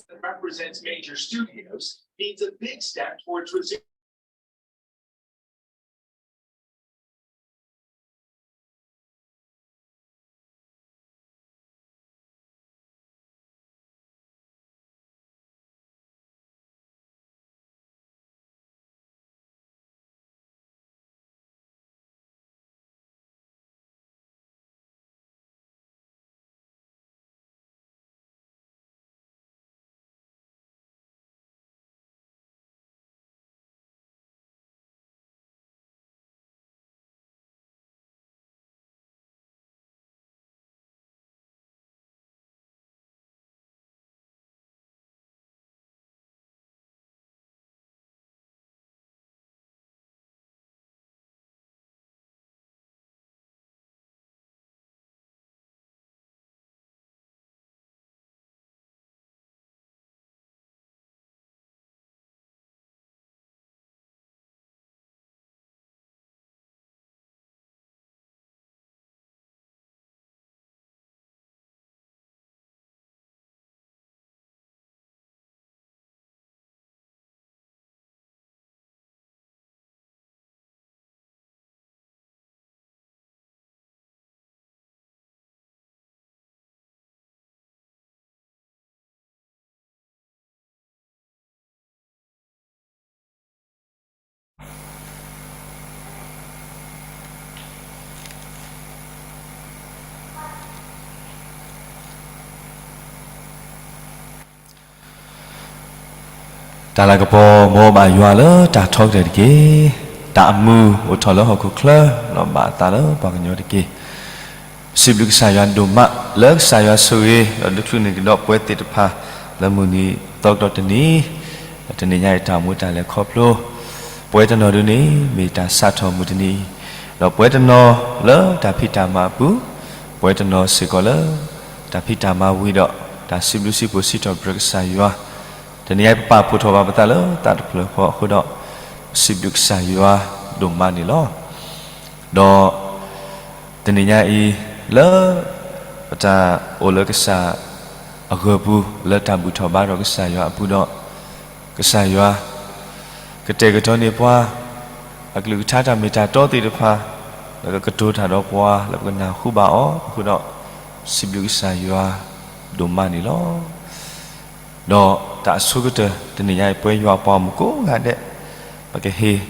that represents major studios means a big step towards resuming တၢ်လၤကပီၤမ်ပဘၣ်ယွၤလၢတၢ်ထီကတၢၢ်တက့ၢ်. တၢ်အမုာ်အိၣ်ထီၣ်လၢဟီၣ်ခိၣ်ချၢ ဒီးဘၣ်အသးလၢပှၤကညီတက့ၢ်. စံးဘျုးကစၢ်ယွၤဒိၣ်မး လၢကစၢ်ယွၤဆိၣ်ဂ့ၤ ဒီးဒုးချုးန့ၢ်ကဒီးပှၤသ့ၣ်တဖၣ် လၢမုၢ်နံၤသီကတီၢ်တနံၤ, ဒီးတနံၤညါအံၤတၢ်အိၣ်မူတၢ်လဲၤခီဖျိ ပှၤတနီၤဒုန့ၣ် မ့ၢ်တၢ်စးထီၣ်မုၢ်တနံၤအံၤ, ဒီးပှၤတနီၤလၢတၢ်ဖံးတၢ်မၤအပူၤ, ပှၤတနီၤစ့ၢ်ကီးလၢ တၢ်ဖံးတၢ်မၤဝံၤဒီး တၢ်စံးဘျုးစံးဖှိၣ်စံးထီၣ်ပတြၢၤကစၢ်ယွၤ, တနံၤညါအံၤပပာ်ဖှိၣ်ထီၣ်ဘၣ်ပသးလၢသးတဖျၢၣ်ဃီအဃိဒီး စံးဘျုးကစၢ်ယွၤဒိၣ်မးန့ၣ်လီၤ. ဒီး တနံၤညါအံၤ လၢ ပတၢ်အိၣ်လၢကစၢ်အဂီၢ်ပူၤ လၢတၢ်ဘူၣ်ထီၣ်ဘါထီၣ်ကစၢ်ယွၤအပူၤဒီး ကစၢ်ယွၤ ကတဲာ်ကတီၤန့ၢ်ပှၤ အကလုၢ်ကထါတၢ်မ့ၢ်တၢ်တီသ့ၣ်တဖၣ် လၢကကတိၤတၢ်ဒီးပှၤ လၢပကနၢ်ဟူဘၣ်အီၤအဃိဒီး စံးဘျုးကစၢ်ယွၤဒိၣ်မးန့ၣ်လီၤ. ဒီးတၢ်အဆိကတၢၢ် တနံၤညါအံၤ ပဝဲယွၤအပှၤဂီၢ်မုၢ်ကိးဂၤဒဲး ပကဟ့ၣ်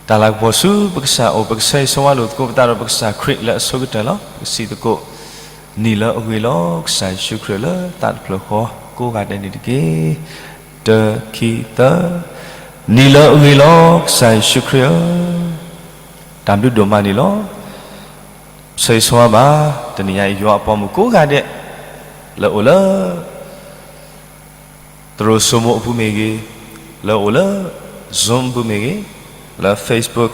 တၢ်လၤကပီၤဆူပကစၢ်အအိၣ် ပကဆၢဂ့ၤဆၢဝါလိာ်သကိးပသးဒီးပကစၢ်ခရံာ်လၢအဆိကတၢၢ်လီၤ. ပကစံးသကိး နံၤလၢအဂ့ၤလီၤ ကစၢ်ယ့ၣ်ၡူးခရံာ်လၢသးတဖျၢၣ်ဃီ ကိးဂၤဒဲးန့ၣ်တက့ၢ်. တၢ ခံ သၢ, နံၤလၢအဂ့ၤလီၤ ကစၢ်ယ့ၣ်ၡူးခရံာ်ဧၢ, တၢ်ဘျုးဒိၣ်မးန့ၣ်လီၤ. ဆၢဂ့ၤဆၢဝါဘၣ် တနံၤညါအံၤ ယွၤအပှၤဂီၢ်မုၢ်ကိးဂၤဒဲး လၢအိၣ်လၢ သရိာ်စိမိၤအပူၤမ့ၢ်ဂ့ၤ, လၢအိၣ်လၢ Zoom အပူၤမ့ၢ်ဂ့ၤ, လၢ Facebook,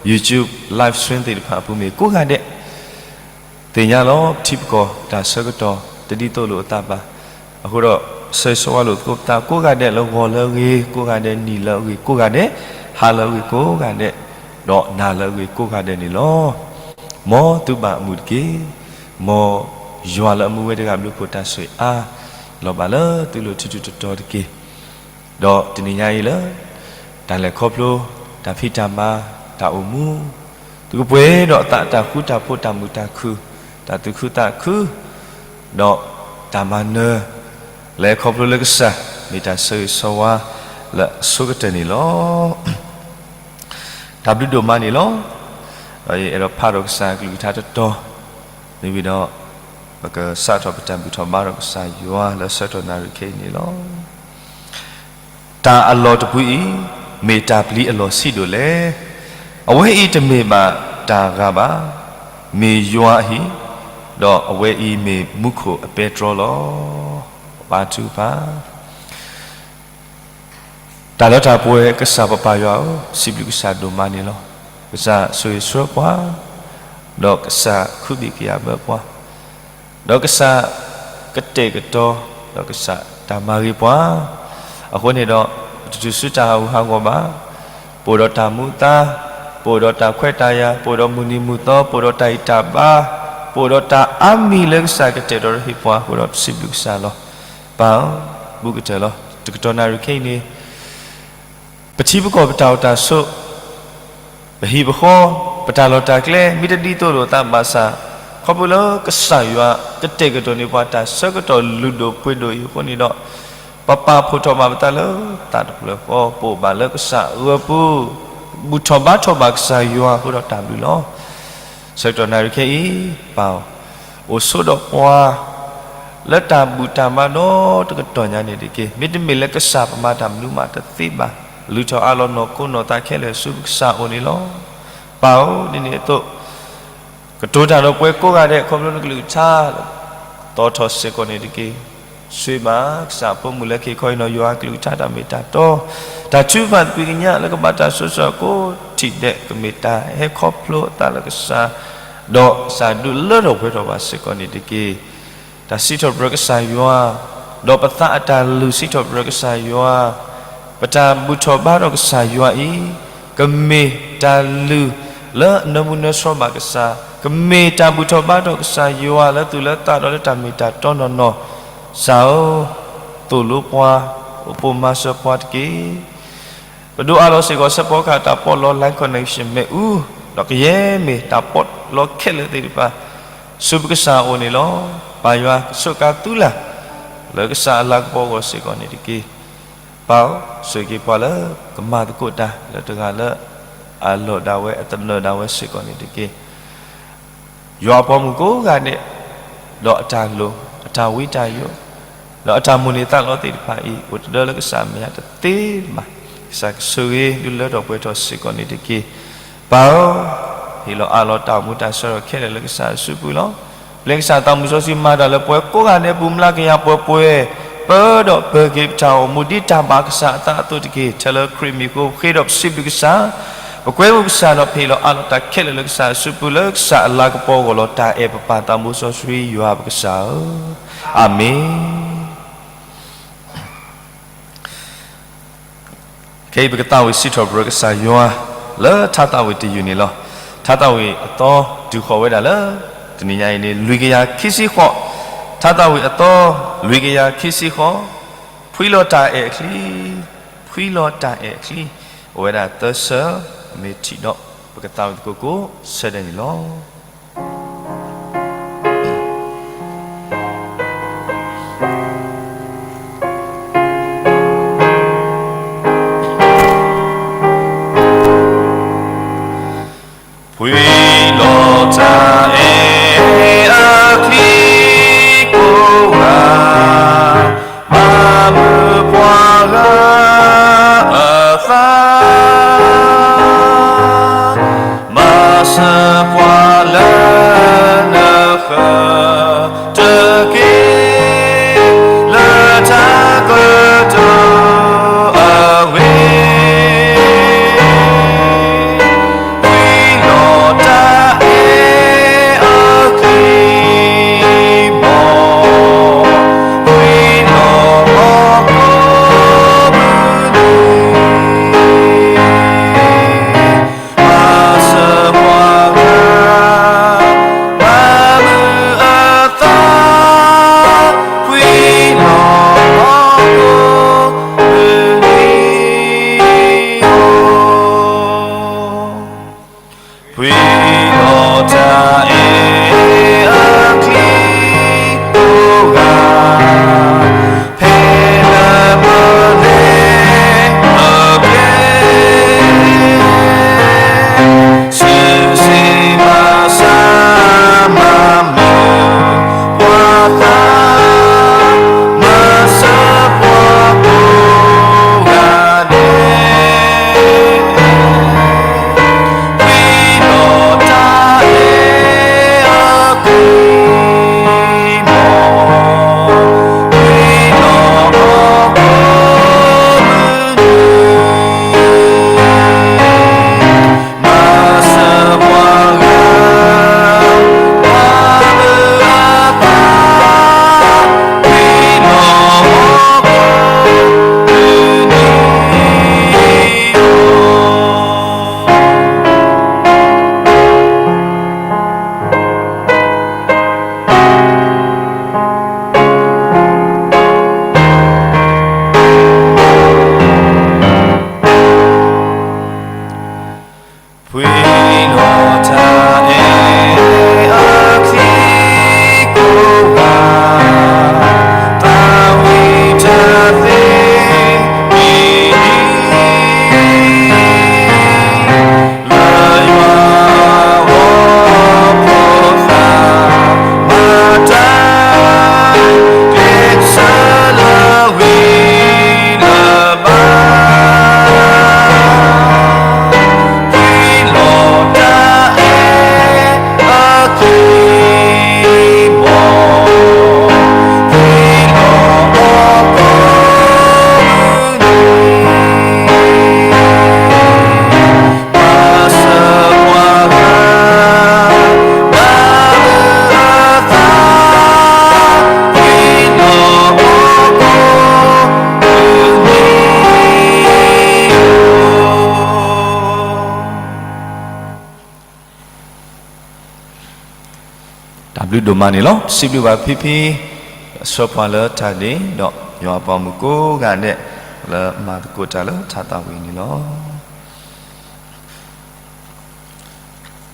YouTube, live stream သ့ၣ်တဖၣ်အပူၤမ့ၢ်ဂ့ၤ ကိးဂၤဒဲး သ့ၣ်ညါလီၤ ပထံပကီၢ်တၢ်ဆၢကတီၢ် တဒ်သိးလိာ်အသးဘၣ်. အဃိဒီး ဆၢဂ့ၤဆၢဝါလိာ်သကိးပသးကိးဂၤဒဲး လၢဂီၤလၢအဂ့ၤကိးဂၤဒဲး, နံၤလၢအဂ့ၤကိးဂၤဒဲး, ဟါလၢအဂ့ၤကိးဂၤဒဲး, ဒီးနၤလၢအဂ့ၤကိးဂၤဒဲးန့ၣ်လီၤ. မ်သုဘၣ်မုာ်တက့ၢ်. မ်ယွၤလၢအမူဝဲတဂၤ ဘျုးဖှိၣ်တၢ်ဆိၣ်အါ လီၤဘၣ်လၢသုလိၤထူးထူးတီၤတီၤတက့ၢ်. ဒီးတနံၤညါအံၤလၢ တၢ်လဲၤခီဖျိ တၢ်ဖံးတၢ်မၤ တၢ်အိၣ်မူ သုကပှဲၤဒီးအသးတၢ်ဃူတၢ်ဖိး တၢ်မုာ်တၢ်ခုၣ် တၢ်သူၣ်ခုသးခု ဒီးတၢ်မၤနၢၤ လဲၤခီဖျိလၢကစၢ် မ့ၢ်တၢ်ဆၢဂ့ၤဆၢဝါလၢအဆိကတၢၢ်န့ၣ်လီၤ. တၢ်ဘျုးဒိၣ်မးန့ၣ်လီၤ. ဒီးယအဲၣ်ဒိးဖးဒီးကစၢ်အကလုၢ်ကထါတတီၤ မ့ၢ်ဝံၤဒီး ပကစးထီၣ်ပတၢ်ဘူၣ်ထီၣ်ဘါထီၣ်ကစၢ်ယွၤလၢဆၢကတီၢ်နၣ်ရံၣ်ခဲအံၤန့ၣ်လီၤ. တၢ်အလီၢ်တပူၤအံၤ မ့ၢ်တၢ်ပျံၤအလီၢ်ဆံးဒိၣ်လဲၣ်. အဝဲအံၤတမ့ၢ်ဘၣ်တၢ်ဂၤဘၣ်, မ့ၢ်ယွၤအဟံၣ်, ဒီးအဝဲအံၤမ့ၢ်မူခိၣ်အပဲတြီလီၤ. ပၢ်ထူပၢ် တၢ်လၢတၢ်ပှဲၤ ကစၢ်ပပၢ်ယွၤဧၢ, စံးဘျုးကစၢ်ဒိၣ်မးန့ၣ်လီၤ. ကစၢ်ဆိၣ်ဂ့ၤဆှၢပှၤ, ဒီးကစၢ်ခူဘ့ၣ်ကယၤဘၢပှၤ, ဒီးကစၢ်ကတဲာ်ကတီၤ, ဒီးကစၢ်တၢ်မၤဂ့ၤပှၤ, အဃိန့ၣ်ဒီး ပတတုၤဆူတၢ်ဟးဂူာ်ဟးဂီၤဘၣ်. ပအိၣ်ဒီးတၢ်မူအသါ, ပအိၣ်ဒီးတၢ်ခွဲးတၢ်ယာ်, ပအိၣ်ဒီးမုၢ်နံၤမုၢ်သီ, ပအိၣ်ဒီးတၢ်ဂံၢ်တၢ်ဘါ, ပအိၣ်ဒီးတၢ်အါမံၤလၢကစၢ်ကတဲာ်ကတီၤဟ့ၣ်ပှၤအဃိဒီး ပစံးဘျုးကစၢ်လီၤ. ပၢ်ဧၢ, ဘူးကတၢၢ်လီၤ. တကတီၢ်နၣ်ရံၣ်ခဲအံၤန့ၣ် ပထံပကီၢ်ပတၢ်အိၣ်တၢ်ဆိး ပဟံၣ်ပဃီ ပတၢ်လီၢ်တၢ်ကျဲ မ့ၢ်တဒ်သိးလိာ်သးဘၣ်ဆၣ် ခီဖျိလၢကစၢ်ယွၤကတဲာ်ကတီၤန့ၢ်ပှၤတၢ်ဆၢကတီၢ်လုၢ်ဒိၣ်ပှ့ၤဒိၣ်အံၤအဃိန့ၣ်ဒီး ပပာ်ဖှိၣ်ထီၣ်ဘၣ်ပသးလၢသးတဖျၢၣ်ဃီ ပအိၣ်ဘၣ်လၢကစၢ်အဂီၢ်ပူၤ ဘူၣ်ထီၣ်ဘါထီၣ်ဘၣ်ကစၢ်ယွၤအဃိဒီးတၢ်ဘျုးလီၤ. ဆၢကတီၢ်နၣ်ရံၣ်ခဲအံၤ ပၢ် အိၣ်ဆိးဒီးပှၤ လၢတၢ်ဘူၣ်တၢ်ဘါဒီတကတီၢ်ညါန့ၣ်တက့ၢ်. မ့တမ့ၢ်လၢကစၢ်ပမၤတၢ်မနုၤမးတသ့ဘၣ်. လုၢ်ထီၣ်အးလီၤနီၢ်ခိနီၢ်သးခဲလၢာ်ဆူပကစၢ်အအိၣ်န့ၣ်လီၤ. ပၢ်ဧၢ, ဒ်န့ၣ်အသိး ကတိၤတၢ်ဒီးပှၤကိးဂၤဒဲး ခီဖျိနကလုၢ်ကထါ သီၣ်ထီၣ်စ့ၢ်ကီးန့ၣ်တက့ၢ်. ဆိၣ်ဂ့ၤဘၣ်ကစၢ်အဖိမုၣ်လၢခံခီအံၤနီၤ ယွၤအကလုၢ်ကထါတၢ်မ့ၢ်တၢ်တီ တၢ်ထုကဖၣ်သကွံာ်ကညးလၢကဘၣ်တၢ်ဆိၣ်ဂ့ၤဆိၣ်ဝါကိးထံၣ်ဒဲး ကမ့ၢ်တၢ်ဟဲခီဖျိအသးလၢကစၢ် ဒီးကစၢ်ဒုးလၢထီၣ်ပှဲၤထီၣ်ဘၣ်စ့ၢ်ကီးန့ၣ်တက့ၢ်. တၢ်စံးထီၣ်ပတြၢၤကစၢ်ယွၤ ဒီးပသးအတၢ်လုၢ်စံးထီၣ်ပတြၢၤကစၢ်ယွၤ ပတၢ်ဘူၣ်ထီၣ်ဘါထီၣ်ကစၢ်ယွၤအံၤ ကမ့ၢ်တၢ်လုၢ်လၢနၢမူနၢဆှီဘၣ်ကစၢ်, ကမ့ၢ်တၢ်ဘူၣ်ထီၣ်ဘါထီၣ်ကစၢ်ယွၤလၢသူၣ်လၢသးဒီးလၢတၢ်မ့ၢ်တၢ်တီနီၢ်နီၢ်, ကစၢ်ဧၢ, သိၣ်လိပှၤ, အိၣ်ပိာ်မၤစၢၤပှၤတက့ၢ်. ပဒိးအးလီၤစ့ၢ်ကီးဆၢဖီကဟၣ်တၢ်ပီးလီ Line Connection မ့ၣ်အူ, ဒီးကယဲၢ်မ့ၢ်တၢ်ပီးလီခဲလၢာ်သ့ၣ်တဖၣ် ဆူပကစၢ်အအိၣ်န့ၣ်လီၤ. ပၢ်ယွၤကဆိးကါသုလၢ် လၢကစၢ်အလၤကပီၤအဂီၢ်စ့ၢ်ကီးန့ၣ်တက့ၢ်. ပၢ်ဧၢ, ဆိၣ်ဂ့ၤက့ၤပှၤလၢကမၤသကိးတၢ်လၢတဂၤလၢ အလီၢ်ဒၣ်ဝဲအသနၢၣ်ဒၣ်ဝဲစ့ၢ်ကီးန့ၣ်တက့ၢ်. ယွၤအပိာ်မုၣ်ကိးဂၤဒဲး, ဒီးအတၢ်လိၣ်, အတၢ်ဝံတၢ်ယိး, ဒီးအတၢ်မိၣ်န့ၢ်သးလီသ့ၣ်တဖၣ်အံၤ အိၣ်တဒၢလၢကစၢ်မဲာ်ညါတသ့ဘၣ်. ကစၢ်ကဆိၣ်ဂ့ၤဒုးလၢထီၣ်ပှဲၤထီၣ်စ့ၢ်ကီးန့ၣ်တက့ၢ်. ပၢ်ဧၢ, ဟ့ၣ်လီၤအးလီၤတၢ်အိၣ်မူတၢ်ဆၢထီၣ်ခဲလၢာ်လၢကစၢ်အစုပူၤလီၤ. ပျဲကစၢ်သးမုၢ်စီဆှံမၤတၢ်လၢပှၤကိးဂၤဒဲးအပူၤ မျးကယၤပှဲၤပှဲၤ, ပၢဒီးပၢၤက့ၤပတၢ်အိၣ်မူဒ်တၢ်ဘၣ်ကစၢ်အသးအသိးတက့ၢ်. ထဲလၢခရံာ်မံၤအဃိ ပဃ့ဒီးပစံးဘျုးကစၢ်, ပကွဲမုာ်ကစၢ်ဒီးပဟ့ၣ်လီၤအးလီၤတၢ်ခဲလၢာ်လၢကစၢ်အစုပူၤ လၢကစၢ်အလၤကပီၤအဂီၢ်လီၤ. တၢ်အဲၣ်ပပၢ်သးမုၢ်စီဆှံယွၤပကစၢ်ဧၢ, အၤမ့ၣ်. ခဲအံၤပကသးဝံၣ်စံးထီၣ်ပတြၢၤကစၢ်ယွၤ လၢထါသးဝံၣ်တယုၢ်န့ၣ်လီၤ. ထါသးဝံၣ်အသီတုၤဃီၤဝဲဒၣ်လၢ တနံၤညါအံၤန့ၣ် လွံၢ်ကယၤခံဆံဃိး, ထါသးဝံၣ်အသီ လွံၢ်ကယၤခံဆံဃိး, ဖှံလီၤတၢ်အဲၣ်အချံ, ဖှံလီၤတၢ်အဲၣ်အချံ, အိၣ်ဝဲဒၣ်သၢဆၢ, မ့ၢ်ထံၣ်ဒီး ပကသးဝံၣ်သကိးကိးဆၢဒဲးန့ၣ်လီၤ. ဖှံလီၤတၢ်အဲၣ်အချံကိးဂၤ, မၤမုာ်ပှၤဂၤအသး, မၤစၢၤပှၤလၢနဃၢၤတက့ၢ်, လၢတၢ်ကတိၤအဂ့ၢ် ဖှံလီၤတၢ်အဲၣ်အချံမီၤ, ဖှံလီၤမီၤကိးမုၢ်နံၤ, မၤစၢၤပှၤဂၤ, မၤမုာ်အ ဘျုးဒိၣ်မးန့ၣ်လီၤ. စံးဘျုးဘၣ်ဖံဖံ အဆၢပှၤလၢတၢ်ဒ့ၣ် ဒီးယွၤအပှၤမုၣ်ကိးဂၤဒဲး လၢမၤသကိးတၢ်လၢထါသးဝံၤန့ၣ်လီၤ.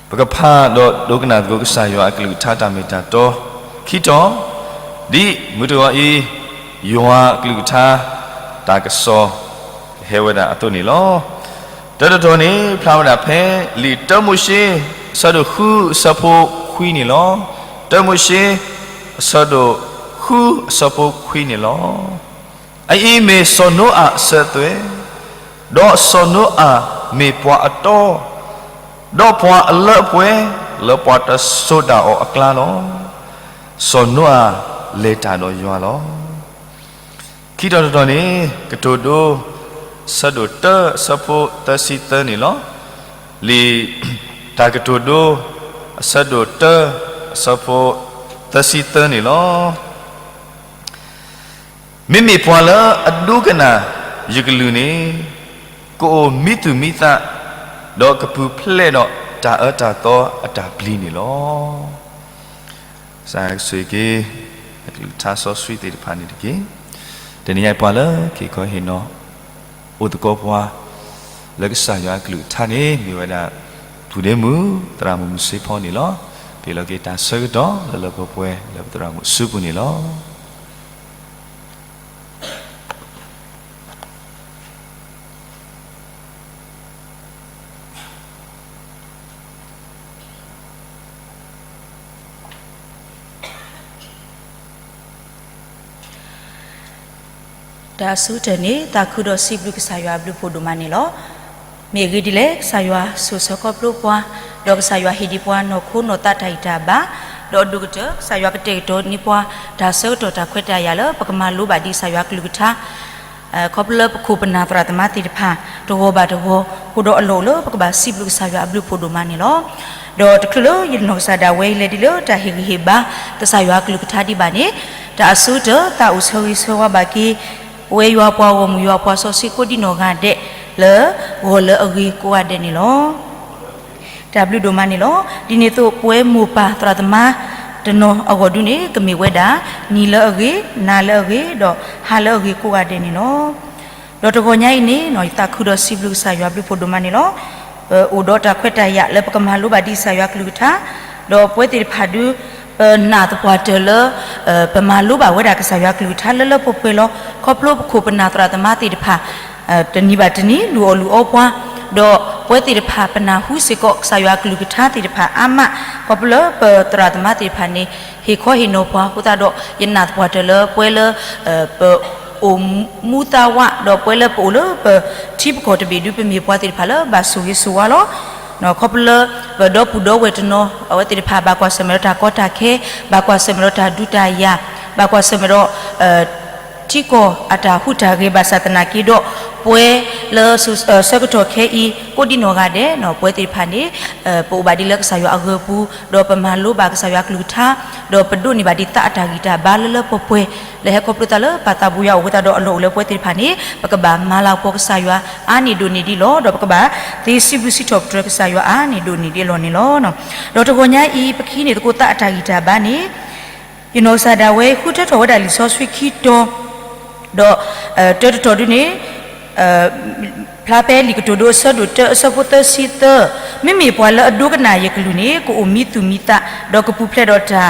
ပကဖးဒီးဒိကနၣ်သကိးကစၢ်ယွၤအကလုၢ်ကထါတၢ်မ့ၢ်တၢ်တီ ခံတီၤ, ဒ်မုၢ်တဂီၤအံၤ ယွၤအကလုၢ်ကထါ တၢ်ကစီၣ် ဟဲဝဲဒၣ်အသိးန့ၣ်လီၤ. တၢတတီၤန့ၣ် ဖျါဝဲဒၣ်ဖဲ လံာ်တၢမိၤၡ့ အဆၢဒိၣ်ဃု အဆၢဖိခွံန့ၣ်လီၤ. တၢမိၤၡ့ အဆၢဒိၣ်ဃု အဆၢဖိခွံန့ၣ်လီၤ. အအံၤမ့ၢ်စီၤနိအၤအစၢၤအသွဲၣ်, ဒီးစီၤနိအၤမ့ၢ်ပှၤအတီ, ဒီးပှၤအလၢအပှဲၤ လၢပှၤတစိၤဒၣ်အီၤအကျါလီၤ. စီၤနိအၤလဲၤတၢ်ဒီးယွၤလီၤ. ခံတီၤတတီၤန့ၣ် ကတိၤဒိ အဆၢဒိၣ်တၢ အဆၢဖိသၢဆံသၢန့ၣ်လီၤ. လံာ်တၢ်ကတိၤဒိ အဆၢဒိၣ်တၢ အဆၢဖိသၢဆံသၢန့ၣ်လီၤ. မ့မ့ၢ်ပှၤလၢအဒိကနၣ်ယကလုၢ်န့ၣ် ကအိၣ်မံသူၣ်မံသး, ဒီးကပူၤဖျဲးဒီးတၢ်အၢတၢ်သီအတၢ်ပျံၤန့ၣ်လီၤ. ကစၢ်ယွၤကဆိၣ်ဂ့ၤက့ၤ အကလုၢ်ကထါစီဆှံသ့ၣ်တဖၣ်န့ၣ်တက့ၢ်. တနံၤညါအံၤပှၤလၢက့ၤခီဟ့ၣ်နီၤ အိၣ်သကိးပှၤ လၢကစၢ်ယွၤအကလုၢ်ကထါန့ၣ် မ့ၢ်ဝဲဒၣ် ဖုဒ့မုၣ် သရၣ်မုၣ်မုၢ်စ့ဖီန့ၣ်လီၤ. ပ့ၤလီၤက့ၤတၢ်ဆၢကတီၢ်လၢလၢပှဲၤပှဲၤလၢပသရၣ်မုၣ်အစုပူၤန့ၣ်လီၤ. တၢ်အဆိကတၢၢ်န့ၣ် သးခုဒီးစံးဘျုးကစၢ်ယွၤအဘျုးဖးဒိၣ်မးန့ၣ်လီၤ. မ့ၢ်အဂ့ၢ်ဒ်လဲၣ်, ကစၢ်ယွၤဆိၣ်ဆၢခီဖျိပှၤ, ဒီးကစၢ်ယွၤဟ့ၣ်ဒံးပှၤနီၢ်ခိနီၢ်သးတၢ်ဂံၢ်တၢ်ဘါ, ဒီးအဒိၣ်ကတၢၢ် ကစၢ်ယွၤကတဲာ်ကတီၤန့ၢ်ပှၤ တၢ်ဆၢကတီၢ်တၢ်ခွဲးတၢ်ယာ်လၢပကမၤလိဘၣ်ဒ်ကစၢ်ယွၤအကလုၢ်ကထါ ခီဖျိလၢပခိၣ်ပနၢ်သရၣ်သမါသ့ၣ်တဖၣ် တဂီၤဘၣ်တဂီၤ အဃိဒီးအလီၢ်အိၣ်လၢပကဘၣ်စံးဘျုးကစၢ်ယွၤအဘျုးဖးဒိၣ်မးန့ၣ်လီၤ. ဒီးတချုးလၢယနီၢ်ကစၢ်ဒၣ်ဝဲယလဲၤဒ်လၢတၢ်ဟ့ၣ်ဂံၢ်ဟ့ၣ်ဘါ ကစၢ်ယွၤအကလုၢ်ကထါဒံးဘၣ်န့ၣ်, တၢ်အဆိကတၢၢ် သးအိၣ်ဆၢဂ့ၤဆၢဝါဘၣ်က့ၤ ပဝဲယွၤပှၤဂီၢ်မုၢ်ယွၤပှၤစီဆှံကိးဒံနီၢ်ဂၤဒဲး လၢဂီၤလၢအဂ့ၤကိးဂၤဒဲးန့ၣ်လီၤ. တၢ်ဘျုးဒိၣ်မးန့ၣ်လီၤ. ဒ်န့ၣ်အသိးပဝဲမိၢ်ပၢ်သရၣ်သမါတနီၤအဂီၢ်ဒုန့ၣ် ကမ့ၢ်ဝဲဒၣ် နံၤလၢအဂ့ၤ, နၤလၢအဂ့ၤ, ဒီးဟါလၢအဂ့ၤကိးဂၤဒဲးန့ၣ်လီၤ. ဒီးတဂီၤညါအံၤန့ၣ် ယသးခုဒီးစံးဘျုးကစၢ်ယွၤအဘျုးဖးဒိၣ်မးန့ၣ်လီၤ. ပအိၣ်ဒီးတၢ်ခွဲးတၢ်ယာ်လၢပကမၤလိဘၣ်ဒ်ကစၢ်ယွၤအကလုၢ်ကထါ, ဒီးပဝဲသ့ၣ်တဖၣ်ဒု ပနာ်သပှၢ်တၢၢ်လၢ ပမၤလိဘၣ်ဝဲဒၣ်ကစၢ်ယွၤအကလုၢ်ကထါလၢလၢပှဲၤပှဲၤလီၤ. ခီဖျိပခိၣ်ပနၢ်သရၣ်သမါသ့ၣ်တဖၣ် တနံၤဘၣ်တနံၤ လူၤအီၣ်လူၤအီပှၤ, ဒီးပဝဲသ့ၣ်တဖၣ်ပနၢ်ဟူစ့ၢ်ကီးကစၢ်ယွၤအကလုၢ်ကထါသ့ၣ်တဖၣ်အါမး, ခီဖျိလၢပသရၣ်သမါသ့ၣ်တဖၣ်န့ၣ် ဟ့ၣ်ခီဟ့ၣ်နီၤပှၤအဃိသတးဒီး ယနာ်သပှၢ်တၢၢ်လၢပဝဲလၢ ပအိၣ်မူသးဝး ဒီးပဝဲလၢပအိၣ်လၢပထံပကီၢ်တဘ့ၣ်ဒု ပမ့ၢ်ပှၤသ့ၣ်တဖၣ်လၢဘၣ်ဆိၣ်ဂ့ၤဆိၣ်ဝါလီၤ. ခီဖျိလၢ ပဒီပုၢ်ဒီဝဲၢ်တနီၤ အဝဲသ့ၣ်တဖၣ်ဘၣ်ကွၢ်ဆၢၣ်မဲာ်ဒီးတၢ်ကီတၢ်ခဲ, ဘၣ်ကွၢ်ဆၢၣ်မဲာ်ဒီးတၢ်ဒုးတၢ်ယၤ, ဘၣ်ကွၢ်ဆၢၣ်မဲာ်ဒီး ထံကီၢ်အတၢ်ဟူးတၢ်ဂဲၤဘၣ်ဆၣ်သနာ်က့ဒီး ပဝဲလၢ ဆၢကတီၢ်ခဲအံၤ ကိးဒံနီၢ်ဂၤဒဲး ပဝဲသ့ၣ်တဖၣ်န့ၣ် ပအိၣ်ဘၣ်ဒ်လၢကစၢ်ယွၤအဂၢၤပူၤ ဒီးပမၤလိဘၣ်ကစၢ်ယွၤအကလုၢ်ကထါ ဒီးပဒိးန့ၢ်ဘၣ်ဒ်သးအတၢ်ဂံၢ်တၢ်ဘါလၢလၢပှဲၤပှဲၤ လၢဟဲခီဖျိသးလၢပၢ်သးဘိယွၤအအိၣ်အဃိသတးဒီးအလီၢ်အိၣ်လၢပဝဲသ့ၣ်တဖၣ်န့ၣ် ပကဘၣ်မၤလၤကပီၤကစၢ်ယွၤအါန့ၢ်ဒိၣ်န့ၢ်ဒံးလီၤ. ဒီးပကဘၣ်သ့စံးဘျုးစံးထီၣ်ပတြၢၤကစၢ်ယွၤအါန့ၢ်ဒိၣ်န့ၢ်ဒံးအလီၢ်န့ၣ်လီၤ. ဒီးတဂီၤညါအံၤ ပကဟံးန့ၢ်သကိးသးအတၢ်ဂံၢ်တၢ်ဘါန့ၣ် ယနီၢ်ကစၢ်ဒၣ်ဝဲဃုထၢထီၣ်ဝဲဒၣ်လံာ်စီဆှံခံတီၤ ဒီး တၢတတီၤဒုန့ၣ် ဖျါဖဲလံာ်ကတိၤဒိအဆၢဒိၣ်တၢအဆၢဖိသၢဆံသၢ, မ့မ့ၢ်ပှၤလၢအဒိကနၣ်ယကလုၢ်န့ၣ် ကအိၣ်မံသူၣ်မံသး ဒီးကပူၤဖျဲးဒီးတၢ်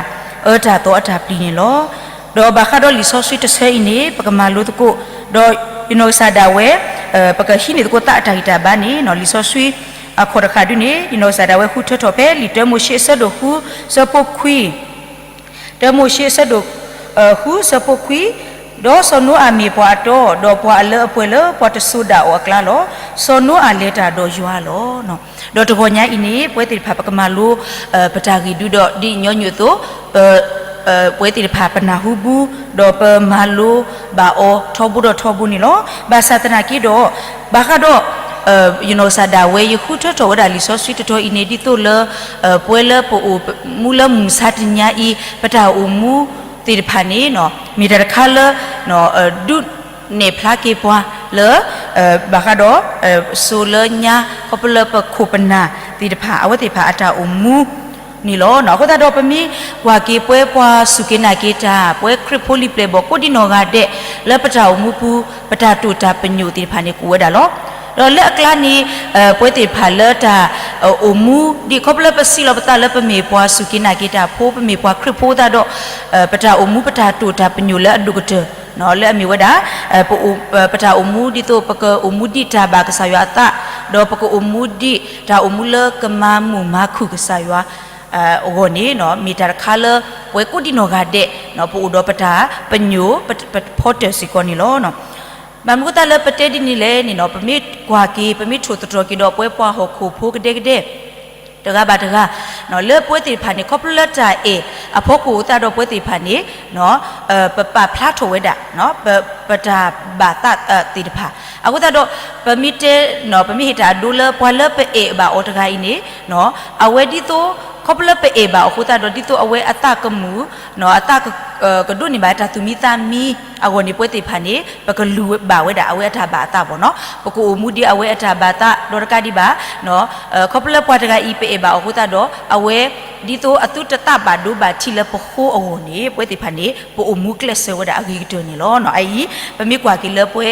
အၢတၢ်သီအတၢ်ပျံၤန့ၣ်လီၤ. ဒီးဘၣ်ဃးဒီးလံာ်စီဆှံတဆၢအံၤန့ၣ် ပကမၤလိသကိး ဒီးယနီၢ်ကစၢ်ဒၣ်ဝဲ ပကဟံးန့ၢ်သကိးသးအတၢ်ဂံၢ်တၢ်ဘါန့ၣ် လံာ်စီဆှံအခီၣ်တဃၣ်ဒုန့ၣ် ယနီၢ်ကစၢ်ဒၣ်ဝဲဃုထၢထီၣ်ဖဲလံာ်တၢမိၤၡ့အဆၢဒိၣ်ဃု ဆၢဖိခွံ တၢမိၤၡ့အဆၢဒိၣ် ဃုဆၢဖိခွံ, ဒီးစီၤနိအၤမ့ၢ်ပှၤအတီ, ဒီးပှၤအလၢအပှဲၤလၢပှၤတစိၤဒၣ်အီၤအကျါလီၤ. စီၤနိအၤလဲၤတၢ်ဒီးယွၤလီၤ. ဒီးတဂီၤညါအံၤန့ၣ် ပဝဲသ့ၣ်တဖၣ်ပကမၤလိ ပတၢ်ဂ့ၢ်ဒုဒီးဒ်ညီနုၢ်အသိး ပ ပဝဲသ့ၣ်တဖၣ်ပနၢ်ဟူဘူး ဒီးပမၤလိဘၣ်အီၤထီဘိဒီးထီဘိန့ၣ်လီၤ. ဘၣ်ဆၣ်သနာ်က့ဒီး ဘၣ်ဃးဒီး ယနီၢ်ကစၢ်ဒၣ်ဝဲယဃုထၢထီၣ်ဝဲဒၣ်လံာ်စီဆှံတတီၤအံၤန့ၣ် ဒ်သိးလၢ ပဝဲလၢပအိၣ်မူလၢမုၢ်မဆါတနံၤညါအံၤ ပတၢ်အိၣ်မူသ့ၣ်တဖၣ်န့ၣ် မ့ၢ်တၢ်တခါလၢ ဒုးနဲၣ်ဖျါက့ၤပှၤလၢ ဘၣ်ဃးဒီး စိၤလၢညါ ခီဖျိလၢပခိၣ်ပနၢ်သ့ၣ်တဖၣ် အဝဲသ့ၣ်တဖၣ်အတၢ်အိၣ်မူ န့ၣ်လီၤ. အဃိသတးဒီး ပမ့ၢ်ကွၢ်က့ၤပှၤစူၢ်က့ၤနာ်က့ၤတၢ် ပှၤခရံာ်ဖိလံၤပျဲၢ်ဘီၣ် ကိးဒံနီၢ်ဂၤဒဲး လၢပတၢ်အိၣ်မူပူၤ ပတၢ်တိာ်တၢ်ပညိၣ်သ့ၣ်တဖၣ်န့ၣ် ကအိၣ်ဝဲဒၣ်လီၤ. ဒီးလၢအကျါန့ၣ် ပဝဲသ့ၣ်တဖၣ်လၢတၢ်အိၣ်မူ ဒ်ခီဖျိလၢပစံးလီၤပသးလၢပမ့ၢ်ပှၤစူၢ်က့ၤနာ်က့ၤတၢ်ဖိ ပမ့ၢ်ပှၤခရံာ်ဖိသတးဒီး ပတၢ်အိၣ်မူပတၢ်တိာ်တၢ်ပညိၣ်လၢအဒိၣ်ကတၢၢ် လၢအမ့ၢ်ဝဲဒၣ် ပတၢ်အိၣ်မူဒ်သိး ပကအိၣ်မူဒ်တၢ်ဘၣ်ကစၢ်ယွၤအသး ဒီးပကအိၣ်မူဒ်တၢ်အိၣ်မူလၢကမၤမုာ်မၤခုၣ်ကစၢ်ယွၤအဂီၢ်န့ၣ် မ့ၢ်တၢ်တခါလၢ ပဝဲကိးဒံနီၢ်ဂၤဒဲး ပအိၣ်ဒီးပတၢ်ပညိၣ် ပဖီတၢၢ်စ့ၢ်ကီးန့ၣ်လီၤ. ဘၣ်မနုၤအဃိသတးလၢပတဲဒ်န့ၣ်လဲၣ်န့ၣ် ပမ့ၢ်ကွၢ်က့ၤ ပမ့ၢ်ထိၣ်သတြီၤက့ၤဒီးပဝဲပှၤဟီၣ်ခိၣ်ဖိကဒဲကဒဲ တဂၤဘၣ်တဂၤ လၢပဝဲသ့ၣ်တဖၣ်န့ၣ် ခီဖျိလၢတၢ်အဲၣ်အဖီခိၣ်အဃိသတးဒီးပဝဲသ့ၣ်တဖၣ်န့ၣ် ပပာ်ဖျါထီၣ်ဝဲဒၣ် ပတၢ်ဘၣ်သးသ့ၣ်တဖၣ် အဃိသတးဒီး ပမ့ၢ်တဲ ပမ့ၢ်ဟ့ၣ်တၢ်အဒိလၢပှၤလၢပအဲၣ်ဘၣ်အီၤတဂၤအံၤန့ၣ် အဝဲဒ်သိး ခီဖျိလၢပအဲၣ်ဘၣ်အီၤအဃိသတးဒီး ဒ်သိးအဝဲအသးကမုာ် အသးကဒိးန့ၢ်ဘၣ်တၢ်သူၣ်မံသးမံအဂီၢ်န့ၣ် ပဝဲသ့ၣ်တဖၣ်န့ၣ် ပကလူၤဘၣ်ဝဲဒၣ်အဝဲအတၢ်ဘၣ်အသးဘၣ်နီၤ ပကအိၣ်မူဒ်အဝဲအတၢ်ဘၣ်သး ဒီးတကးဒံးဘၣ် ခီဖျိလၢပှၤတဂၤအံၤပအဲၣ်ဘၣ်အီၤအဃိသတးဒီး အဝဲ ဒ်သိးအသုတသးဘၣ်ဒိဘၣ်ထံးလၢပဃိအဂီၢ်န့ၣ် ပဝဲသ့ၣ်တဖၣ်န့ၣ် ပအိၣ်မူကျဲးစၢးဝဲဒၣ်အဂ့ၤကတၢၢ်န့ၣ်လီၤ. အအံၤ ပမ့ၢ်ကွၢ်က့ၤလၢပဝဲ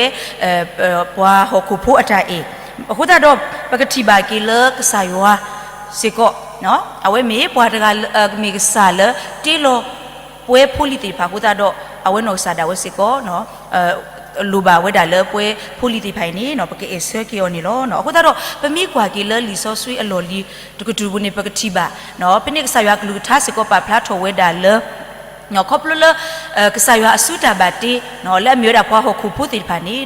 ပှၤဟီၣ်ခိၣ်ဖိအတၢ်အဲၣ် အဃိသတးဒီး ပကထံၣ်ဘၣ်က့ၤလၢကစၢ်ယွၤစ့ၢ်ကီး အဝဲမ့ၢ်ပှၤတဂၤ မ့ၢ်ကစၢ်လၢတ့လီၤ ပဝဲဖိလံၤသ့ၣ်တဖၣ်အဃိသတးဒီး အဝဲနီၢ်ကစၢ်ဒၣ်ဝဲစ့ၢ်ကီး လိၣ်ဘၣ်ဝဲဒၣ်လၢပဝဲဖိလံၤသ့ၣ်တဖၣ်အံၤန့ၣ် ပကအဲၣ်ဆၢက့ၤအီၤန့ၣ်လီၤ. အဃိသတးဒီး ပမ့ၢ်ကွၢ်က့ၤလၢလံာ်စီဆှံအလီၢ်လံၤတကတြူၢ်ပူၤန့ၣ် ပကထံၣ်ဘၣ် ဖဲန့ၣ်ကစၢ်ယွၤကလုၢ်ကထါစ့ၢ်ကီးပာ်ဖျါထီၣ်ဝဲဒၣ်လၢ ခီဖျိလၢ ကစၢ်ယွၤအစုတၢ်ဘၣ်တ့ လၢအမ့ၢ်ဝဲဒၣ်ပှၤဟီၣ်ခိၣ်ဖိသ့ၣ်တဖၣ်န့ၣ်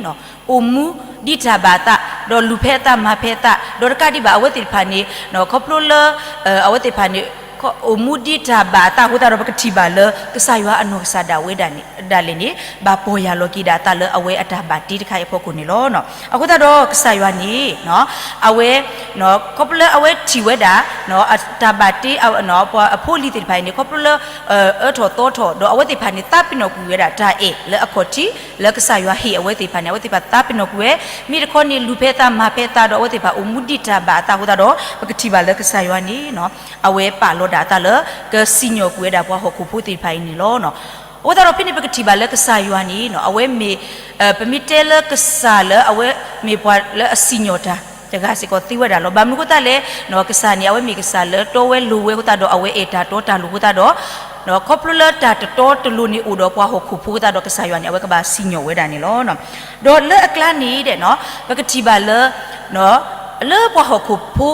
အိၣ်မူဒ်တၢ်ဘၣ်အသး ဒီးလူၤဖဲအသးမၤဖဲအသး ဒီးတကးဒံးဘၣ်အဝဲသ့ၣ်တဖၣ်န့ၣ် ခီဖျိလၢ အဝဲသ့ၣ်တဖၣ်န့ၣ် အိၣ်မူဒ်တၢ်ဘၣ်အသးအဃိသတးဒီး ပကထံၣ်ဘၣ်လၢ ကစၢ်ယွၤအနီၢ်ကစၢ်ဒၣ်ဝဲဒၣ်န့ၣ် ဒၣ်လဲာ်န့ၣ် ဘၣ်ပီၢ်ယၢ်လီၤက့ၤဒၣ်အသးလၢအဝဲအတၢ်ဘၣ်တ့တခါအံၤအဖီခိၣ်န့ၣ်လီၤ. အဃိသတးဒီးကစၢ်ယွၤန့ၣ် အဝဲ ခီဖျိလၢအဝဲထံၣ်ဝဲဒၣ် အတၢ်ဘၣ်တ့ ပှၤအဖိအလံၤသ့ၣ်တဖၣ်အံၤန့ၣ် ခီဖျိလၢ အၢထီၣ်သီထီၣ် ဒီးအဝဲသ့ၣ်တဖၣ်န့ၣ် သးပ့ၤနီၣ်ကွံာ်ဝဲဒၣ်တၢ်အဲၣ်လၢအခီၣ်ထံး လၢကစၢ်ယွၤဟ့ၣ်အဝဲသ့ၣ်တဖၣ်န့ၣ် အဝဲသ့ၣ်တဖၣ်သးပ့ၤနီၣ်ကွံာ်ဝဲ မ့ၢ်တခီန့ၣ် လူၤဖဲသးမၤဖဲသးဒီးအဝဲသ့ၣ်တဖၣ်အိၣ်မူဒ်တၢ်ဘၣ်အသးအဃိသတးဒီး ပကထံၣ်ဘၣ်လၢကစၢ်ယွၤန့ၣ် အဝဲပာ်လီၤဒၣ်အသးလၢ ကစံၣ်ညီၣ်ကွံာ်ဝဲဒၣ်ပှၤဟီၣ်ခိၣ်ဖိသ့ၣ်တဖၣ်အံၤန့ၣ်လီၤ. အဃိသတးဒီးဖဲန့ၣ် ပကထံၣ်ဘၣ်လၢကစၢ်ယွၤန့ၣ် အဝဲမ့ၢ် ပမ့ၢ်တဲလၢကစၢ်လၢအဝဲမ့ၢ်ပှၤလၢအစံၣ်ညီၣ်တၢ်တဂၤစ့ၢ်ကီးသ့ဝဲဒၣ်လီၤ. ဘၣ်မနုၤအဃိသတးလဲၣ် ကစၢ်န့ၣ် အဝဲမ့ၢ်ကစၢ်လၢတီဝဲလိၤဝဲအဃိသတးဒီး အဝဲအဲၣ်တၢ်တီတၢ်လိၤအဃိသတးဒီး ခီဖျိလၢတၢ်တတီတလိၤန့ၣ်အိၣ်ဒီးပှၤဟီၣ်ခိၣ်ဖိအဃိသတးဒီး ကစၢ်ယွၤန့ၣ် အဝဲကဘၣ်စံၣ်ညီၣ်ဝဲဒၣ်န့ၣ်လီၤ. ဒီးလၢအကျါန့ၣ် ပကထံၣ်ဘၣ်လၢ လၢပှၤဟီၣ်ခိၣ်ဖိ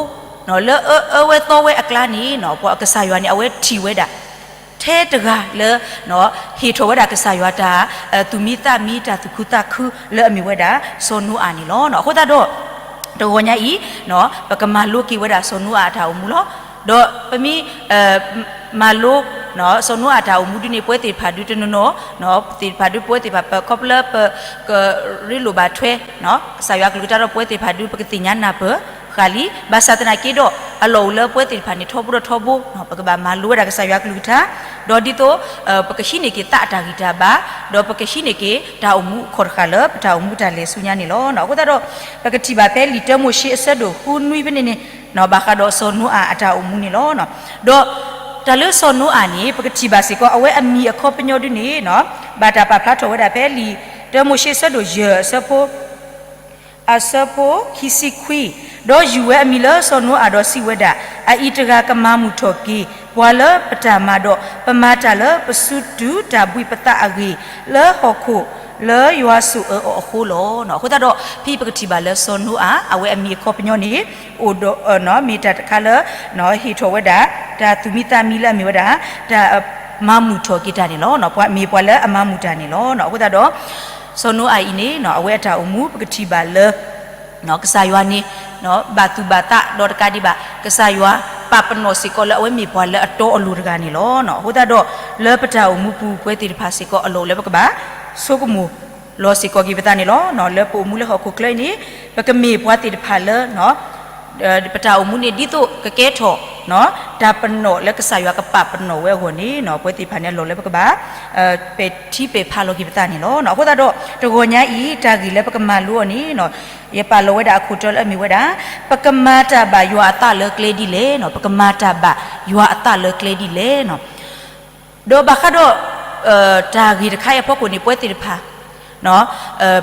လၢအအၢဝဲသီဝဲအကျါန့ၣ် ကစၢ်ယွၤန့ၣ် အဝဲထံၣ်ဝဲဒၣ် ထဲတဂၤလၢ ဟ့ၣ်ထီၣ်ဝဲဒၣ်ကစၢ်ယွၤတၢ် သူၣ်မံသးမံ တၢ်သူၣ်ခုသးခုလၢအမ့ၢ်ဝဲဒၣ် စီၤနိအၤန့ၣ်လီၤ. အဃိသတးဒီး တဂီၤညါအံၤ ပကမၤလိက့ၤဝဲဒၣ်စီၤနိအၤအတၢ်အိၣ်မူလီၤ. ဒီးပမ့ၢ် မၤလိ စီၤနိအၤအတၢ်အိၣ်မူဒ်န့ၣ် ပဝဲသ့ၣ်တဖၣ်ဒုတနီၤနီၤ သ့ၣ်တဖၣ်ဒု ပဝဲသ့ၣ်တဖၣ် ပခီဖျိလၢပကရ့လိာ်ဘၣ်ထွဲ ကစၢ်ယွၤကလုၢ်ကထါဒီးပဝဲသ့ၣ်တဖၣ်ဒု ပကသ့ၣ်ညါနၢ်ပၢၢ်ဃာ်လံ. ဘၣ်ဆၣ်သနာ်က့ဒီး အလီၢ်အိၣ်လၢပဝဲသ့ၣ်တဖၣ်န့ၣ် ထီဘိဒီးထီဘိ ပကဘၣ်မၤလိဝဲဒၣ်ကစၢ်ယွၤကလုၢ်ကထါ ဒီးဒ်သိး ပကဟံးန့ၢ်က့ၤသးအတၢ်ဂံၢ်တၢ်ဘါ ဒီးပကဟံးန့ၢ်က့ၤတၢ်အိၣ်မူအခီၣ်တဃာ်လၢပတၢ်အိၣ်မူတၢ်လဲၤဆူညါန့ၣ်လီၤ. အဃိသတးဒီး ပကထံၣ်ဘၣ်ဖဲလံာ်တၢမိၤၡ့အဆၢဒိၣ်ဃုနွံဖဲန့ၣ်န့ၣ် ဘၣ်ဃးဒီးစီၤနိအၤအတၢ်အိၣ်မူန့ၣ်လီၤ. ဒီးတၢ်လၢစီၤနိအၤန့ၣ် ပကထံၣ်ဘၣ်စ့ၢ်ကီး အဝဲအမံၤအခီပညီဒုန့ၣ် ဘၣ်တၢ်ပာ်ဖျါထီၣ်ဝဲဒၣ်ဖဲလံာ်တၢမိၤၡ့အဆၢဒိၣ်ယဲၢ်အဆၢဖိ အဆၢဖိခံဆံခွံ, ဒီးယူၤဝဲအမံၤလၢစီၤနိအၤဒီးစံးဝဲဒၣ်, အအံၤတဂၤကမၤမုာ်ထီၣ်က့ၤ ပှၤလၢပတၢ်မၤဒီး ပမၤတၢ်လၢပစုတူာ်တၢ်ဘှံးပသးအဂ့ၢ် လၢဟီၣ်ခိၣ်လၢယွၤဆိၣ်အၢအီၤအဃိလီၤ. အဃိသတးဒီး ဖဲပကထံၣ်ဘၣ်လၢစီၤနိအၤ အဝဲအမံၤအခီပညီန့ၣ် အိၣ်ဒီး မ့ၢ်တၢ်တခါလၢ ဟ့ၣ်ထီၣ်ဝဲဒၣ် တၢ်သူၣ်မံသးမံလၢအမ့ၢ်ဝဲဒၣ် တၢ်မၤမုာ်ထီၣ်က့ၤတၢ်န့ၣ်လီၤ. မ့ၢ်ပှၤလၢအမၤမုာ်တၢ်န့ၣ်လီၤ. အဃိသတးဒီး စီၤနိအၤအံၤန့ၣ် အဝဲအတၢ်အိၣ်မူ ပကထံၣ်ဘၣ်လၢ ကစၢ်ယွၤန့ၣ် ဘၣ်သူၣ်ဘၣ်သးဒီးတကးဒံးဘၣ် ကစၢ်ယွၤပာ်ပနီၣ်စ့ၢ်ကီးလၢအဝဲမ့ၢ်ပှၤလၢအတီအလိၤတဂၤန့ၣ်လီၤ. အဃိသတးဒီး လၢပတၢ်အိၣ်မူပူၤ ပဝဲသ့ၣ်တဖၣ်စ့ၢ်ကီးအလီၢ်အိၣ်လၢပကဘၣ်ဆိကမိၣ်လီၤစ့ၢ်ကီးက့ၤပသးန့ၣ်လီၤ. လၢပအိၣ်မူလၢဟီၣ်ခိၣ်ချၢအံၤန့ၣ် ပကမ့ၢ်ပှၤသ့ၣ်တဖၣ်လၢ ပတၢ်အိၣ်မူန့ၣ် ဒ်သိးကကဲထီၣ် တၢ်ပနီၣ်လၢကစၢ်ယွၤကပာ်ပနီၣ်ဝဲအဂီၢ်န့ၣ် ပဝဲသ့ၣ်တဖၣ်န့ၣ် အလီၢ်လၢပကဘၣ် ပဲာ်ထံပဲာ်ဖးလီၤက့ၤပသးန့ၣ်လီၤ. အဃိသတးဒီး တဂီၤညါအံၤ တၢ်ဂ့ၢ်လၢပကမၤလိအီၤန့ၣ် ယပာ်လီၤဝဲဒၣ်အခိၣ်တီလၢအမ့ၢ်ဝဲဒၣ် ပကမၤတၢ်ဘၣ်ယွၤအသးလၢကျဲဒ်လဲၣ်, ပကမၤတၢ်ဘၣ်ယွၤအသးလၢကျဲဒ်လဲၣ်. ဒီးဘၣ်ဃးဒီး တၢ်ဂ့ၢ်တခါအံၤအဖီခိၣ်န့ၣ် ပဝဲသ့ၣ်တဖၣ်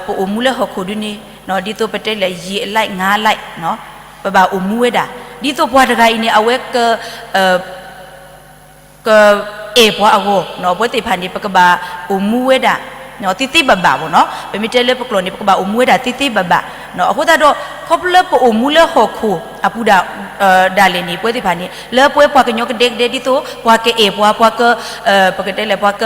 ပအိၣ်မူလၢဟီၣ်ခိၣ်ဒ်န့ၣ် ဒ်သိးပတဲလၢယံာ်အလံာ်ငါအလံာ် ပဘၣ်အိၣ်မူဝဲဒၣ် ဒ်သိးပှၤတဂၤအံၤန့ၣ် အဝဲ ကအဲၣ်ပှၤအဂီၢ် ပဝဲသ့ၣ်တဖၣ်န့ၣ် ပကဘၣ်အိၣ်မူဝဲဒၣ် သ့သ့ဘၣ်ဘၣ်ဘၣ်နီၤ. ပမ့ၢ်တဲလၢပကျိာ်န့ၣ် ပကဘၣ်အိၣ်မူဝဲဒၣ်သ့သ့ဘၣ်ဘၣ်. အဃိသတးဒီး ခီဖျိလၢပအိၣ်မူလၢဟီၣ်ခိၣ်အပူၤဒၣ် ဒၣ်လဲာ်န့ၣ် ပဝဲသ့ၣ်တဖၣ်န့ၣ် လၢပှဲၤပှၤကညီကဒဲကဒဲ ဒ်သိးပှၤကအဲၣ်ပှၤ ပှၤက ပကတဲလဲၣ် ပှၤက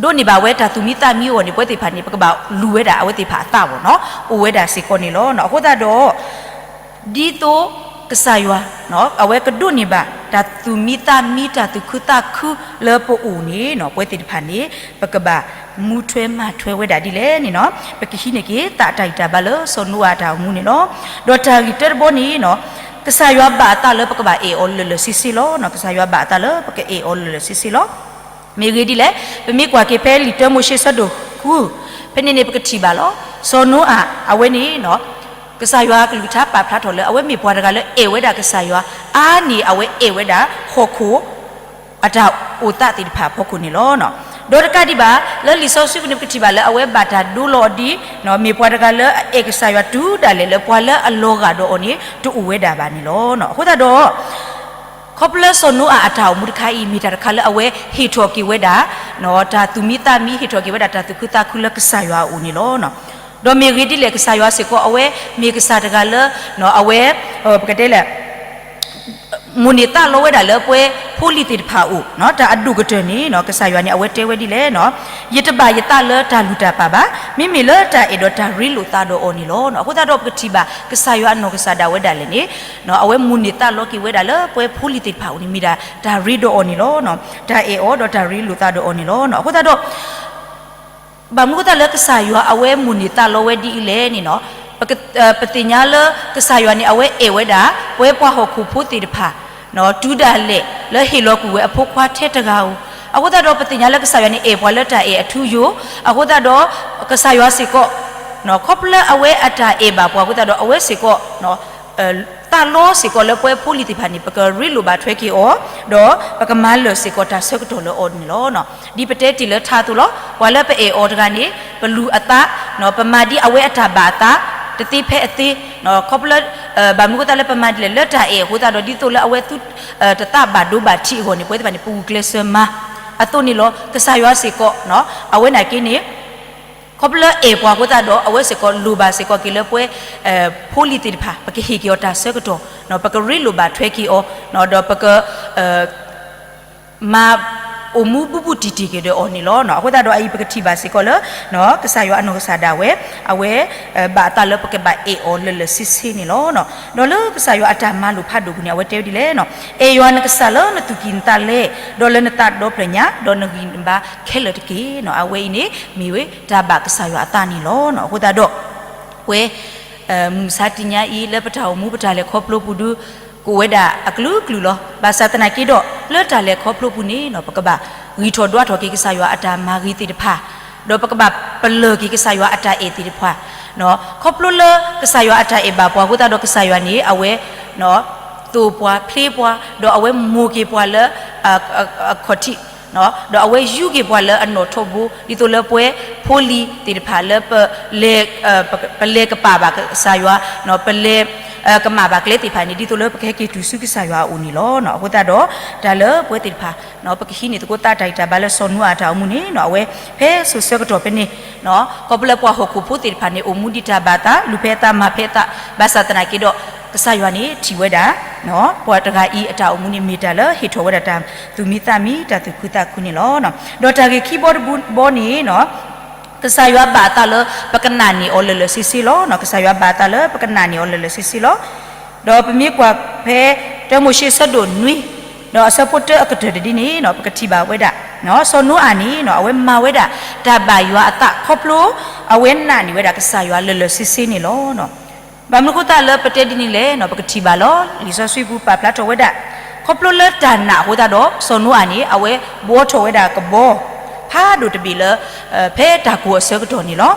ဒိးန့ၢ်ဘၣ်ဝဲတၢ်သူၣ်မံသးမံအဂီၢ်န့ၣ် ပဝဲသ့ၣ်တဖၣ်န့ၣ် ပကဘၣ်လူၤဝဲဒၣ်အဝဲသ့ၣ်တဖၣ်အသးဘၣ်နီၤ အိၣ်ဝဲဒၣ်စ့ၢ်ကီးန့ၣ်လီၤ. အဃိသတးဒီး ဒ်သိးကစၢ်ယွၤ အဝဲကဒိးန့ၢ်ဘၣ် တၢ်သူၣ်မံသးမံ တၢ်သူၣ်ခုသးခုလၢပအိၣ်န့ၣ် ပဝဲသ့ၣ်တဖၣ်န့ၣ် ပကဘၣ်မူထွဲမၤထွဲဝဲဒၣ်ဒ်လဲၣ်န့ၣ်နီၤ ပကဟံးန့ၢ်က့ၤသးတၢ်ဂံၢ်တၢ်ဘါလၢစီၤနိအၤအတၢ်အိၣ်မူန့ၣ်လီၤ. ဒီးတၢ်ဂ့ၢ်တၢတဘီန့ၣ် ကစၢ်ယွၤဘၣ်အသးလၢပကဘၣ်အဲၣ်အီၤလၢာ်လၢာ်ဆ့ဆ့လီၤ. ကစၢ်ယွၤဘၣ်အသးလၢပကအဲၣ်အီၤလၢာ်လၢာ်ဆ့ဆ့လီၤ. မ့ၢ်ဂ့ၢ်ဒ်လဲၣ်, ပမ့ၢ်ကွၢ်က့ၤဖဲလံာ်တၢမိၤၡ့ဆၢဒိၣ်ဃု ဖဲန့ၣ်န့ၣ် ပကထံၣ်ဘၣ်လီၤ. စီၤနိအၤ အဝဲန့ၣ် ကစၢ်ယွၤကလုၢ်ကထါပာ်ဖျါထီၣ်လၢ အဝဲမ့ၢ်ပှၤတဂၤလၢအဲၣ်ဝဲဒၣ်ကစၢ်ယွၤ အါန့ၢ်အဝဲအဲၣ်ဝဲဒၣ်ဟီၣ်ခိၣ် အတၢ်အိၣ်သးသ့ၣ်တဖၣ်အဖီခိၣ်န့ၣ်လီၤ. ဒီးတကးဒံးဘၣ် လၢလံာ်စီဆှံပူၤန့ၣ် ပကထံၣ်ဘၣ်လၢအဝဲဘၣ်တၢ်ဒိလီၤအီၤဒ် မ့ၢ်ပှၤတဂၤလၢအအဲၣ်ကစၢ်ယွၤတုၤဒၣ်လဲာ်လၢပှၤလၢအလီၤဂာ်ဒီးအီၤန့ၣ် တအိၣ်ဝဲဒၣ်ဘၣ်န့ၣ်လီၤ. အဃိသတးဒီး ခီဖျိလၢစီၤနိအၤအတၢ်အိၣ်မူတခါအံၤ မ့ၢ်တၢ်တခါလၢအဝဲဟ့ၣ်ထီၣ်က့ၤဝဲဒၣ် တၢ်သူၣ်မံသးမံ ဟ့ၣ်ထီၣ်က့ၤဝဲဒၣ်တၢ်သူၣ်ခုသးခုလၢကစၢ်ယွၤအအိၣ်န့ၣ်လီၤ. ဒီးမ့ၢ်ဂ့ၢ်ဒ်လဲၣ် ကစၢ်ယွၤစ့ၢ်ကီး အဝဲမ့ၢ်ကစၢ်တဂၤလၢ အဝဲ ပကတဲလဲၣ် မိၣ်န့ၢ်သးလီဝဲဒၣ်လၢပှဲၤဖိလံၤသ့ၣ်တဖၣ်အအိၣ် တၢ်အဒိၣ်ကတၢၢ်န့ၣ် ကစၢ်ယွၤန့ၣ် အဝဲတဲဝဲဒ်လဲၣ် ယတဘၣ်ယသးလၢတၢ်လုၢ်တၢ်ပာ်ဘၣ်, မ့မ့ၢ်လၢတၢ်အဲၣ်ဒီးတၢ်ရ့လိာ်သးဒီးအီၤန့ၣ်လီၤ. အဃိသတးဒီးပကထံၣ်ဘၣ် ကစၢ်ယွၤအနီၢ်ကစၢ်ဒၣ်ဝဲဒၣ်လဲာ်န့ၣ် အဝဲမိၣ်န့ၢ်သးလီက့ၤဝဲဒၣ်လၢပှဲၤဖိလံၤသ့ၣ်တဖၣ်အအိၣ်န့ၣ် မ့ၢ်ဒၣ်တၢ်ရ့ဒီးအီၤန့ၣ်လီၤ. တၢ်အဲၣ်အီၤဒီးတၢ်ရ့လိာ်သးဒီးအီၤန့ၣ်လီၤ. အဃိသတးဒီး ဘၣ်မနုၤအဃိသတးလၢကစၢ်ယွၤအဝဲမိၣ်န့ၢ်သးလီဝဲဒ်အံၤလဲၣ်န့ၣ်နီၤ, ပသ့ၣ်ညါလၢကစၢ်ယွၤန့ၣ် အဝဲအဲၣ်ဝဲဒၣ် ပှဲၤပှၤဟီၣ်ခိၣ်ဖိသ့ၣ်တဖၣ် တုၤဒၣ်လဲာ်လၢဟ့ၣ်လီၤကွံာ်ဝဲအဖိခွါထဲတဂၤဧိၤ, အဃိသတးဒီးပသ့ၣ်ညါလၢကစၢ်ယွၤန့ၣ် အဲၣ်ပှၤလၢတၢ်အဲၣ်အထူအယိာ်, အဃိသတးဒီး ကစၢ်ယွၤစ့ၢ်ကီး ခီဖျိလၢအဝဲအတၢ်အဲၣ်ဘၣ်ပှၤအဃိသတးဒီး အဝဲစ့ၢ်ကီး သးလီစ့ၢ်ကီးလၢပှဲၤဖိလံၤသ့ၣ်တဖၣ်န့ၣ် ပကရ့လိာ်ဘၣ်ထွဲက့ၤအီၤ, ဒီးပကမၤလၢာ်စ့ၢ်ကီးတၢ်ဆၢကတီၢ်လၢအီၤန့ၣ်လီၤ. ဒ်ပတဲတ့ၢ်လၢထါအသိးလီၤ, ပှၤလၢပအဲၣ်အီၤတဂၤန့ၣ် ပလူၤအသး, ပမၤဒ်အဝဲအတၢ်ဘၣ်အသး တသ့ဖဲအသ့, ခီဖျိ ဘၣ်မနုၤအဃိသတးလၢပမၤဒ်လဲၣ် လၢတၢ်အဲၣ်အဃိသတးဒီး ဒ်သိးလၢအဝဲသူ တသးဘၣ်ဒိဘၣ်ထံးအဂီၢ်န့ၣ် ပဝဲသ့ၣ်တဖၣ်န့ၣ် ပဂုာ်ကျဲးစၢးမၤ အသိးန့ၣ်လီၤ. ကစၢ်ယွၤစ့ၢ်ကီး အဝဲန့ၣ်က့န့ၣ် ခီဖျိလၢအဲၣ်ပှၤအဃိသတးဒီး အဝဲစ့ၢ်ကီးလိၣ်ဘၣ်စ့ၢ်ကီးက့ၤလၢပှဲၤ ဖိလံၤသ့ၣ်တဖၣ် ပကဟ့ၣ်က့ၤအီၤတၢ်ဆၢကတီၢ်, ပကရ့လိာ်ဘၣ်ထွဲက့ၤအီၤ, ဒီးပက မၤအိၣ်မူဘူးဘူးတံၢ်တံၢ်က့ၤဒီးအီၤန့ၣ်လီၤ. အဃိသတးဒီးအအံၤပကထံၣ်ဘၣ်စ့ၢ်ကီးလၢ ကစၢ်ယွၤအနီၢ်ကစၢ်ဒၣ်ဝဲ အဝဲ ဘၣ်အသးလၢပကဘၣ်အဲၣ်အီၤလၢာ်လၢာ်ဆ့ဆ့န့ၣ်လီၤ. ဒီးလၢကစၢ်ယွၤအတၢ်မၤလိာ်ဖးဒိၣ်ပူၤန့ၣ် အဝဲတဲဝဲဒ်လဲၣ်, အဲၣ်ယွၤနကစၢ်လၢနသူၣ်ကံၢ်နသးလဲ, ဒီးလၢနသးဒီဖျၢၣ်ညါ, ဒီးနဂံၢ်နဘါခဲလၢာ်တက့ၢ်. အဝဲအံၤန့ၣ် မ့ၢ်ဝဲတၢ်ဘၣ်ကစၢ်ယွၤအသးန့ၣ်လီၤ. အဃိသတးဒီး ပဝဲ မုၢ်မဆါတနံၤညါအံၤ လၢပတၢ်အိၣ်မူပတၢ်လဲၤခီဖျိပူၤဒု ကအိၣ်ဝဲဒၣ်အကလုာ်ကလုာ်လီၤ. ဘၣ်ဆၣ်သနာ်က့ဒီး လၢတၢ်လဲၤခီဖျိပူၤန့ၣ် ပကဘၣ်ဂံၢ်ထီၣ်ဒွးထီၣ်က့ၤကစၢ်ယွၤအတၢ်မၤဂ့ၤသ့ၣ်တဖၣ်, ဒီးပကဘၣ်ပလၢၢ်က့ၤကစၢ်ယွၤအတၢ်အဲၣ်သ့ၣ်တဖၣ်, ခီဖျိလၢကစၢ်ယွၤအတၢ်အဲၣ်ဘၣ်ပှၤအဃိသတးဒီး ကစၢ်ယွၤန့ၣ် အဝဲ သိၣ်ပှၤဖျ့ပှၤ ဒီးအဝဲမိၢ်က့ၤပှၤလၢ အခီၣ်ထံး, ဒီးအဝဲယူးက့ၤပှၤလၢအနီၣ်ထိးဘိ, ဒ်သိးလၢပဝဲဖိလံၤသ့ၣ်တဖၣ်လၢ ပလဲၤကပာ်ဘၣ်ကစၢ်ယွၤ, ပလဲၤကမၣ်ဘၣ်ကျဲသ့ၣ်တဖၣ်န့ၣ် ဒ်သိးလၢပကဟဲက့ၤတုၤဆူကစၢ်ယွၤအအိၣ်န့ၣ်လီၤ. အဃိသတးဒီး တၢ်လၢပဝဲသ့ၣ်တဖၣ် ပကဟံးန့ၢ်သကိးသးတၢ်ဂံၢ်တၢ်ဘါလၢစီၤနိအၤအတၢ်အိၣ်မူန့ၣ် အဝဲဖဲစိၤဆၢကတီၢ်ဖဲန့ၣ် ခီဖျိလၢပှၤဟီၣ်ခိၣ်ဖိသ့ၣ်တဖၣ်န့ၣ် အိၣ်မူဒံးတၢ်ဘၣ်သး လူၤဖဲအသးမၤဖဲအသး, ဘၣ်ဆၣ်သနာ်က့ဒီး ကစၢ်ယွၤန့ၣ်ထံၣ်ဝဲဒၣ် ပှၤတဂၤအံၤအတၢ်အိၣ်မူန့ၣ် မ့ၢ်တၢ်လၢဟ့ၣ်ထီၣ်ဝဲဒၣ်တၢ်သူၣ်မံသးမံ တၢ်သူၣ်ခုသးခုန့ၣ်လီၤ. ဒီးတၢ်ဂ့ၢ်ခံဘီတဘီန့ၣ် ကစၢ်ယွၤဘၣ်အသးလၢပကနာ်န့ၢ်အီၤလၢာ်လၢာ်ဆ့ဆ့လီၤ. ကစၢ်ယွၤဘၣ်အသးလၢပကနာ်န့ၢ်အီၤလၢာ်လၢာ်ဆ့ဆ့လီၤ. ဒီးပမ့ၢ်ကွၢ်ဖဲတၢမိၤၡ့ဆၢဒိၣ်နွံ ဒီးအဆၢဖိတၢအကတၢၢ်တဒ်န့ၣ် ပကထံၣ်ဘၣ်ဝဲဒၣ် စီၤနိအၤန့ၣ် အဝဲမၤဝဲဒၣ် တၢ်ဘၣ်ယွၤအသးခီဖျိ အဝဲနာ်န့ၢ်ဝဲဒၣ်ကစၢ်ယွၤလၢာ်လၢာ်ဆ့ဆ့န့ၣ်လီၤ. ဘၣ်မနုၤအဃိသတးလၢပတဲဒ်န့ၣ်လဲၣ်န့ၣ် ပကထံၣ်ဘၣ်လီၤ. လံာ်စီဆှံပူၤပာ်ဖျါထီၣ်ဝဲဒၣ် ခီဖျိလၢတၢ်နာ်အဃိသတးဒီး စီၤနိအၤန့ၣ် အဝဲဘှီထီၣ်ဝဲဒၣ်ကဘီ ဖးဒိၣ်တဘ့ၣ်လၢ ဖဲတၢ်ကိၢ်အဆၢကတီၢ်န့ၣ်လီၤ.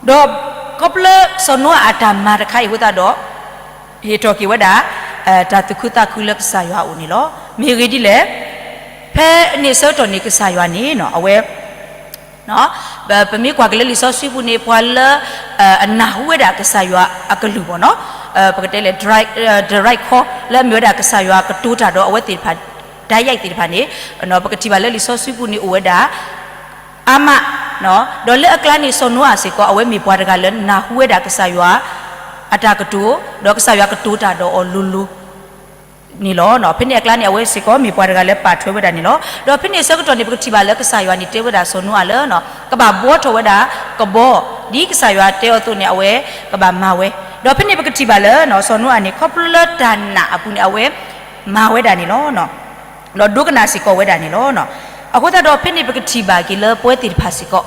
ဒီးခီဖျိလၢစီၤနိအၤအတၢ်မၤတခါအံၤအဃိသတးဒီး ဟ့ၣ်ထီၣ်က့ၤဝဲဒၣ် တၢ်သူၣ်ခုသးခုလၢကစၢ်ယွၤအအိၣ်န့ၣ်လီၤ. မ့ၢ်ဂ့ၢ်ဒ်လဲၣ်, ဖဲန့ၣ်အဆၢကတီၢ်န့ၣ် ကစၢ်ယွၤန့ၣ် အဝဲ ပမ့ၢ်ကွၢ်က့ၤလၢလံာ်စီဆှံပူၤန့ၣ် ပှၤလၢ အနၢ်ဟူဝဲဒၣ်ကစၢ်ယွၤအကလုၢ်ဘၣ်န့ၣ် ပကတဲလဲၣ် ဒရၣ်ခီ လၢအမ့ၢ်ဝဲဒၣ်ကစၢ်ယွၤကတိၤတၢ်ဒီးအဝဲသ့ၣ်တဖၣ် ဒၣ်ယဲၢ်သ့ၣ်တဖၣ်န့ၣ် ပကထံၣ်ဘၣ်လၢလံာ်စီဆှံပူၤန့ၣ်အိၣ်ဝဲဒၣ် အါမး, ဒီးလၢအကျါန့ၣ် စီၤနိအၤစ့ၢ်ကီး အဝဲမ့ၢ်ပှၤတဂၤလၢနၢ်ဟူဝဲဒၣ်ကစၢ်ယွၤအတၢ်ကတိၤ, ဒီးကစၢ်ယွၤကတိၤတၢ်ဒီးအီၤလိၤလိၤ န့ၣ်လီၤ. ဖဲန့ၣ်အကျါန့ၣ် အဝဲစ့ၢ်ကီးမ့ၢ်ပှၤတဂၤလၢပာ်ထွဲဝဲဒၣ်န့ၣ်လီၤ. ဒီးဖဲန့ၣ်အဆၢကတီၢ်န့ၣ် ပကထံၣ်ဘၣ်လၢကစၢ်ယွၤန့ၣ်တဲဝဲဒၣ်စီၤနိအၤလၢ ကဘၣ်ဘှီထီၣ်ဝဲဒၣ်ကဘီ, ဒ်ကစၢ်ယွၤတဲအီၤအသိးန့ၣ် အဝဲကဘၣ်မၤဝဲ, ဒီးဖဲန့ၣ်ပကထံၣ်ဘၣ်လၢ စီၤနိအၤန့ၣ် ခီဖျိလၢတၢ်နာ်အပူၤန့ၣ် အဝဲမၤဝဲဒၣ်န့ၣ်လီၤ. ဒီးဒိကနၣ်စ့ၢ်ကီးဝဲဒၣ်န့ၣ်လီၤ. အဃိသတးဒီး ဖဲန့ၣ်ပကထံၣ်ဘၣ်က့ၤလၢပဝဲသ့ၣ်တဖၣ်စ့ၢ်ကီး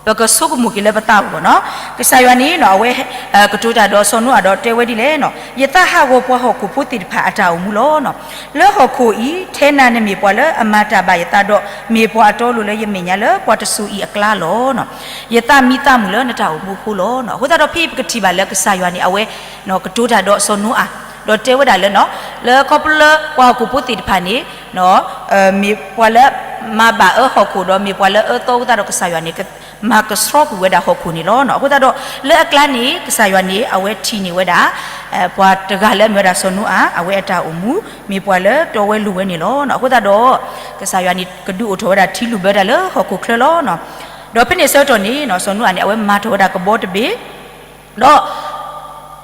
ပကဆိကမိၣ်က့ၤလၢပသးအိၣ်ဘၣ်န့ၣ် ကစၢ်ယွၤန့ၣ် အဝဲကတိၤတၢ်ဒီးစီၤနိအၤဒီးတဲဝဲဒ်လဲၣ်န့ၣ် ယသးဟးဂီၤပှၤဟီၣ်ခိၣ်ဖိသ့ၣ်တဖၣ်အတၢ်အိၣ်မူလီၤ. လၢဟီၣ်ခိၣ်အံၤ ထဲနၤနမ့ၢ်ပှၤလၢအမၤတၢ်ဘၣ်ယသးဒီး မ့ၢ်ပှၤအတီအလိၤလၢယမဲာ်ညါလၢပှၤတစိၤအံၤအကျါလီၤ. ယသးမံသးမုာ်လၢနတၢ်အိၣ်မူအဃိလီၤ. အဃိသတးဒီး ဖဲပကထံၣ်ဘၣ်လၢကစၢ်ယွၤန့ၣ် အဝဲကတိၤတၢ်ဒီးစီၤနိအၤ ဒီးတဲဝဲဒၣ်လၢ လၢခီဖျိလၢပှၤဟီၣ်ခိၣ်ဖိသ့ၣ်တဖၣ်န့ၣ် မ့ၢ်ပှၤလၢမၤဘၣ်အၢဟီၣ်ခိၣ်ဒီး မ့ၢ်ပှၤလၢအအၢသီအဃိသတးဒီး ကစၢ်ယွၤန့ၣ် မၤကဆှီကွံာ်ဝဲဒၣ်ဟီၣ်ခိၣ်န့ၣ်လီၤ. အဃိသတးဒီး လၢအကျါန့ၣ် ကစၢ်ယွၤန့ၣ် အဝဲထံၣ်န့ၢ်ဝဲဒၣ် ပှၤတဂၤလၢအမ့ၢ်ဝဲဒၣ်စီၤနိအၤ အဝဲအတၢ်အိၣ်မူ မ့ၢ်ပှၤလၢတီဝဲလိၤဝဲန့ၣ်လီၤ. အဃိသတးဒီး ကစၢ်ယွၤန့ၣ် ကဒုးအိၣ်ထီၣ်ဝဲဒၣ်ထံလုၢ်ဘၢတၢ်လၢဟီၣ်ခိၣ်ချၢလီၤ. ဒီးဖဲန့ၣ်အဆၢကတီၢ်န့ၣ် စီၤနိအၤန့ၣ် အဝဲမၤထီၣ်ဝဲဒၣ်ကဘီတဘ့ၣ် ဒီး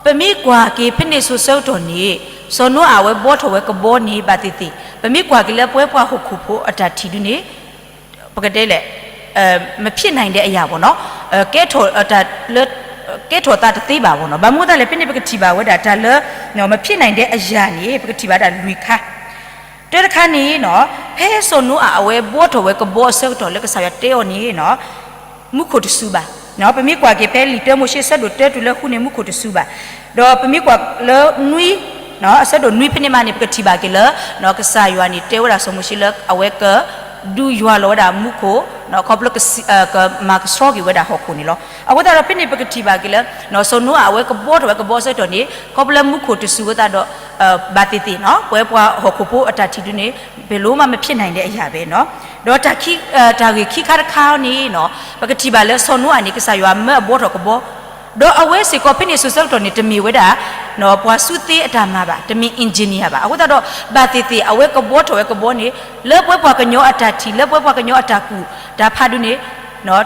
ပမ့ၢ်ကွၢ်က့ၤဖဲန့ၣ်စိၤဆၢကတီၢ်န့ၣ် စီၤနိအၤအဝဲဘှီထီၣ်ဝဲကဘီန့ၣ် ဘၣ်သ့ၣ်သ့ၣ် ပမ့ၢ်ကွၢ်က့ၤလၢပဝဲပှၤဟီၣ်ခိၣ်ဖိအတၢ်ထံၣ်ဒုန့ၣ် ပကတဲလဲၣ် မဖြစ်နိုင်တဲ့အရာပေါ့နော် ကဲထီၣ်တၢ်လၢ ကဲထီၣ်သးတသ့ဘၣ်ပေါ့နော်. ဘၣ်မနုၤအဃိသတးလဲၣ် ဖဲန့ၣ်ပကထံၣ်ဘၣ်ဝဲဒၣ်တၢ်လၢ မဖြစ်နိုင်တဲ့အရာန့ၣ် ပကထံၣ်ဘၣ်ဒၣ်လွံၢ်ခါ တၢတခါန့ၣ် ဖဲစီၤနိအၤအဝဲဘှီထီၣ်ဝဲကဘီအဆၢကတီၢ်လၢကစၢ်ယွၤတဲအီၤန့ၣ် မူခိၣ်တစူၤဘၣ်. ပမ့ၢ်ကွၢ်က့ၤဖဲလံာ်တၢမိၤၡ့အဆၢဒိၣ်တၢတုၤလၢဃုန့ၣ် မူခိၣ်တစူၤဘၣ်. ဒီးပမ့ၢ်ကွၢ်လၢနွံ အဆၢဒိၣ်နွံဖဲန့ၣ်မးန့ၣ် ပကထံၣ်ဘၣ်က့ၤလၢ ကစၢ်ယွၤန့ၣ်တဲဝဲဒၣ်စီၤမိၤၡ့လၢအဝဲက ဒုးယွၤလီၤဝဲဒၣ်မူခိၣ် ခီဖျိကမၤကဆှီက့ၤဝဲဒၣ်ဟီၣ်ခိၣ်န့ၣ်လီၤ. အဃိသတးဒီးဖဲန့ၣ်ပကထံၣ်ဘၣ်က့ၤလၢ စီၤနိအၤအဝဲကဘှီထီၣ်ဝဲကဘီအဆၢကတီၢ်န့ၣ် ခီဖျိလၢမူခိၣ်တစူၤအဃိသတးဒီး ဘၣ်သ့ၣ်သ့ၣ် ပဝဲပှၤဟီၣ်ခိၣ်ဖိအတၢ်ထံၣ်ဒုန့ၣ် ဘယ်လိုမှ မဖြစ်နိုင်တဲ့အရာ ဘဲနီၤ. ဒီးတၢ်ဂ့ၢ်ခံခါတခါန့ၣ် ပကထံၣ်ဘၣ်လၢစီၤနိအၤန့ၣ် ကစၢ်ယွၤမၢအဘှီထီၣ်ကဘီ ဒီးအဝဲစ့ၢ်ကီးဖဲန့ၣ်စိၤဆၢကတီၢ်န့ၣ် တမ့ၢ်ဝဲဒၣ် ပှၤစုသ့အတၢ်မၤဘၣ်, တမ့ၢ် engineer ဘၣ်. အဃိသတးဒီး ဘၣ်သ့ၣ်သ့ၣ် အဝဲကဘှီထီၣ်ဝဲကဘီန့ၣ် လၢပဝဲပှၤကညီအတၢ်ထံၣ် လၢပဝဲပှၤကညီအတၢ်ကူၣ်တၢ်ဖးဒုန့ၣ်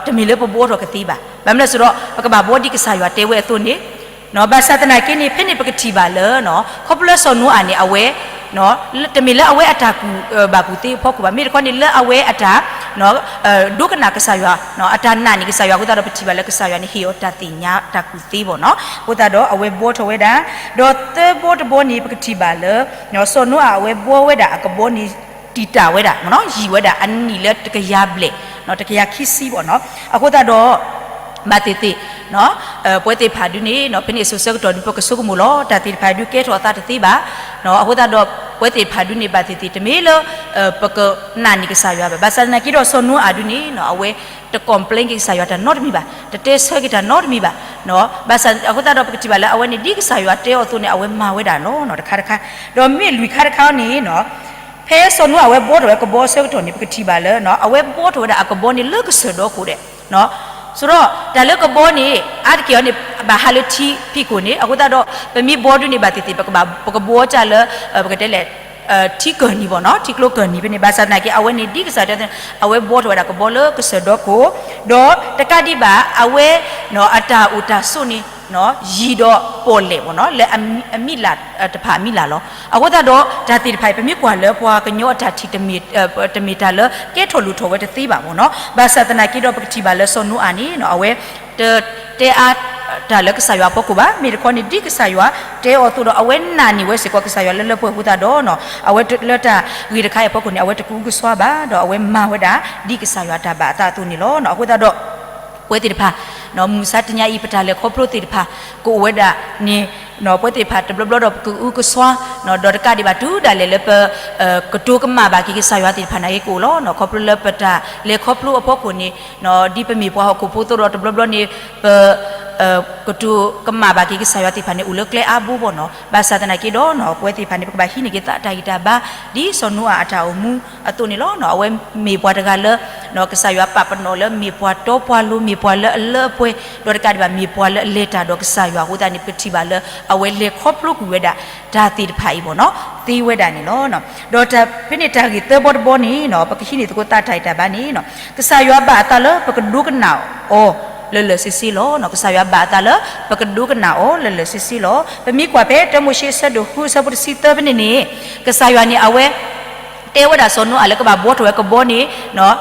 တမ့ၢ်လၢပဘှီထီၣ်ကသ့ဘၣ်. ဘၣ်မနုၤလဲၣ်ဆိုတော့ ပကဘၣ်ဘှီဒ်ကစၢ်ယွၤတဲဝဲအသိးန့ၣ် ဘၣ်ဆၣ်သနာ်က့န့ၣ် ဖဲန့ၣ်ပကထံၣ်ဘၣ်လၢ ခီဖျိလၢစီၤနိအၤန့ၣ် အဝဲ တမ့ၢ်လၢအဝဲအတၢ်ကူၣ်ဘၣ်ကူၣ်သ့အဖီခိၣ်ဘၣ်, မ့ၢ်တခီန့ၣ်လၢအဝဲအတၢ် ဒိကနၣ်ကစၢ်ယွၤ အတၢ်နာ်န့ၢ်ကစၢ်ယွၤအဃိသတးဒီး ပထံၣ်ဘၣ်လၢကစၢ်ယွၤန့ၣ် ဟ့ၣ်အီၤတၢ်သ့ၣ်ညါတၢ်ကူၣ်သ့ဘၣ်နီၤ. အဃိသတးဒီးအဝဲဘှီထီၣ်ဝဲဒၣ် ဒီးသၢဘှီတဘှီန့ၣ် ပကထံၣ်ဘၣ်လၢ စီၤနိအၤအဝဲဘှီဝဲဒၣ်အကဘီန့ၣ် တံာ်တာ်ဝဲဒၣ် ယံာ်ဝဲဒၣ်အနံၣ်လၢတကယၤဘျဲၣ် တကယၤခံဆံဘၣ်နီၤ. အဃိသတးဒီး ဘၣ်သ့ၣ်သ့ၣ် ပဝဲသ့ၣ်တဖၣ်ဒုန့ၣ် ဖဲန့ၣ်စိၤဆၢကတီၢ်ဒု ပကဆိကမိၣ်လီၤ တၢ်သ့ၣ်တဖၣ်ဒုကဲထီၣ်အသးတသ့ဘၣ်. အဃိသတးဒီး ပဝဲသ့ၣ်တဖၣ်ဒုန့ၣ် ဘၣ်သ့ၣ်သ့ၣ် တမ့ၢ်လၢ ပကနာ်န့ၢ်ကစၢ်ယွၤဘၣ်. ဘၣ်ဆၣ်သနာ်က့ဒီး စီၤနိအၤဒုန့ၣ် အဝဲတ complain က့ၤကစၢ်ယွၤတၢ်နီတမံၤဘၣ်, တတဲဆၢက့ၤတၢ်နီတမံၤဘၣ်. ဘၣ်ဆၣ်အဃိသတးဒီး ပကထံၣ်ဘၣ်လၢအဝဲန့ၣ် ဒ်ကစၢ်ယွၤတဲအီၤအသိးန့ၣ် အဝဲမၤဝဲဒၣ်လီၤ တခါတခါ. ဒီးမ့ၢ်လွံၢ်ခါတခါန့ၣ် ဖဲစီၤနိအၤအဝဲဘှီထီၣ်ဝဲကဘီအဆၢကတီၢ်န့ၣ် ပကထံၣ်ဘၣ်လၢ အဝဲဘှီထီၣ်ဝဲဒၣ်အကဘီန့ၣ်လၢကစၢၢ်ဒီခိၣ်ဒဲး. ဆိုတော့ တၢ်လၢကဘီန့ၣ် အါတက့ၢ်အီၤန့ၣ် ဘၣ်ဟးလၢထံဖံးခိၣ်န့ၣ် အဃိသတးဒီး ပမ့ၢ်ဘှီဒုန့ၣ် ဘၣ်သ့ၣ်သ့ၣ် ပကဘၣ် ပကဘှီတၢ်လၢ ပကတဲလဲၣ် ထံကၢၢ်နံၤဘၣ်နီၤ, ထံကျိကၢၢ်နံၤဖဲန့ၣ်. ဘၣ်ဆၣ်သနာ်က့ အဝဲန့ၣ် ဒ်ကစၢ်ယွၤတဲ အဝဲဘှီထီၣ်ဝဲဒၣ်ကဘီလၢကစၢၢ်ဒီခိၣ်, ဒီးတကးဒံးဘၣ် အဝဲ အတၢ်အိၣ်တၢ်ဆိးန့ၣ် ယံာ်ဒီးပီၣ်လဲၣ်ဘၣ်နီၤ လၢအမံၤလၢ်တဖၣ်အမံၤလၢ်လီၤ. အဃိသတးဒီး တၢ်သ့ၣ်တဖၣ်အံၤ ပမ့ၢ်ကွၢ်လၢပှၤကညီအတၢ်ထံၣ် တမ့ၢ်တၢ်လၢကဲထီၣ်လိၣ်ထီၣ်ဝဲတသ့ဘၣ်ဘၣ်နီၤ. ဘၣ်ဆၣ်သနာ်က့ဒီး ပကထံၣ်ဘၣ်လၢစီၤနိအၤန့ၣ် အဝဲ တတဲအါတၢ်လၢကစၢ်ယွၤအဖီခိၣ်ဘၣ်. မ့ၢ်တခီန့ၣ် ဒ်ကစၢ်ယွၤတဲအီၤအသိးဒီး အဝဲနာ်န့ၢ်ဝဲစ့ၢ်ကီးကစၢ်ယွၤလၢလၢပှဲၤပှဲၤအဃိသတးဒီး အဝဲလၢတၢ်ဂ့ၢ်တခါအံၤအဖီခိၣ်န့ၣ် အဝဲတကအုကစွါဘၣ် ဒီးအဝဲမၤဝဲဒၣ် ဒ်ကစၢ်ယွၤတၢ်ဘၣ်အသးအသိးန့ၣ်လီၤ. အဃိသတးဒီး ပဝဲသ့ၣ်တဖၣ် မုၢ်မဆါတနံၤအံၤ ပတၢ်လဲၤခီဖျိသ့ၣ်တဖၣ် ကအိၣ်ဝဲဒၣ်န့ၣ် ပဝဲသ့ၣ်တဖၣ်တဘျီဘျီဒီးပကအုကစွါ ဒီးတကးဒံးဘၣ်တုၤဒၣ်လဲာ်လၢပ ကတိၤကမၣ်ဘၣ်က့ၤကစၢ်ယွၤသ့ၣ်တဖၣ်န့ၣ်ကအိၣ်လီၤ. ခီဖျိလၢပတၢ်လဲၤခီဖျိအဖီခိၣ်န့ၣ် ဒ်ပမ့ၢ်ပှၤဟီၣ်ခိၣ်ဖိအသိးဒီးတဘျီဘျီန့ၣ် ပ ကတိၤကမၣ်ဘၣ်က့ၤကစၢ်ယွၤသ့ၣ်တဖၣ်န့ၣ် အိၣ်လၢကျဲအါဘိဘၣ်နီၤ. ဘၣ်ဆၣ်သနာ်က့ဒီး ပဝဲသ့ၣ်တဖၣ်န့ၣ် ပကဘၣ်ဟံးန့ၢ်က့ၤသးတၢ်ဂံၢ်တၢ်ဘါ ဒ်စီၤနိအၤအတၢ်အိၣ်မူအသိးန့ၣ်လီၤ. အဝဲမ့ၢ်ပှၤတဂၤလၢ ကစၢ်ယွၤပာ်ပနီၣ်လၢမ့ၢ်ပှၤတီပှၤလိၤ မ့ၢ်ပှၤလၢအလၢအပှဲၤ ဒီးတကးဒံးဘၣ် မ့ၢ်ပှၤလၢအလဲၤတၢ်ဒီးကစၢ်ယွၤအဃိသတးန့ၣ် ပကထံၣ်ဘၣ်လၢ အဝဲလဲၤခီဖျိကွံာ်ဝဲဒၣ် တၢ်သ့ၣ်တဖၣ်အံၤဘၣ်နီၤ သ့ဝဲဒၣ်န့ၣ်လီၤ. ဒီးဖဲန့ၣ်တၢ်ဂ့ၢ်သၢဘီတဘီန့ၣ် ပကဟံးန့ၢ်သကိးသးတၢ်ဂံၢ်တၢ်ဘါန့ၣ် ကစၢ်ယွၤဘၣ်အသးလၢပကဒိကနၣ်အီၤ လၢာ်လၢာ်ဆ့ဆ့လီၤ. ကစၢ်ယွၤဘၣ်အသးလၢ ပကဒိကနၣ်အီၤလၢာ်လၢာ်ဆ့ဆ့လီၤ. ပမ့ၢ်ကွၢ်ဖဲတၢမိၤၡ့အဆၢဒိၣ်ဃုအဆၢဖိတဆံသၢဖဲန့ၣ်န့ၣ် ကစၢ်ယွၤန့ၣ် အဝဲ တဲဝဲဒၣ်စီၤနိအၤလၢကဘၣ်ဘှီထီၣ်ဝဲကဘီန့ၣ်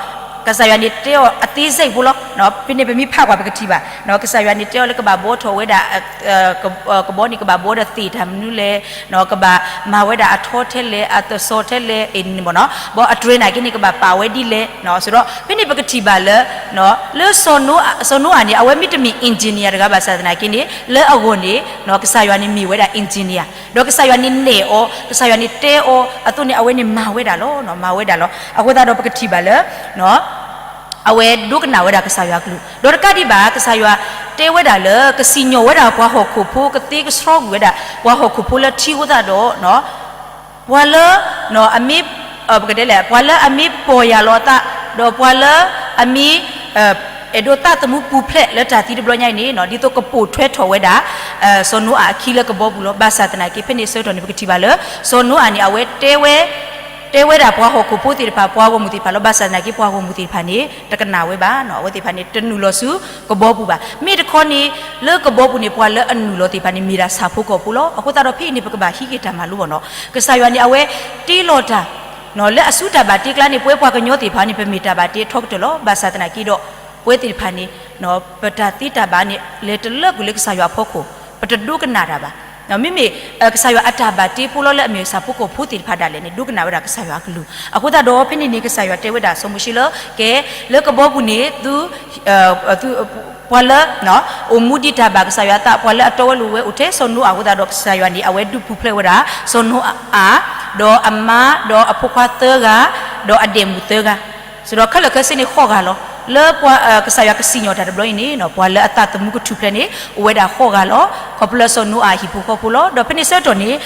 ကစၢ်ယွၤန့ၣ်တဲအီၤအသေးစိတ်ဖိလီၤ. ဖဲန့ၣ်ပမ့ၢ်ဖးကွၢ်ပကထံၣ်ဘၣ် ကစၢ်ယွၤန့ၣ်တဲအီၤလၢကဘၣ်ဘှီထီၣ်ဝဲဒၣ် ကဘီန့ၣ်ကဘၣ်ဘှီဒီးသ့ၣ်တၢ်မနုၤလဲၣ် ကဘၣ်မၤဝဲဒၣ်အထီထဲလဲၣ် အသစီၤထဲလဲၣ် အန့ၣ်ဘၣ်နီၤ ဘီအတြဲၤနာ်က့န့ၣ် ကဘၣ်ပာ်ဝဲဒ်လဲၣ် ဆိုတော့ ဖဲန့ၣ်ပကထံၣ်ဘၣ်လၢ လၢ စီၤနိအၤန့ၣ် အဝဲမ့တမ့ၢ် engineer တဂၤဘၣ်ဆၣ်သနာ်က့န့ၣ် လၢအဂီၢ်န့ၣ် ကစၢ်ယွၤန့ၣ်မ့ၢ်ဝဲဒၣ် engineer ဒီးကစၢ်ယွၤန့ၣ်နဲၣ်အီၤ ကစၢ်ယွၤန့ၣ်တဲအီၤအသိးန့ၣ် အဝဲန့ၣ်မၤဝဲဒၣ်လီၤ မၤဝဲဒၣ်လီၤ. အဃိသတးဒီးပကထံၣ်ဘၣ်လၢ အဝဲဒိကနၣ်ဝဲဒၣ်ကစၢ်ယွၤအကလုၢ် ဒီးတကးဒံးဘၣ် ကစၢ်ယွၤတဲဝဲဒၣ်လၢ ကစံၣ်ညီၣ်ဝဲဒၣ်ပှၤဟီၣ်ခိၣ်ဖိ ကသ့ကဆှီကွံာ်ဝဲဒၣ် ပှၤဟီၣ်ခိၣ်ဖိလၢထံအဃိသတးဒီး ပှၤလၢ အမ့ၢ် ပကတဲလဲၣ် ပှၤလၢအမ့ၢ်ပီၢ်ယၢ်လီၤအသး ဒီးပှၤလၢအမ့ၢ် အဲၣ်ဒိးသးသမူပူၤဖျဲးလၢတၢ်သံတဘျီညါအံၤန့ၣ် ဒ်သိးကပိာ်ထွဲထီၣ်ဝဲဒၣ် စီၤနိအၤအခံလၢကဘီပူၤလီၤ. ဘၣ်ဆၣ်သနာ်က့ ဖဲန့ၣ်ဆၢကတီၢ်န့ၣ် ပကထံၣ်ဘၣ်လၢ စီၤနိအၤန့ၣ် အဝဲတဲဝဲ တဲဝဲဒၣ်ပှၤဟီၣ်ခိၣ်ဖိသ့ၣ်တဖၣ် ပှၤဂီၢ်မုၢ်သ့ၣ်တဖၣ်လီၤ. ဘၣ်ဆၣ်သနာ်က့ ပှၤဂီၢ်မုၢ်သ့ၣ်တဖၣ်န့ၣ် တကနၣ်ဝဲဘၣ်နီၤ အဝဲသ့ၣ်တဖၣ်န့ၣ် တနုာ်လီၤဆူကဘီပူၤဘၣ်. မ့ၢ်တခီန့ၣ် လၢကဘီပူၤန့ၣ် ပှၤလၢအနုာ်လီၤသ့ၣ်တဖၣ်န့ၣ် မ့ၢ်ဒၣ်ဆၣ်ဖိကီၢ်ဖိလီၤ. အဃိသတးဒီးဖဲအံၤန့ၣ် ပကဘၣ်ဟံးက့ၤတၢ်မၤလိဘၣ်နီၤ ကစၢ်ယွၤန့ၣ် အဝဲတ့လီၤတၢ် လၢအစုတၢ်ဘၣ်တ့ကျါန့ၣ် ပဝဲပှၤကညီသ့ၣ်တဖၣ်န့ၣ် ပမ့ၢ်တၢ်ဘၣ်တ့အထီကတၢၢ်လီၤ. ဘၣ်ဆၣ်သနာ်က့ဒီး ပဝဲသ့ၣ်တဖၣ်န့ၣ် ပတၢ်သ့တၢ်ဘၣ်န့ၣ် လဲၤတလၢကွံာ်လၢကစၢ်ယွၤအဖီခိၣ် ပတဒိကနၣ်တၢ်ဘၣ်. မ့မ့ၢ် ကစၢ်ယွၤအတၢ်ဘၣ်တ့ဖိလီၤ လၢအမ့ၢ်ဆၣ်ဖိကီၢ်ဖိသ့ၣ်တဖၣ်ဒၣ်လဲာ်န့ၣ် ဒိကနၣ်ဝဲဒၣ်ကစၢ်ယွၤအကလုၢ်. အဃိသတးဒီး ဖဲန့ၣ်န့ၣ် ကစၢ်ယွၤတဲဝဲဒၣ်စီၤမိၤၡ့လၢ ကဲ လၢကဘီပူၤန့ၣ် သု ပှၤလၢ အိၣ်မူဒံးတၢ်ဘၣ်ကစၢ်ယွၤအသး ပှၤလၢအတီဝဲလိၤဝဲအိၣ်ထဲစီၤနိအၤအဃိသတးဒီး ကစၢ်ယွၤန့ၣ် အဝဲဒုးပူၤဖျဲးဝဲဒၣ် စီၤနိအၤ ဒီးအမါ ဒီးအဖိခွါသၢဂၤ ဒီးအဒဲးမုၣ်သၢဂၤ ဆိုတော့ ခဲလၢာ်ခဲဆ့န့ၣ်ဃိးဂၤလီၤ. လၢပှၤ ကစၢ်ယွၤကစံၣ်ညီၣ်တၢ်တဘျီအံၤန့ၣ် ပှၤလၢအသးသမူကထူၣ်ဖျဲးန့ၣ် အိၣ်ဝဲဒၣ်ဃိးဂၤလီၤ. ခီဖျိလၢစီၤနိအၤအဟံၣ်ဖိဃီဖိလီၤ. ဒီးဖဲန့ၣ်ဆၢကတီၢ်န့ၣ်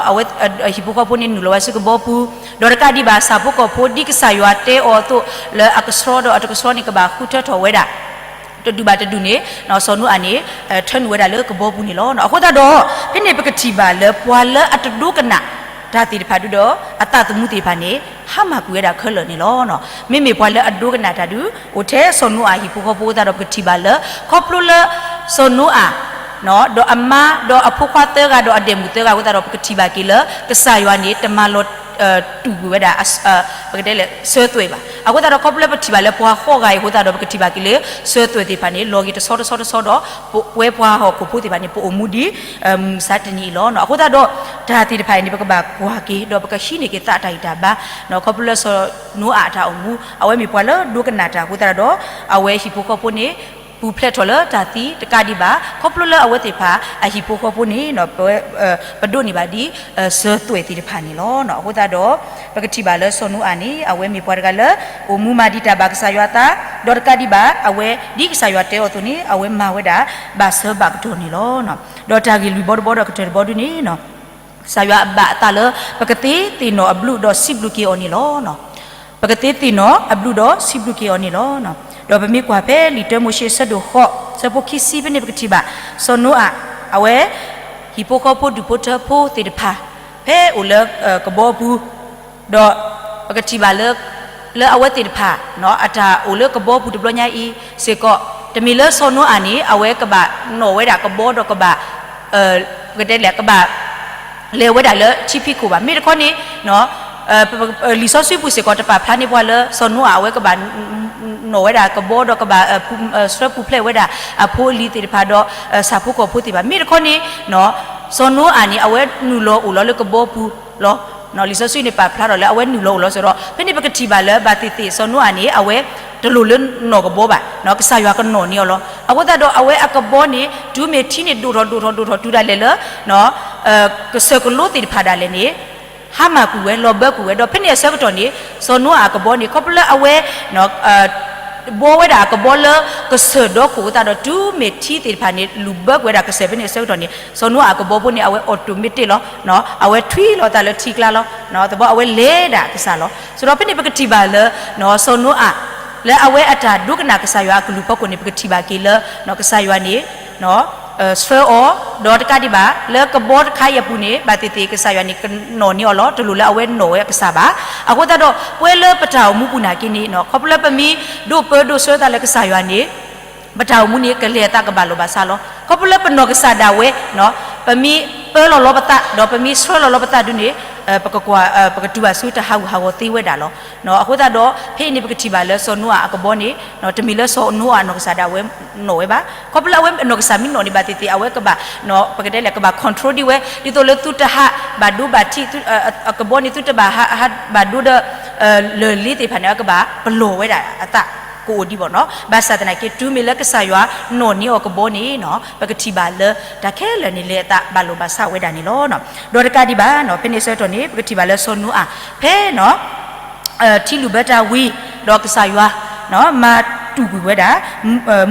အဝဲ ဟံၣ်ဖိဃီဖိန့ၣ်နုာ်လီၤဝဲဆူကဘီပူၤ ဒီးတကးဒံးဘၣ်ဆၣ်ဖိကီၢ်ဖိဒ်ကစၢ်ယွၤတဲအီၤအသိး လၢအကဆှီဒီးအတကဆှီန့ၣ် ကဘၣ်ဃုထၢထီၣ်ဝဲဒၣ် တဒူၣ်ဘၣ်တဒူၣ်န့ၣ် စီၤနိအၤန့ၣ် ထၢနုာ်ဝဲဒၣ်လၢကဘီပူၤန့ၣ်လီၤ. အဃိသတးဒီး ဖဲန့ၣ်ပကထံၣ်ဘၣ်လၢပှၤလၢအတဒိကနၣ်တၢ်သ့ၣ်တဖၣ်ဒုဒီး အသးသမူသ့ၣ်တဖၣ်န့ၣ် ဟါမၢ်ကွံာ်ဝဲဒၣ်ခဲလၢာ်န့ၣ်လီၤ. မ့မ့ၢ်ပှၤလၢအဒိကနၣ်တၢ်ဒု အိၣ်ထဲစီၤနိအၤဟံၣ်ဖိဃီဖိအဃိသတးဒီး ပကထံၣ်ဘၣ်လၢ ခီဖျိလၢ စီၤနိအၤ ဒီးအမါဒီးအဖိခွါသၢဂၤဒီးအဒဲးမုၣ်သၢဂၤအဃိသတးဒီး ပကထံၣ်ဘၣ်က့ၤလၢ ကစၢ်ယွၤန့ၣ် တမၤလီၤ တူာ်ကွံာ်ဝဲဒၣ် ပကတဲလဲၣ် စၢၤသွဲၣ်ဘၣ်. အဃိသတးဒီး ခီဖျိလၢပထံၣ်ဘၣ်လၢပှၤဃိးဂၤအံၤအဃိသတးဒီး ပကထံၣ်ဘၣ်က့ၤလၢ စၢၤသွဲၣ်သ့ၣ်တဖၣ်န့ၣ် လီၤက့ၤတဆီတဆီတဆီဒီး ပဝဲပှၤဟီၣ်ခိၣ်ဖိသ့ၣ်တဖၣ်န့ၣ် ပအိၣ်မူဒ် မုၢ်မဆါတနံၤအံၤလီၤ. အဃိသတးဒီး တၢ်သ့ၣ်တဖၣ်အံၤန့ၣ် ပကဘၣ်ကွၢ်က့ၤ ဒီးပကဟံးန့ၢ်က့ၤသးတၢ်ဂံၢ်တၢ်ဘါ ခီဖျိလၢစီၤနိအၤအတၢ်အိၣ်မူ အဝဲမ့ၢ်ပှၤလၢဒိကနၣ်တၢ်အဃိသတးဒီး အဝဲဟံၣ်ဖိဃီဖိန့ၣ် ပူၤဖျဲးထီၣ်လၢတၢ်သံတကးဒံးဘၣ် ခီဖျိလၢအဝဲသ့ၣ်တဖၣ်အဟံၣ်ဖိဃီဖိန့ၣ် ပဒိးန့ၢ်ဘၣ်ဒ် စၢၤသွဲၣ်သ့ၣ်တဖၣ်န့ၣ်လီၤ. အဃိသတးဒီး ပကထံၣ်ဘၣ်လၢစီၤနိအၤန့ၣ် အဝဲမ့ၢ်ပှၤတဂၤလၢ အိၣ်မူမၤဒံးတၢ်ဘၣ်ကစၢ်ယွၤအသး ဒီးတကးဒံးဘၣ် အဝဲဒ်ကစၢ်ယွၤတဲအီၤအသိးန့ၣ် အဝဲမၤဝဲဒၣ် ဘၣ်ဆၢဘၣ်ကတီၢ်န့ၣ်လီၤ. ဒီးတၢ်ဂ့ၢ်လွံၢ်ဘီတဘီဒီးကတၢၢ်တဘီဒုန့ၣ် ကစၢ်ယွၤအဘၣ်အသးလၢ ပကသ့သ့ၣ်နီၣ်အဘျုးဒီးစံးဘျုးက့ၤအီၤန့ၣ်လီၤ. ပကသ့သ့ၣ်နီၣ်အဘျုးဒီးစံးဘျုးက့ၤအီၤန့ၣ်လီၤ. ဒီးပမ့ၢ်ကွၢ်ဖဲလံာ်တၢမိၤၡ့အဆၢဒိၣ်ဃိး အဆၢဖိခံဆံဖဲန့ၣ် ပကထံၣ်ဘၣ် စီၤနိအၤ အဝဲ ဟံၣ်ဖိဃီဖိဒူၣ်ဖိထၢဖိသ့ၣ်တဖၣ် ဖဲအိၣ်လၢကဘီပူၤ ဒီးပကထံၣ်ဘၣ်လၢ လၢအဝဲသ့ၣ်တဖၣ် အတၢ်အိၣ်လၢကဘီပူၤတဘျီညါအံၤစ့ၢ်ကီး တမ့ၢ်လၢစီၤနိအၤန့ၣ် အဝဲကဘၣ်နီၣ်ဝဲဒၣ်ကဘီဒီးကဘၣ် ပကတဲလဲၣ် ကဘၣ် လဲၤဝဲဒၣ်လၢထံဖံးခိၣ်ဘၣ်. မ့ၢ်တခီန့ၣ် လံာ်စီဆှံပူၤစ့ၢ်ကီး တပာ်ဖျါန့ၢ်ပှၤလၢ စီၤနိအၤအဝဲကဘၣ် နီၣ်ဝဲဒၣ်ကဘီဒီးကဘၣ် ဆှၢပူၤဖျဲးဝဲဒၣ်အဖိအလံၤသ့ၣ်တဖၣ်ဒီး ဆၣ်ဖိကီၢ်ဖိသ့ၣ်တဖၣ်. မ့ၢ်တခီန့ၣ် စီၤနိအၤန့ၣ် အဝဲနုာ်လီၤအိၣ်လီၤလၢကဘီပူၤလီၤ. လံာ်စီဆှံန့ၣ်ပာ်ဖျါထီၣ်လၢအဝဲနုာ်လီၤအိၣ်လီၤစ့ၢ်ကီးဒီး ဖဲန့ၣ်ပကထံၣ်ဘၣ်လၢဘၣ်သ့ၣ်သ့ၣ် စီၤနိအၤန့ၣ် အဝဲ တလိၣ်လၢနီၢ်ကဘီဘၣ်, ကစၢ်ယွၤကနီၣ်န့ၢ်အီၤလီၤ. အဃိသတးဒီးအဝဲအကဘီန့ၣ် တုၤမ့ၢ်ထံန့ၣ်ဒိၣ်ထီၣ်ဒိၣ်ထီၣ်ဒိၣ်ထီၣ်တုၤဒၣ်လဲာ်လၢ ကစၢၢ်ကလိသ့ၣ်တဖၣ်ဒၣ်လဲာ်န့ၣ် ဟါမၢ်ကွံာ်ဝဲ လီၤဘၢကွံာ်ဝဲ ဒီးဖဲန့ၣ်အဆၢကတီၢ်န့ၣ် စီၤနိအၤအကဘီန့ၣ် ခီဖျိလၢအဝဲ ဘီဝဲဒၣ်အကဘီလၢကစၢၢ်ဒီခိၣ်အဃိသတးဒီး တုၤမ့ၢ်ထံသ့ၣ်တဖၣ်န့ၣ် လူၤဘၢကွံာ်ဝဲဒၣ်ကစၢၢ်ဖဲန့ၣ်အဆၢကတီၢ်န့ၣ် စီၤနိအၤအကဘီဖိန့ၣ် အဝဲ automatic လီၤ. အဝဲထွံလီၤအသးလၢထံကျါလီၤ. သဘီအဝဲလဲၤဒၣ်ကစၢ်လီၤ. ဆိုတော့ဖဲန့ၣ်ပကထံၣ်ဘၣ်လၢ စီၤနိအၤ လၢအဝဲအတၢ်ဒိကနၣ်ကစၢ်ယွၤအကလုၢ်ဖီခိၣ်န့ၣ် ပကထံၣ်ဘၣ်က့ၤလၢ ကစၢ်ယွၤန့ၣ် ဆှၢအီၤ, ဒီးတကးဒံးဘၣ် လၢကဘီတခါအံၤအပူၤန့ၣ် ဘၣ်သ့ၣ်သ့ၣ်ကစၢ်ယွၤန့ၣ် ကနီၣ်န့ၢ်အီၤလီၤ. တလိၣ်လၢအဝဲနီၣ်ဝဲအကစၢ်ဘၣ်. အဃိသတးဒီး ပဝဲလၢပတၢ်အိၣ်မူပူၤနာ်က့န့ၣ် ခီဖျိလၢပမ့ၢ်ဒိးပၢဒိးဆှၢသးလၢကစၢ်ယွၤန့ၣ် ပတၢ်အိၣ်မူန့ၣ် ကလဲၤအသးကဘၣ်လိာ်ဘၣ်စးလီၤ. ခီဖျိလၢပနီၢ်ကစၢ်ဒၣ်ဝဲ ပမ့ၢ်ပၢလီၤလီၤပသး ဒီးပမ့ၢ်ဆှၢလီၤလီၤပသးဒုန့ၣ် ပကကွၢ် ပကတုၤဘၣ်ဆူတၢ်ဟးဂူာ်ဟးဂီၤသ့ဝဲဒၣ်လီၤ. အဃိသတးဒီး ဖဲအံၤန့ၣ်ပကထံၣ်ဘၣ်လၢစီၤနိအၤအကဘီန့ၣ် တမ့ၢ်လၢစီၤနိအၤအနီၢ်ကစၢ်ဒၣ်ဝဲနီၣ်ဝဲဘၣ်. ခီဖျိလၢအဝဲအနီၢ်ကစၢ်မ့ၢ်နီၣ်န့ၣ် ဘၣ်သ့ၣ်သ့ၣ် အဝဲကဘၣ် ပကတဲလဲၣ် ကဘၣ် control ဒံးဝဲ ဒ်သိးလၢသုတဟးဘၣ်ဒိဘၣ်ထံး အကဘီန့ၣ် သုတဘၣ်ဟးဘၣ်ဒိဒီး လၢၢ်လ့သ့ၣ်တဖၣ်န့ၣ် အကဘၣ်ပလီၢ်ဝဲဒၣ်အသးကအိၣ်ဒံးဘၣ်နီၤ. ဘၣ်ဆၣ်သနာ်က့ တုၤမ့ၢ်လၢကစၢ်ယွၤနီၣ်န့ၢ်အီၤကဘီန့ၣ်နီၤ ပကထံၣ်ဘၣ်လၢတၢ်ခဲလၢာ်န့ၣ် လဲၤအသးဘၣ်လိာ်ဘၣ်စးဝဲဒၣ်န့ၣ်လီၤ. ဒီးတကးဒံးဘၣ်နီၤ ဖဲန့ၣ်ဆၢကတီၢ်န့ၣ် ပကထံၣ်ဘၣ်လၢစီၤနိအၤ ဖဲနီၤ ထံလုၢ်ဘၢတၢ်ဝံၤ ဒီးကစၢ်ယွၤ မၤတူၢ်ကွံာ်ဝဲဒၣ်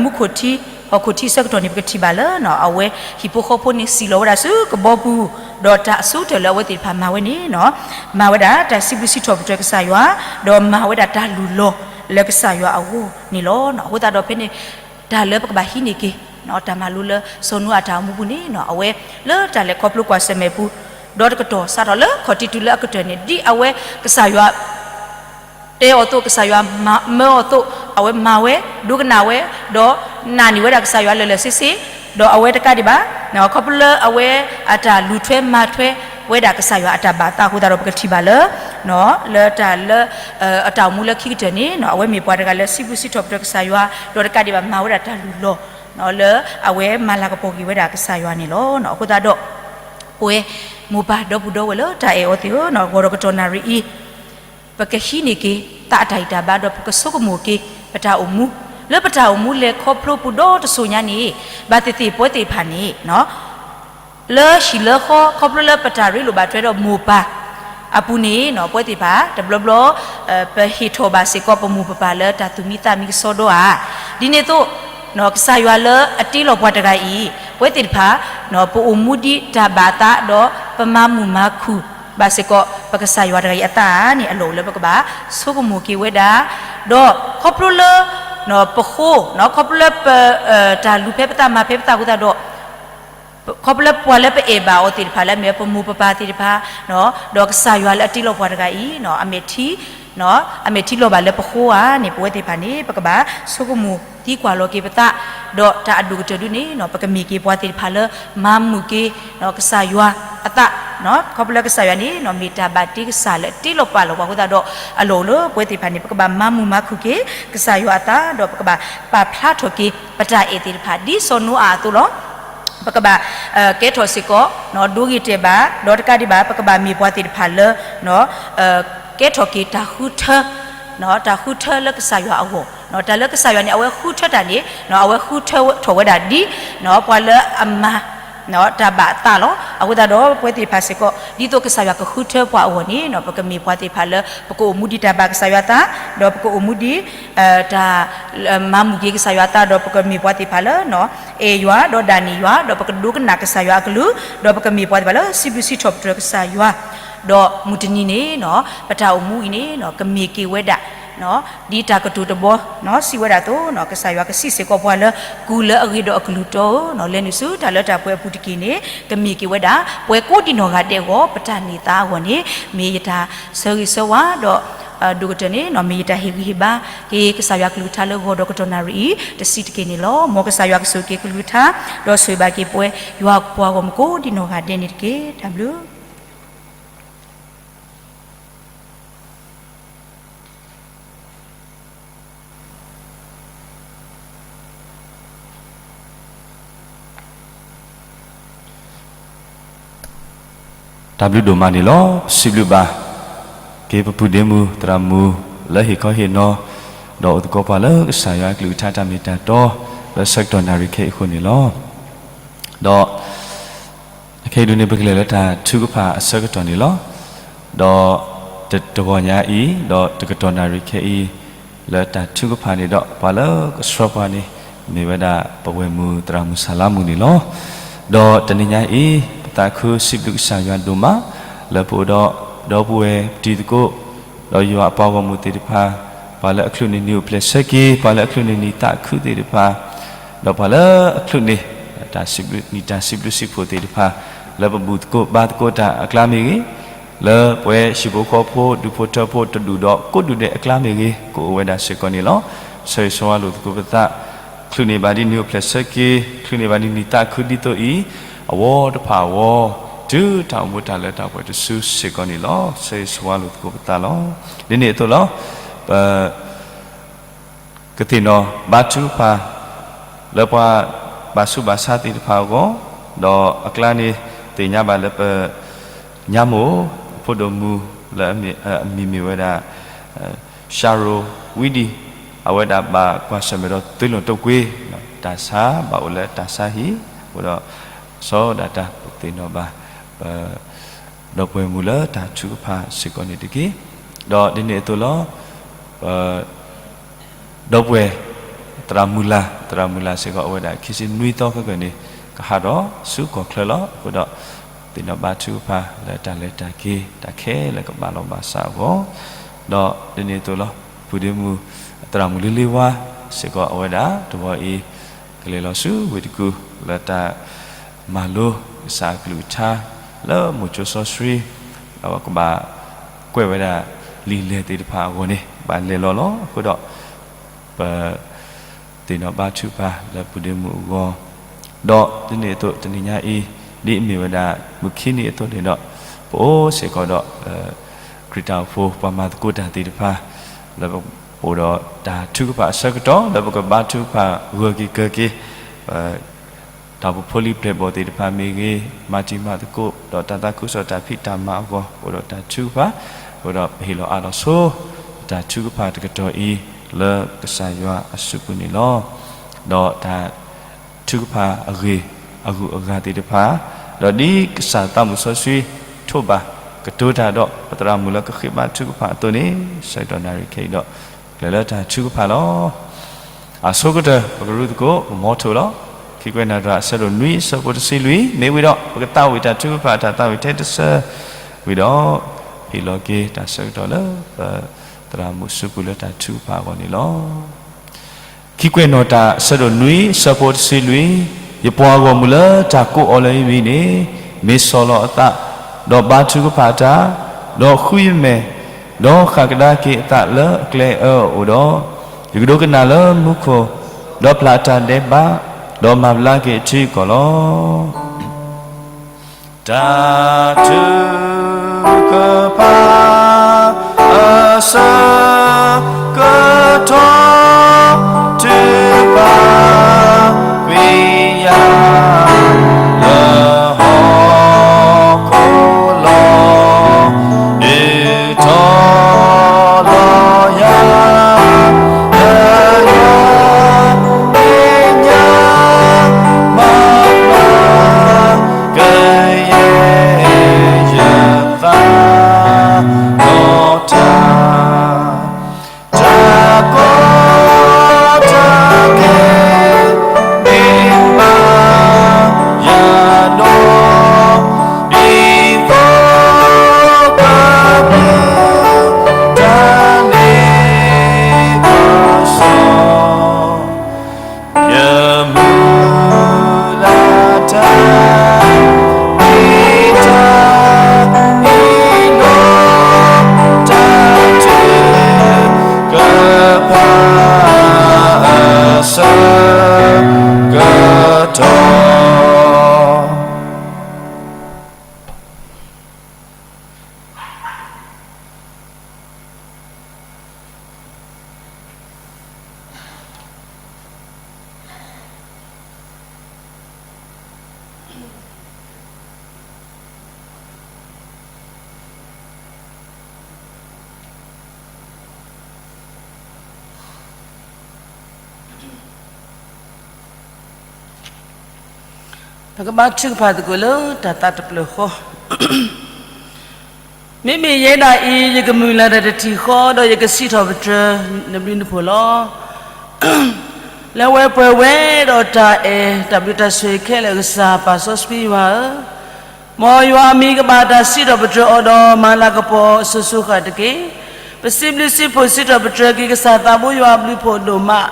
မူခိၣ်ထံ ဟီၣ်ခိၣ်ထံဆၢကတီၢ်န့ၣ် ပကထံၣ်ဘၣ်လၢ အဝဲဟံၣ်ဖိဃီဖိန့ၣ် စံၣ်လီၤဝဲဒၣ်ဆူကဘီပူၤ, ဒီးတၢ်အဆိကတၢၢ်လၢအဝဲသ့ၣ်တဖၣ်မၤဝဲန့ၣ်နီၤ မၤဝဲဒၣ်တၢ်စံးဘျုးစံးထီၣ်ပတြၢၤကစၢ်ယွၤ, ဒီးမၤဝဲဒၣ်တၢ်လုၢ်လီၢ်လၢကစၢ်ယွၤအဂီၢ်န့ၣ်လီၤ. အဃိသတးဒီးဖဲန့ၣ် တၢ်လၢပကဘၣ်ဟံးန့ၢ်က့ၤ တၢ်မၤလိလၢစီၤနိအၤတၢ်အိၣ်မူပူၤန့ၣ်နီၤ အဝဲလၢတၢ်လဲၤခီဖျိကွၢ်ဆၢၣ်မဲာ်ပူၤ ဒီးတကတီၢ်စးထီၣ်လၢခီၣ်ထံးတုၤလၢအကတၢၢ်န့ၣ် ဒ်အဝဲကစၢ်ယွၤ တဲအီၤအသိး ကစၢ်ယွၤမၢအီၤအသိး အဝဲမၤဝဲ ဒိကနၣ်ဝဲ ဒီးနာ်န့ၢ်ဝဲဒၣ်ကစၢ်ယွၤလၢာ်လၢာ်ဆ့ဆ့, ဒီးအဝဲတကးဒံးဘၣ် ခီဖျိလၢအဝဲအတၢ်လူၤထွဲမၤထွဲဝဲဒၣ်ကစၢ်ယွၤအတၢ်ဘၣ်သးအဃိသတးဒီး ပကထံၣ်ဘၣ်လၢ လၢတၢ်လၢ အတၢ်အိၣ်မူလၢခံကတၢၢ်န့ၣ် အဝဲမ့ၢ်ပှၤတဂၤလၢစံးဘျုးစံးထီၣ်ပတြၢၤကစၢ်ယွၤ ဒီးတကးဒံးဘၣ်မၤဝဲဒၣ်တၢ်လုၢ်လီၢ် လၢအဝဲမၤလၤကပီၤက့ၤဝဲဒၣ်ကစၢ်ယွၤန့ၣ်လီၤ. အဃိသတးဒီး ပဝဲမိၢ်ပၢ်ဒီပုၢ်ဒီဝဲၢ်လၢတၢ်အဲၣ်အီၤသ့ၣ်ဧၢ, ဂီၤဒီးကတီၢ်နၣ်ရံၣ်အံၤ ပကဟံးန့ၢ်က့ၤ သးအတၢ်ဂံၢ်တၢ်ဘါ ဒီးပကဆိကမိၣ်က့ၤ ပတၢ်အိၣ်မူ လၢပတၢ်အိၣ်မူလဲၤခီဖျိပူၤဒီတစိၤညါန့ၣ် ဘၣ်သ့ၣ်သ့ၣ်ပဝဲသ့ၣ်တဖၣ်န့ၣ် လၢဟံၣ်လၢဃီ ခီဖျိလၢပတၢ်ရ့လိာ်ဘၣ်ထွဲဒီးမိၢ်ပၢ်အပူၤန့ၣ် ပဝဲသ့ၣ်တဖၣ် တဘျီဘျီ ပဟ့ၣ်ထီၣ်ဘၣ်စ့ၢ်ကီးပမိၢ်ပပၢ်လၢတၢ်သူၣ်မံသးမံကစီဒီဧါ. ဒ်န့ၣ်အသိး ကစၢ်ယွၤလၢအတ့လီၤပှၤတဂၤအံၤ ပဝဲသ့ၣ်တဖၣ် ပအိၣ်မူဒ်တၢ်ဘၣ်အသး ဒီးပမၤမုာ်မၤခုၣ်ဘၣ်စ့ၢ်ကီး ပကစၢ်ယွၤတဂၤအံၤအသးန့ၣ် အလီၢ်အိၣ်လၢပကဘၣ်ဆိကမိၣ်က့ၤဝဲဒၣ်, ဒီးခီဖျိလၢ ပဃိ ခီဖျိလၢပ တၢ်လူၤဖဲပသးမၤဖဲပသးအဃိသတးဒီး ခီဖျိလၢပှၤလၢပအဲၣ်ဘၣ်အီၤသ့ၣ်တဖၣ်လၢအမ့ၢ်ပမိၢ်ပပၢ်သ့ၣ်တဖၣ် ဒီးကစၢ်ယွၤလၢအတ့လီၤပှၤတဂၤအံၤ အမဲာ်ထံ အမဲာ်ထံလီၤဘၣ်လၢပဃိဧါန့ၣ် ပဝဲသ့ၣ်တဖၣ်န့ၣ် ပကဘၣ်ဆိကမိၣ်သံကွၢ်လီၤက့ၤပသး, ဒီးတၢ်အဒိၣ်ကတၢၢ်ဒုန့ၣ် ပကမ့ၢ်က့ၤပှၤသ့ၣ်တဖၣ်လၢမၤမုာ်က့ၤ ကစၢ်ယွၤအသး, ခီဖျိလၢကစၢ်ယွၤန့ၣ် မ့ၢ်တၢ်ဘၣ်တ့ကစၢ်လၢအတ့လီၤပာ်လီၤပှၤအဃိသတးဒီး အလီၢ်အိၣ်လၢပဝဲသ့ၣ်တဖၣ်န့ၣ် ပကဘၣ်မၤမုာ်မၤခုၣ်က့ၤ ကစၢ်ယွၤအသး ဒီးပကဘၣ်ပာ်ဖျါထီၣ်က့ၤ ပတၢ်အဲၣ်သ့ၣ်တဖၣ် ဒ်စီၤနိအၤအသိးလီၤ. ပကဘၣ် ကဲထီၣ်စ့ၢ်ကီး ဒိဂ့ၤတဲာ်ဘၣ် ဒီးတကးဒံးဘၣ် ပကဘၣ်မ့ၢ်ပှၤသ့ၣ်တဖၣ်လၢ ကဲထီၣ်က့ၤတၢ်ဃုထၢ တၢ်ဃုထၢလၢကစၢ်ယွၤအဂီၢ်, တၢ်လၢကစၢ်ယွၤန့ၣ် အဝဲဃုထၢတၢ်န့ၣ် အဝဲဃုထၢထီၣ်ဝဲဒၣ်ဒ် ပှၤလၢအမၤ တၢ်ဘၣ်အသးလီၤ. အဃိသတးဒီး ပဝဲသ့ၣ်တဖၣ်စ့ၢ်ကီး ဒ်သိးကစၢ်ယွၤကဃုထၢပှၤအဂီၢ်န့ၣ် ပကမ့ၢ်ပှၤသ့ၣ်တဖၣ်လၢ ပကအိၣ်မူဒ်တၢ်ဘၣ်ကစၢ်ယွၤအသး ဒီးပကအိၣ်မူဒ် တၢ် မၤမုာ်က့ၤကစၢ်ယွၤအသး ဒီးပကမ့ၢ်ပှၤသ့ၣ်တဖၣ်လၢ အဲၣ်ယွၤ ဒီးဒၣ်န့ၢ်ယွၤ ဒီးပကဒိကနၣ်ကစၢ်ယွၤအကလုၢ် ဒီးပကမ့ၢ်ပှၤသ့ၣ်တဖၣ်လၢ စံးဘျုးစံးထီၣ်ပတြၢၤကစၢ်ယွၤ ဒီးမုၢ်တနံၤန့ၣ် ပတၢ်အိၣ်မူအံၤန့ၣ် ကမ့ၢ်က့ၤဝဲဒၣ် ဒ်တၢ်ကတိၤတဘီ စံးဝဲဒၣ်အသိး ကစၢ်ယွၤကစံးစ့ၢ်ကီးပှၤလၢ ကုၢ်လၢအဂ့ၤဒီးအကလုၢ်တီဧၢ, လဲၤနုာ်ဆူတၢ်လၢတၢ်ပှဲၤအပူၤတက့ၢ်န့ၣ် ကမ့ၢ်က့ၤဝဲဒၣ် ပှၤကိးဒံနီၢ်ဂၤဒဲးအဂီၢ် ပတၢ်န့ၢ်သါအဂီၢ်န့ၣ် မ့ၢ်ယတၢ်ဆၢဂ့ၤဆၢဝါ ဒီး ဒိၣ်ကတၢၢ်န့ၣ် မ့ၢ်ယတၢ်ဟ့ၣ်ဂံၢ်ဟ့ၣ်ဘါ က့ၤကစၢ်ယွၤကလုၢ်ကထါလၢဂီၤဒီးကတီၢ်နၣ်ရံၣ်အံၤ တဆံးတက့ၢ်န့ၣ်လီၤ. မ်ကစၢ်ယွၤကဆိၣ်ဂ့ၤက့ၤကလုၢ်ကထါ ဒီးဆိၣ်ဂ့ၤဘၣ်က့ၤပှၤ ယွၤပှၤဂီၢ်မုၢ်ကိးဒံနီၢ်ဂၤဒဲးန့ၣ်တက့ၢ်. တၢ်ဘျုး တၢ်ဘျုးဒိၣ်မးန့ၣ်လီၤ. ပစံးဘျုးဘၣ်က့ၤပပုၢ်ဒ့မုၣ်သရၣ်မုၣ်လၢဟ့ၣ်ခီဟ့ၣ်နီၤ ဒီးအိၣ်သကိးပှၤလၢကစၢ်ယွၤအကလုၢ်ကထါတၢ်မ့ၢ်တၢ်တီ လၢဆၢကတီၢ်နၣ်ရံၣ်ခဲအံၤအဃိန့ၣ်လီၤ. ဒီး ခဲအံၤဒုန့ၣ် ပကလဲၤလၢတၢ်ထုကဖၣ်အဆၢကတီၢ်န့ၣ်လီၤ. ဒီး တဂီၤညါအံၤ ဒီးတကတီၢ်နၣ်ရံၣ်ခဲအံၤ လၢတၢ်ထုကဖၣ်န့ၣ်ဒီး ပှၤလၢကဆှၢပှၤန့ၣ် မ့ၢ်ဝဲဒၣ်ပဝဲၢ်မုၢ်သရၣ်မုၣ်ဆါလါမူန့ၣ်လီၤ. ဒီးတနံၤညါအံၤ ပသးခုစံးဘျုးကစၢ်ယွၤဒိၣ်မး လၢပအိၣ်ဒီး ဒီပုၢ်ဝဲၢ်တံၤသကိး ဒီးယွၤအပှၤဂီၢ်မုၢ်သ့ၣ်တဖၣ် ပှၤလၢအချုးန့ၢ်နံၤအိၣ်ဖျဲၣ်ဆၢက့ၤ ပှၤလၢအချုးန့ၢ်နံၤသးခုသ့ၣ်တဖၣ် ဒီးပှၤလၢအချုးန့ၢ် တၢ်စံးဘျုးနံၤတၢ်စံးဘျုးစံးဖှိၣ်သ့ၣ်တဖၣ် လၢပဘူၣ်သကိးဘါသကိးတၢ်အကျါမ့ၢ်ဂ့ၤ, လၢပဝဲဟံၣ်ဖိဃီဖိ ဒူၣ်ဖိထၢဖိတဒူၣ်ဒီးကိးဒူၣ်ဒဲးအကျါမ့ၢ်ဂ့ၤ ကအိၣ်ဝဲဒၣ်စ့ၢ်ကီးန့ၣ်လီၤ. ဆၢဂ့ၤဆၢဝါလိာ်သကိးပသး, ချုးန့ၢ်ဘၣ်ဒ်နံၤအိၣ်ဖျဲၣ်ဆၢက့ၤ, ချုးန့ၢ်ဘၣ်ဒ်နံၤသးခုဒ်သိးအံၤ, အဝီတဖၣ်အဂီၢ်, တုၤတၢ်အိၣ်မူတၢ်လၢတၢ်ပှဲၤတစုစ့ၢ်ကီးန့ၣ်လီၤ. ဆၢဂ့ၤဆၢဝါလိာ်သကိးပသးလီၤ. ဒ်န့ၣ်အသိးလီၤ. ပ ကသ့ၣ်နီၣ်ဘါထုကဖၣ် လၢပှၤဘၣ်ဆူးဘၣ်ဆါသ့ၣ်တဖၣ်အဂီၢ်, ဒီးအကျါန့ၣ် သ့ၣ်ညါဘၣ်လၢပ ညါမိၢ်အဖိဒိၣ်မုၣ်လၢအမံၤမ့ၢ်ဝဲဒၣ် Cheryl Weedy, အဝဲဒၣ်ဘၣ်ကွၢ်ဆၢၣ်မဲာ်ဒီးသုးလိာ်တိာ်ကွံာ်, တၢ်ဆါဘၣ်အိၣ်လၢတၢ်ဆါဟံၣ်, အဃိဒီး စီၤဒၣ်တၢ်ပသ့ၣ်နီၣ်ဘၣ် ပ ဒီပုၢ်ဝဲၢ်မုၣ်လၢတၢ်ထုကဖၣ်စ့ၢ်ကီးန့ၣ်တက့ၢ်. ဒီးဒ်န့ၣ်အသိးလီၤ. ပ ဒီပုၢ်ဝဲၢ် သရၣ်မုၢ်လၢ်, သရၣ်မုၢ်လၢ်စ့ၢ်ကီး အဝဲဒၣ်ခံဆံနွံသီခဲကနံၣ်န့ၣ် ကဟးထီၣ်ဆူကီၢ်ချၢလီၤ. အဃိဒီး သ့ၣ်နီၣ်ဘါထုကဖၣ်လၢတၢ်လဲၤတၢ်က့ၤ တၢ်ခဲလၢာ်ကဘၣ်လီၢ်ဘၣ်စးအဂီၢ်, ဒီးဒ်န့ၣ်အသိးလီၤ. ပုၢ်ဒ့မုၣ် သရၣ်မုၢ်လ့လ့ဝါစ့ၢ်ကီး အဝဲဒၣ်တဝီအံၤ ကလဲၤလီၤဆူဝ့ၢ်တကူၣ် လၢတၢ်မၤလိကစၢ်အကလုၢ်ကထါ လၢမိၤစိစီဆှံ ကဘၣ်ကွဲးဝဲဒၣ်လံာ်လဲၢ်သ့ၣ်တဖၣ်အဂီၢ်န့ၣ် ဘၣ်လဲၤလီၤလီၤ. အဃိဒီး ပ သ့ၣ်နီၣ်ဘါထုကဖၣ်လၢပုၢ်ဒ့မုၣ်အဂီၢ်, ဒီးဒ်န့ၣ်အသိးတနံၤညါအံၤ ဒ်အမ့ၢ်ဝဲဒၣ်မုၢ်ခံနံၤအသိးန့ၣ်ဒီး ပအိၣ်စ့ၢ်ကီးဒီး ခရံာ်တၢ်အိၣ်ဖှိၣ်ပှၤမၤသကိးတၢ်သ့ၣ်တဖၣ် လၢပအိၣ်ဒီးတၢ်ထုကဖၣ်အဆၢကတီၢ် လၢပကဘါထုကဖၣ်ဂၢၢ်က့ၤကၢၤက့ၤ တၢ်အိၣ်ဖှိၣ်ဖိလံၤပျဲၢ်ဘီၣ်သ့ၣ်တဖၣ်မ့ၢ်ဂ့ၤ, မၤတံၤမၤသကိး ဒီးတၢ်သးခုကစီၣ်တၢ်ဖံးတၢ်မၤအဂီၢ် အိၣ်ဒီးတၢ်ထုကဖၣ်, အဃိဒီးပဟ့ၣ်လီၤအါထီၣ်ဆိ တၢ်ထုကဖၣ်တကတီၢ်အံၤ လၢကစၢ်ယွၤအစုပူၤန့ၣ်လီၤ. ဒီးတၢ်ထုကဖၣ်အဂ့ၢ်အဂုၤအဂၤသ့ၣ်တဖၣ်, ဒီးဒ်ကစၢ်သးမုၣ်စီဆှံ ထိးဘၣ်ကတိၤတၢ်ဒီး ပသရၣ်မုၣ်လၢကဃ့ဘါထုကဖၣ်အသိးန့ၣ် ဆၢကတီၢ်နၣ်ရံၣ်ခဲအံၤဒီး ကျဲၤလၢတၢ်ထုကဖၣ်လီၤ. အဆိကတၢၢ် ပကရူၢ်သကိး ပမီထိၣ်လီၤ. ခံကွဲးနီၣ်တၢ် အဆၢဒိၣ်နွံ အဆၢဖိတဆံလွံၢ် မ့ၢ်ဝံၤဒီး ပကသးဝံၣ်တၢ်ထုကဖၣ် တၢ်သးဝံၣ်ထဲတဆၢ ဝံၤဒီး ဟ့ၣ်လီၤက့ၤတၢ်ဆၢကတီၢ်လၢ ပသရၣ်မုၣ်စုပူၤလၢတၢ်ထုကဖၣ်အဂီၢ်န့ၣ်လီၤ. ခံကွဲးနီၣ်တၢ် အဆၢဒိၣ်နွံ အဆၢဖိတဆံလွံၢ်, ယပှၤဂီၢ်မုၢ်လၢတၢ်ကိးအီၤလၢယမံၤန့ၣ် မ့ၢ်ဆီၣ်လီၤအသး, ဒီးဘါထုကဖၣ်တၢ်, ဒီးဃုယမဲာ်, ဒီးဃၣ်ကဒါက့ၤအသးလၢအကျဲအၢအအိၣ်ဒီး, ယကဒိကနၣ်လၢမူခိၣ်, ဒီးပျၢ်တၢ်ဒဲးဘး, ဒီးမၤဘျါက့ၤအထံအကီၢ်လီၤ. တၢ်ထုကဖၣ် အဆၢကတီၢ် ထုကဖၣ်ကွံာ်ယၤ လၢဟီၣ်ခိၣ်လီၤ. ဒုးထီၣ်လီၤယၤ လၢယွၤမဲာ်ညါ မၤမၤ ကယဲၢ်ယသးနီၣ်တၢ်, တၢ်ကီတၢ်ခဲ မ့ၢ်မၤယၤဒီး ဒ်သိးကဘျုးတၢ်န့ၣ်အစိၤ ယမုၢ်လၢ်တၢ် မ့ၢ်တၢ်အ့ၣ်လိာ် တၢ်ထုကဖၣ်အဆၢကတီၢ်. ပကဘါထုကဖၣ်သကိးလၢတၢ်သးတဖျၢၣ်ဃီ, မ့မ့ၢ်ယဲဒၣ်အံၤ ယကမုၢ်လၢ်တၢ်တထံၣ်ဃီ ဒီးယကစံးထီၣ်ပတြၢၤနဘျုးနဖှိၣ်လီၤ. လၢဝဲပှဲၤဝဲဒီးတၢ်အဲၣ်တၢ်ဘျုးတၢ်ဆိၣ်ဂ့ၤခဲလၢာ်ကစၢ် ပၢ်စီဆှံယွၤဧၢ, မ်ယွၤအမံၤကဘၣ်တၢ်စံးထီၣ်ပတြၢၤအီၤဒီး မၤလၤကပီၤအစိၤစိၤဃၣ်တက့ၢ်. ပစံးဘျုးစံးဖှိၣ်စံးထီၣ်ပတြၢၤက့ၤကစၢ်သးဘိယွၤအဘျုးဖှိၣ်ဒိၣ်မး,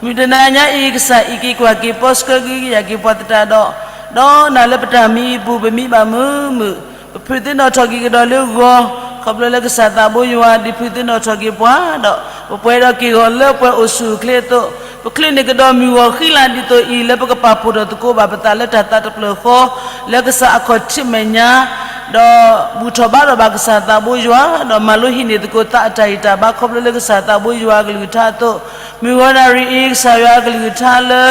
မုၢ်တနၤညါအံၤ ကစၢ်အံးက့ၤကွၢ်က့ၤ ပီဆှၢက့ၤကယာ်က့ၤပှၤသတးဒီး, ဒီးနၤလၢပတၢ်မံအပူၤ ပမံဘၣ်မုာ်မုာ်, ပဖုးသ့ၣ်နီၣ်ထီၣ်က့ၤကဒီးလၢဂီၤ, ခီဖျိလၢကစၢ်သးဘိယွၤဒုးဖုးသ့ၣ်နီၣ်ထီၣ်က့ၤပှၤဒီး ပပှဲၤဒီးက့ၢ်ဂီၤလၢပှဲၤအိၣ်ဆူၣ်အိၣ်ချ့အသိး, ပချုးန့ၢ်ကဒီးမုၢ်ဂီၤဃံလၤဒ်သိးအံၤ လၢပကပာ်ဖှိၣ်ထီၣ်သကိးဘၣ်ပသးလၢတၢ်သးတဖျၢၣ်ဃီ, လၢကစၢ်အခီၣ်ထံးမဲာ်ညါ ဒီးဘူၣ်ထီၣ်ဘါထီၣ်ဘၣ်ကစၢ်သးဘိယွၤ, ဒီးမၤလိဟံးန့ၢ်သကိးသးအတၢ်ဂံၢ်တၢ်ဘါ ခီဖျိလၢကစၢ်သးဘိယွၤအကလုၢ်ကထါအသိး, မုၢ်ဂီၤနၣ်ရံၣ်အံၤ ကစၢ်ယွၤအကလုၢ်ကထါလၢ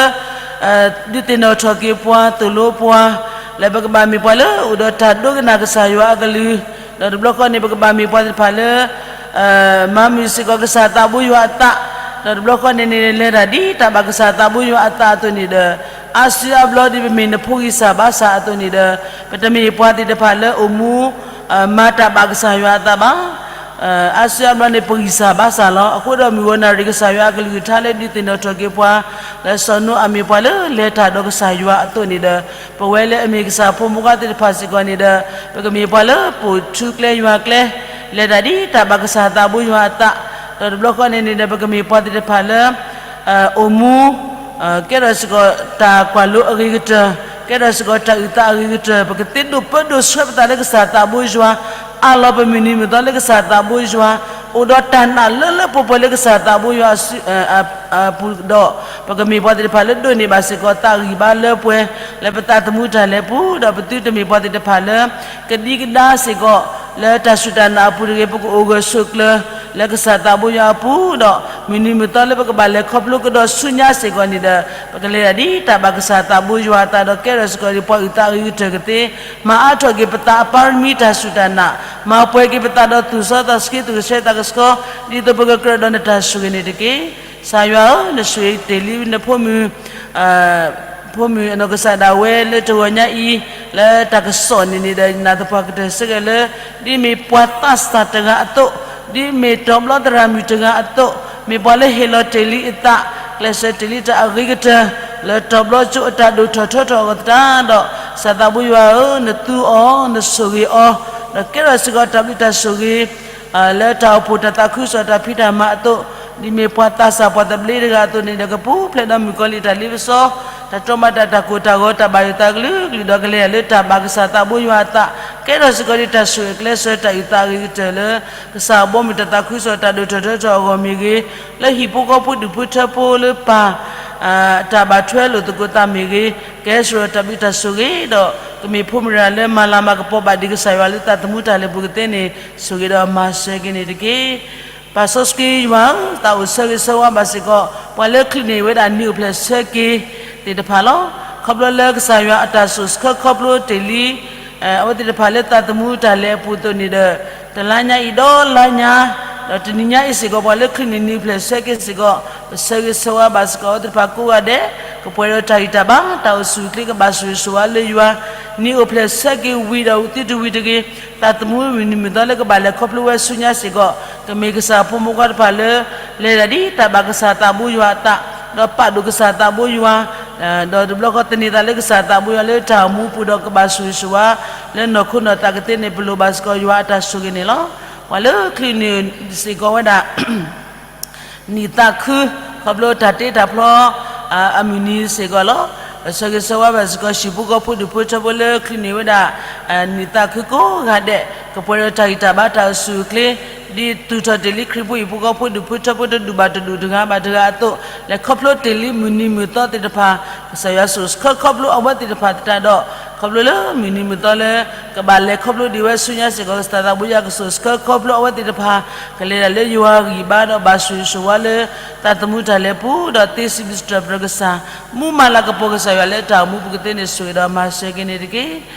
ဒုးသ့ၣ်နီၣ်ထီၣ်က့ၤပှၤ သိၣ်လိပှၤ, လၢပကဘၣ်မ့ၢ်ပှၤလၢအိၣ်ဒီးတၢ်ဒိကနၣ်ကစၢ်ယွၤအကလုၢ်, ဒီးတဘျီဃီန့ၣ် ပကဘၣ်မ့ၢ်ပှၤသ့ၣ်တဖၣ်လၢ မၤမုာ်စ့ၢ်ကီးကစၢ်သးဘိယွၤအသး, ဒီးတဘျီဃီန့ၣ်န့ၣ် လဲၤတၢ်ဒ်တၢ်ဘၣ်ကစၢ်သးဘိယွၤအသးအသိးန့ၣ်ဒီး, အါစုအါဘျီဒ်ပမ့ၢ်နဖိဂံၢ်စၢ်ဘါစၢ်အသိးန့ၣ်ဒီး, ပတမ့ၢ်ပှၤသ့ၣ်တဖၣ်လၢအိၣ်မူ မၤတၢ်ဘၣ်ကစၢ်ယွၤအသးဘၣ်. အါစုအါဘျီန့ၣ် ပဂံၢ်စၢ်ဘါစၢ်လီၤ. အဃိဒီးမုၢ်ဂီၤနၣ်ရံၣ် ကစၢ်ယွၤအကလုၢ်ကထါလၢဒုးသ့ၣ်နီၣ်ထီၣ်က့ၤပှၤ, လၢစီၤနိအၤမ့ၢ်ပှၤလၢလဲၤတၢ်ဒီးကစၢ်ယွၤအသိးန့ၣ်ဒီး, ပဝဲလၢအမ့ၢ်ကစၢ်ဖိမုၣ်ဖိခွါသ့ၣ်တဖၣ်စ့ၢ်ကီးန့ၣ်ဒီး, ပကမ့ၢ်ပှၤလၢပိာ်ထူကျဲယွၤကျဲ, လဲၤတၢ်ဒ်တၢ်ဘၣ်ကစၢ်သးဘိယွၤအသး, ဒီးတဘျီဃီန့ၣ်န့ၣ်ဒီး ပကမ့ၢ်ပှၤသ့ၣ်တဖၣ်လၢ အိၣ်မူ ကဲထီၣ်စ့ၢ်ကီးတၢ်ကွၢ်လိအဂ့ၤကတၢၢ်, ကဲထီၣ်စ့ၢ်ကီးတၢ်အုၣ်သးအဂ့ၤကတၢၢ်, ပကသ့ဒိၣ်ပၢဒိၣ်ဆှၢပသးလၢကစၢ်သးဘိယွၤ, အၢၣ်လီၤပမုၢ်နံၤမုၢ်သီလၢကစၢ်သးဘိယွၤ, အိၣ်ဒီးတၢ်နာ်လၢလၢပှဲၤပှဲၤလၢကစၢ်သးဘိယွၤအပူၤဒီး, ပကမ့ၢ်ပှၤသ့ၣ်တဖၣ်လၢဒိးန့ၢ်ဘၣ်စ့ၢ်ကီးသးဂံၢ်ဘါလၢပှဲၤ, လၢပသးသမူတၢ်လဲၤပူၤ, ဒီးပသုတမ့ၢ်ပှၤသ့ၣ်တဖၣ်လၢ ကဒံကဒါစ့ၢ်ကီး လၢတၢ်စူၢ်တၢ်နာ်အပူၤတဂ့ၤ, ပကအိၣ်ဂၢၢ်ဆိးကျၢၤ လၢကစၢ်သးဘိယွၤအပူၤဒီး, မုၢ်နံၤမုၢ်သီလၢပကဘၣ်လဲၤခီဖျိကဒီးဆူညါစ့ၢ်ကီးန့ၣ်ဒီး, ပကလဲၤတၢ်ဒ်တၢ်ဘၣ်ကစၢ်သးဘိယွၤအသးဒီး ကဲထီၣ်စ့ၢ်ကီးဒ်ပှၤအုၣ်သးအဂ့ၤကတၢၢ်ကသ့, မၤအါထီၣ်က့ၤပသးအပါရမံတၢ်စူၢ်တၢ်နာ်, မၤပှဲၤက့ၤပသးဒီးသူၣ်စီသးဆှံ သူၣ်ကဆှီသးကဆှီ, ဒ်သိးပကကြၢးဒီးနတၢ်ဆိၣ်ဂ့ၤန့ၣ်တက့ၢ်. ကစၢ်ယွၤဧၢ, နဆိၣ်ဂ့ၤတ့ၢ်လံနဖိမုၣ် ဖိမုၣ်အနီၢ်ကစၢ်ဒၣ်ဝဲလၢတဂီၤညါအံၤ, လၢတၢ်ကစီၣ်န့ၣ်န့ၣ်ဒီး ယနာ်သပှၢ်ကတၢၢ်ဆၢက့ၤလၢ ဒ်မ့ၢ်ပှၤသးစၢ်တဂၤအသိး, ဒ်မ့ၢ်တီၤဘျီသရၣ်မုၣ်တဂၤအသိး, မ့ၢ်ပှၤလၢဟ့ၣ်လီၤတ့ၢ်လံအသး, ကျဲးစၢးတ့ၢ်လံတၢ်အဂ့ၤကတၢၢ် လၢတီၤဘျီကၠိအတၢ်ဒိၣ်ထီၣ်ထီထီၣ်အဂီၢ်သတးဒီး, ကစၢ်သးဘိယွၤဧၢ, နသူအီၤ, နဆိၣ်ဂ့ၤအီၤ, ဒီးကဲထီၣ်စ့ၢ်ကီးတၢ်ဘျုးတၢ်ဆိၣ်ဂ့ၤ လၢတၢ်အိၣ်ဖှိၣ်တၢ်သးခုကစီၣ်တၢ်ဖံးတၢ်မၤအသိး, ဒ်မ့ၢ်ပှၤသးစၢ်ပှၤသဘျ့တဂၤအသိးန့ၣ်ဒီး ကပူၤဖျဲးဒီးမုၣ်ကီၤလံၢ်တၢ်လ့ပစီ, တၢ်တြီမၤတၢ်တၢ်ကိၢ်တၢ်ဂီၤ တၢ်ဘၣ်ယိၣ်သးကလုာ်ကလုာ်ဒီး ကလဲၤတၢ်လၢတၢ်ဘၣ်ကစၢ်သးဘိယွၤအသး, ကဲထီၣ်စ့ၢ်ကီးဒ်တၢ်ဆိၣ်ဂ့ၤကျဲးစၢးတၢ်အုၣ်သးအဂ့ၤကတၢၢ်လၢ ကစၢ်အဘီအမုၢ်တၢ်သးခုကစီၣ်တၢ်ဒိၣ်ထီၣ်ထီထီၣ်အဂီၢ်မ့ၢ်ဂ့ၤ, လၢဟံၣ်ဖိဃီဖိဒူၣ်ဖိထၢဖိလၢပၢ် တၢ်ဘၣ်ထွဲလိာ်သကိးသးမ့ၢ်ဂ့ၤ, ကဟဲဆှၢဒီးတၢ်ဘျုးတၢ်ဆိၣ်ဂ့ၤဒီး ကမ့ၢ်ဖိမုၣ်တဂၤလၢမၤလၤမၤကပီၤဘၣ်ဒံးကစၢ်ယွၤလၢသးသမူတၢ်လဲၤပူၤကသ့န့ၣ် ဆိၣ်ဂ့ၤဒီးမၤစၢၤက့ၤန့ၣ်တက့ၢ်. ပၢ်စီဆှံယွၤဧၢ, သးအိၣ်ဆၢဂ့ၤဆၢဝါဘၣ်စ့ၢ်ကီး ပှၤလၢချုးန့ၢ်ဝဲဒၣ်နံၣ်အိၣ်ဖျဲၣ်ဆၢက့ၤသ့ၣ်တဖၣ်လီၤ. ခီဖျိလၢကစၢ်ယွၤအတၢ်ဆိၣ်ဆှၢခီဖျိတ့ၢ်လံ အဝဲသ့ၣ်တဖၣ်လၢသးသမူတၢ်လဲၤအပူၤအသိးန့ၣ်ဒီး, တလါညါအံၤဒီးလါညါ, ဒီးတနံၤညါအံၤစ့ၢ်ကီး ပှၤလၢချုးန့ၢ်နံၣ်အိၣ်ဖျဲၣ်ဆၢက့ၤစ့ၢ်ကီး, ပဆၢဂ့ၤဆၢဝါဘၣ်စ့ၢ်ကီးအဝဲသ့ၣ်တဖၣ်ကိးဂၤဒဲး, ကပှဲၤဒီးတၢ်ဂံၢ်တၢ်ဘါ, တၢ်အိၣ်ဆူၣ်အိၣ်ချ့ ကဘၣ်ဆိၣ်ဂ့ၤဆိၣ်ဝါလၢယွၤ, နံၣ်အိၣ်ဖျဲၣ်ဆၢက့ၤဝံၤဒီးသုတဝံၤတဂ့ၤ, သးသမူမုၢ်နံၤမုၢ်သီလၢကဘၣ်လဲၤခီဖျိဝဲဆူညါစ့ၢ်ကီး, ကမ့ၢ်ကစၢ်ဖိမုၣ်ဖိခွါတဖၣ်လၢ လဲၤတၢ်ဒ်တၢ်ဘၣ်ကစၢ်သးဘိယွၤအသး, ဒီးပာ်ဒိၣ်ကစၢ်သးဘိယွၤ ဒီးတဘျီဃီသန့ၤသးလၢကစၢ်သးဘိယွၤလၢတၢ်အိၣ်မူအပူၤဒီးကဘၣ်ဆိၣ်ဂ့ၤဆိၣ်ဝါ လၢနီၢ်ခိနီၢ်သးကသ့န့ၣ် ပလိၣ်ဘၣ်စ့ၢ်ကီးယွၤအတၢ်ဆိၣ်ဂ့ၤန့ၣ်လီၤ. ပှၤလၢချုးန့ၢ်စ့ၢ်ကီးဝဲဒၣ် နံၣ်သးခု, ခီဖျိတၢ်တ့တၢ်ဖျီ အမုၢ်နံၤစ့ၢ်ကီးလီၤ. ပဆၢဂ့ၤဆၢဝါဘၣ်စ့ၢ်ကီး ဟံၣ်ဖိဃီဖိဒူၣ်ဖိထၢဖိလၢချုးန့ၢ်ဝဲဒၣ် နံၣ်သးခုကိးဂၤဒဲး, ကပှဲၤဒီးတၢ်ဂံၢ်တၢ်ဘါတၢ်အိၣ်ဆူၣ်အိၣ်ချ့ ဒ်သူၣ်ထီၣ်တ့ၢ်လံခရံာ်ဖိဟံၣ်ဖိဃီဖိဒူၣ်ဖိထၢဖိတဒူၣ်ဘၣ်တဒူၣ်တဂၤဘၣ်တဂၤအသိး, လဲၤခီဖျိတ့ၢ်လံမုၢ်နံၤမုၢ်သီသ့ၣ်တဖၣ်, ကစၢ်ယွၤဆိၣ်ဆှၢခီဖျိအဝဲသ့ၣ်တဖၣ်သတးဒီး, ခီဖျိလၢမုၢ်နံၤမုၢ်သီလၢ ကဘၣ်လဲၤခီဖျိဒံးဝဲဆူညါစ့ၢ်ကီး ကစၢ်သးဘိယွၤကဆိၣ်ဆှၢခီဖျိအဝဲသ့ၣ်တဖၣ်, ကလဲၤဒၣ်လၢယွၤဂံၢ်ဘါဒီးဘၣ်ဆိၣ်ဂ့ၤဆိၣ်ဝါလၢ သးသမူတၢ်လဲၤပူၤဒီးသ့စံးဘျုးစံးထီၣ်ပတြၢၤကစၢ်, မူမၤလၤကပီၤကစၢ်ယွၤလၢတၢ်အိၣ်မူပူၤကသ့န့ၣ် ဆိၣ်ဂ့ၤဒီးမၤစၢၤက့ၤန့ၣ်တက့ၢ်.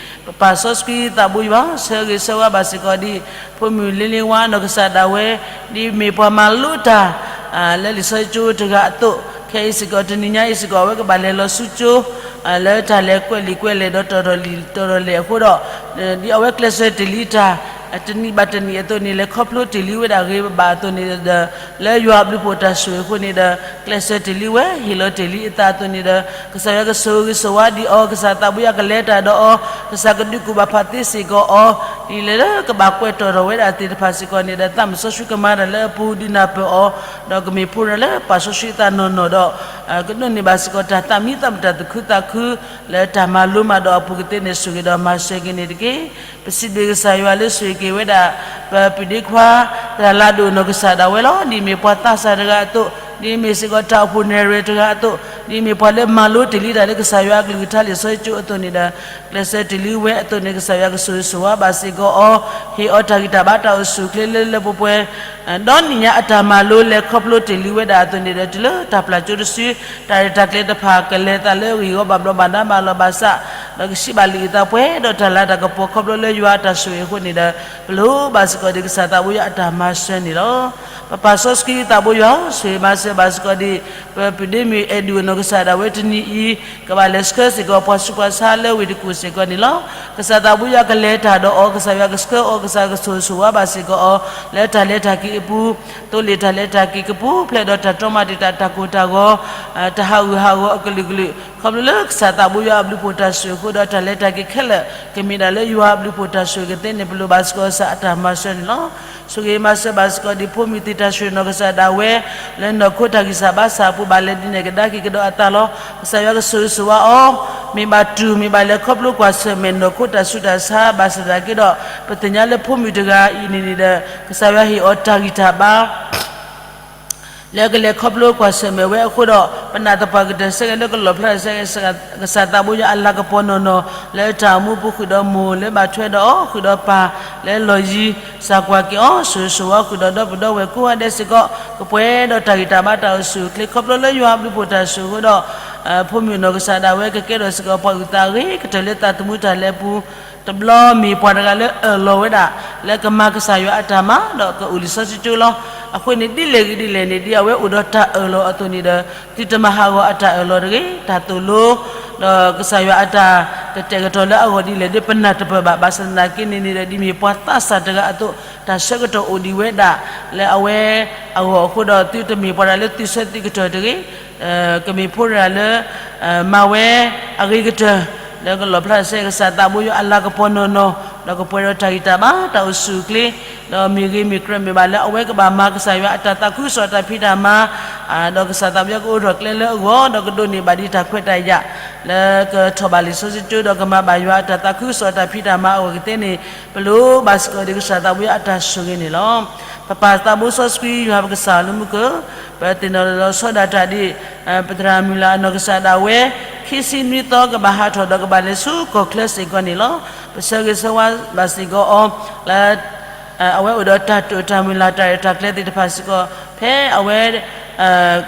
ပပၢ်စီဆှံသးဘိယွၤ ဆၢဂ့ၤဆၢဝါဘၣ်စ့ၢ်ကီးဒ် ဖိမုၣ်လ့လ့ဝါနီၢ်ကစၢ်ဒၣ်ဝဲ ဒ်မ့ၢ်ပှၤမၤလိတၢ် လၢလံာ်စီဆှံကၠိတဂၤအသိး, ခဲအံၤစ့ၢ်ကီး တနံၤညါအံၤစ့ၢ်ကီး အဝဲကဘၣ်လဲၤလီၤဆူကၠိ လၢတၢ်လဲၤကွဲးလံာ်ကွဲးလဲၢ်ဒီးတီၤထီၣ်လံာ်တီၤထီၣ်လဲၢ်အဃိဒီး, ဒ်အဝဲကျဲးစၢးတ့ၢ်လံတၢ် တနံၣ်ဘၣ်တနံၣ်အသိးန့ၣ် လဲၤခီဖျိတ့ၢ်လံဝဲဒၣ်ဂ့ၤဘၣ်အသိးန့ၣ်ဒီး, လၢယွၤအဘျုးဖှိၣ်တၢ်ဆိၣ်ဂ့ၤအဃိန့ၣ်ဒီး ကျဲးစၢးတ့ၢ်လံဝဲ ဟ့ၣ်လီၤတ့ၢ်လံအသးအသိးန့ၣ်ဒီး, ကစၢ်ယွၤကဆိၣ်ဂ့ၤဆိၣ်ဝါဒံးအီၤ, ကစၢ်သးဘိယွၤကလဲၤတၢ်ဒီးအီၤ, ကစၢ်ကဒုးကူၣ်ဘၣ်ဖးသ့စ့ၢ်ကီးအီၤ, ဒ်လဲၣ်လၢကဘၣ်ကွဲးတီၤထီၣ်ဝဲဒၣ်သ့ၣ်တဖၣ်စ့ၢ်ကီးန့ၣ်ဒီး သးမုၣ်စီဆှံကမၤတၢ်လၢအပူၤဒုးနၢ်ပၢၢ်အီၤ, ဒီးကမ့ၢ်ဖိတဂၤလၢပာ်စီဆှံအသးနီၢ်နီၢ်ဒီး ကဒိးန့ၢ်ဘၣ်စ့ၢ်ကီးတၢ်သးမံသးမုာ်တၢ်သူၣ်ခုသးခု လၢတၢ်မၤလိမၤဒိးအပူၤကသ့န့ၣ် ဆိၣ်ဂ့ၤဒီးမၤစၢၤက့ၤန့ၣ်တက့ၢ်. ပစံးဘျုးကစၢ်ယွၤလၢဆိၣ်ဂ့ၤက့ၤဝဲဒၣ် ပပုၢ်ဒ့ခွါ တၢ်လၤဒိၣ်နီၢ်ကစၢ်ဒၣ်ဝဲလီၤ. ဒ်မ့ၢ်ပှၤသးစၢ်တဂၤအသိး, ဒ်မ့ၢ်စ့ၢ်ကီးတၢ်အိၣ်ဖှိၣ်နဲၣ်ရွဲၣ်တဂၤအသိး, ဒ်မ့ၢ်ပှၤလၢမၤလိတ့ၢ်လံတၢ်လၢကစၢ်ယွၤအကလုၢ်ကထါလံာ်စီဆှံကၠိအသိးန့ၣ်ဒီး, ကျဲးစၢးတ့ၢ်လံဝဲအသိးန့ၣ် ကစၢ်ယွၤကဆိၣ်ဂ့ၤဆိၣ်ဝါဘၣ်စ့ၢ်ကီးအီၤ, ဟ့ၣ်အီၤတၢ်ဂံၢ်တၢ်ဘါတၢ်အိၣ်ဆူၣ်အိၣ်ချ့လၢလၢပှဲၤပှဲၤ ဒီနံၣ်ညါအတၢ်မၤလိလဲၤခီဖျိတ့ၢ်လံဝဲဒၣ်အသိးန့ၣ်ဒီး တုၤလၢတၢ်ပျၢ်ကၠိတစု တၢ်ရဲၣ်တၢ်ကျဲၤတဖၣ်ကလဲၤသးလၢအဂံၢ်အဂီၢ်ဘၣ်ဘျီးဘၣ်ဒါဘၣ်လီၤဘၣ်စး, ဒီးကဆံးဘၣ်လံာ်အသးပှဲၤဒီးတၢ်လၤတၢ်ကပီၤခီဖျိလၢယွၤအတၢ်ဆိၣ်ဂ့ၤအဃိန့ၣ်ဒီး ပလိၣ်ဘၣ်စ့ၢ်ကီးဒံးကစၢ်သးဘိယွၤအတၢ်မၤစၢၤန့ၣ်လီၤ. ပပၢ်စီဆှံသးဘိယွၤ ဆိၣ်ဂ့ၤမၤစၢၤဘၣ်စ့ၢ်ကီးဒံး ပပုၢ်ဒ့မုၣ်အဲၣ်ဒူၣ်နီၢ်ကစၢ်ဒၣ်ဝဲတနံၤအံၤ ကဘၣ်လဲၤဆှၢစ့ၢ်ကီးပှၤဆူးပှၤဆါလၢဝ့ၢ်တကူၣ်စ့ၢ်ကီးန့ၣ်လီၤ. ကစၢ်သးဘိယွၤကလဲၤတၢ်ဒီးအီၤ, ကစၢ်ယွၤကဆှၢအီၤ, ကစၢ်ယွၤကဆိၣ်ဂ့ၤဆိၣ်ဝါဘၣ်စ့ၢ်ကီးအီၤ လၢတၢ်လဲၤတၢ်က့ၤအပူၤ, သိလ့ၣ်တၢ်လဲၤတၢ်က့ၤကပူၤဖျဲးဒီးတၢ်တီမၤတံာ်တာ်တၢ်ကိၢ်တၢ်ဂီၤ, တၢ်ဟးဂူာ်ဟးဂီၤအကလုာ်ကလုာ် ခီဖျိလၢကစၢ်သးဘိယွၤအဘျုးဖှိၣ်တၢ်ဆိၣ်ဂ့ၤအဃိဒီး တၢ်လဲၤတၢ်က့ၤခဲလၢာ် ကမ့ၢ်ဒၣ်လၢယွၤအဘျုးဖှိၣ်တၢ်ဆိၣ်ဂ့ၤကသ့န့ၣ် ပလိၣ်ဘၣ်စ့ၢ်ကီးကစၢ်အတၢ်မၤစၢၤန့ၣ်လီၤ. ဆိၣ်ဂ့ၤမၤစၢၤဘၣ်စ့ၢ်ကီးဒံးဖိမုၣ်သ့ၣ်တၢ်ဆိၣ်ဂ့ၤနီၢ်ကစၢ်ဒၣ်ဝဲ လၢနီၢ်ခိတၢ်ဂံၢ်စၢ်ဘါစၢ်အပူၤ ဘၣ်လဲၤဒုးနဲၣ်ကဒါက့ၤကဒီးအသးလီၤ. ကစၢ်ယွၤကဆိၣ်ဂ့ၤဆိၣ်ဝါအီၤ, မ့ၢ်ဘၣ်တူၢ် မ့ၢ်ဘၣ်လဲၤခီဖျိကွၢ်ဆၢၣ်မဲာ်နီၢ်ခိတၢ်ဆူးတၢ်ဆါဘၣ်ဆၣ်သနာ်က့ဒီး ပသ့ၣ်ညါလၢဖိမုၣ်တဂၤအံၤန့ၣ်န့ၣ်ဒီး ကစၢ်ယွၤဟ့ၣ်အီၤတၢ်ဂံၢ်တၢ်ဘါ လၢကလဲၤခီဖျိကွၢ်ဆၢၣ်မဲာ်ဝဲအဃိဒီး ပနာ်သပှၢ်ကတၢၢ်ဆၢက့ၤလၢကလီၣ်ဖျါဆၢက့ၤ ကစၢ်သးဘိယွၤအလၤကပီၤနီၢ်နီၢ် လၢတၢ်အိၣ်မူပူၤဃုာ်ဒီးမိၢ်လၢဘၣ်ထွဲဒီးအီၤ ဃုာ်ဒီးပၢ်လၢလီၢ်ယံၤ စၢ်ကွၢ်က့ၤအီၤ ဆိၣ်ဂ့ၤဆိၣ်ဝါဃုာ်ဒီးဒီပုၢ်ဒီဝဲၢ်ကိးဂၤဒဲးစ့ၢ်ကီး ကပှဲၤဒီးတၢ်ဂံၢ်တၢ်ဘါတၢ်အိၣ်ဆူၣ်အိၣ်ချ့ ခီဖျိလၢယွၤအဘျုးဖှိၣ်တၢ်ဆိၣ်ဂ့ၤအဃိဒီး ဖိမုၣ်နီၢ်ကစၢ်ဒၣ်ဝဲကကဲထီၣ်စ့ၢ်ကီးပှၤအုၣ်သးအဂ့ၤကတၢၢ်လၢသးသမူတၢ်လဲၤအပူၤ တဘျီမ့ၢ်ပှၤတဂၤလၢအၢၣ်လီၤဝဲဒၣ် လၢကမၤကစၢ်ယွၤအတၢ်မၤ ဒီးကအိၣ်လံာ်စီဆှံကၠိလီၤ. အဃိန့ၣ် ဒ်လဲၣ်ဂ့ၤဒ်လဲၣ်န့ၣ် ဒ်အဝဲအိၣ်ဒီးတၢ်အၢၣ်လီၤအသိးန့ၣ်ဒီး သုတမၤဟးဂီၤအတၢ်အၢၣ်လီၤတဂ့ၤ. တၢ်သိၣ်လိ ဒီးကစၢ်ယွၤအတၢ်ကတဲာ်ကတီၤလၢအဂီၢ်ဒ်လဲၣ်ဒီး ပနၢ်တပၢၢ်ဘၣ်. ဘၣ်ဆၣ်သနာ်က့န့ၣ်န့ၣ်ဒီး ဒ်မ့ၢ်ပှၤသးစၢ်တဂၤအသိး တၢ်ဆၢကတီၢ်အိၣ်ဒံးဝဲဒၣ် လၢအဝဲအဂီၢ်အဃိဒီး သုတမ့ၢ်ပှၤတဂၤလၢသုဆၢသုကတီၢ်တဂ့ၤ ကမ့ၢ်ဖိတဂၤလၢ မၤဝဲအဂ့ၤကတၢၢ် လၢကလီၣ်ဖျါဆၢကစၢ်သးဘိယွၤအလၤကပီၤနီၢ်နီၢ် ဒီးကပှဲၤဒီးတၢ်ဂံၢ်တၢ်ဘါ တၢ်အိၣ်ဆူၣ်အိၣ်ချ့ ဒီးမ့ၢ်ဂ့ၤမ့ၢ်ကြၢးမ့ၢ်ဘၣ်လၢအဝဲကဘၣ်မၤကစၢ်ယွၤအတၢ်သးခုကစီၣ်တၢ်ဖံးတၢ်မၤ ဒီးကစၢ်သးဘိယွၤကအိးထီၣ်ကျဲလၢအဂီၢ် ဒီးကဒိးန့ၢ်ဘၣ်ဒံးတၢ်ခွဲးတၢ်ယာ် လၢကထီၣ်ဘၣ်လံာ်စီဆှံကၠိ ဒီးကမၤဘၣ်ယွၤအတၢ်သးခုကစီၣ်တၢ်ဖံးတၢ်မၤအဂီၢ်ကသ့န့ၣ် ပလိၣ်ဘၣ်စ့ၢ်ကီးဒံးကစၢ်သးဘိယွၤအတၢ်ဆိၣ်ဂ့ၤန့ၣ်လီၤ. ပပၢ်သးဘိစီဆှံယွၤပကစၢ်လၢမူခိၣ် ပသ့ၣ်နီၣ်လီၤဆီဒၣ်တၢ်ဒ် ပသရၣ်မုၢ်လၢ်အနီၢ်ကစၢ်ဒၣ်ဝဲ ခံဆံနွံသီကဘၣ်ဟးထီၣ်ဒီးကဘၣ်လဲၤဆူကီၢ်ချၢစ့ၢ်ကီးန့ၣ်လီၤ. ပဆၢဂ့ၤဆၢဝါဘၣ်စ့ၢ်ကီးအီၤ လၢ အဝဲအိၣ်ဒီးတၢ်တိာ်တၢ်မုၢ်လၢ်တၢ်ရဲၣ်တၢ်ကျဲၤသ့ၣ်တဖၣ်စ့ၢ်ကီး ဖဲအဝဲ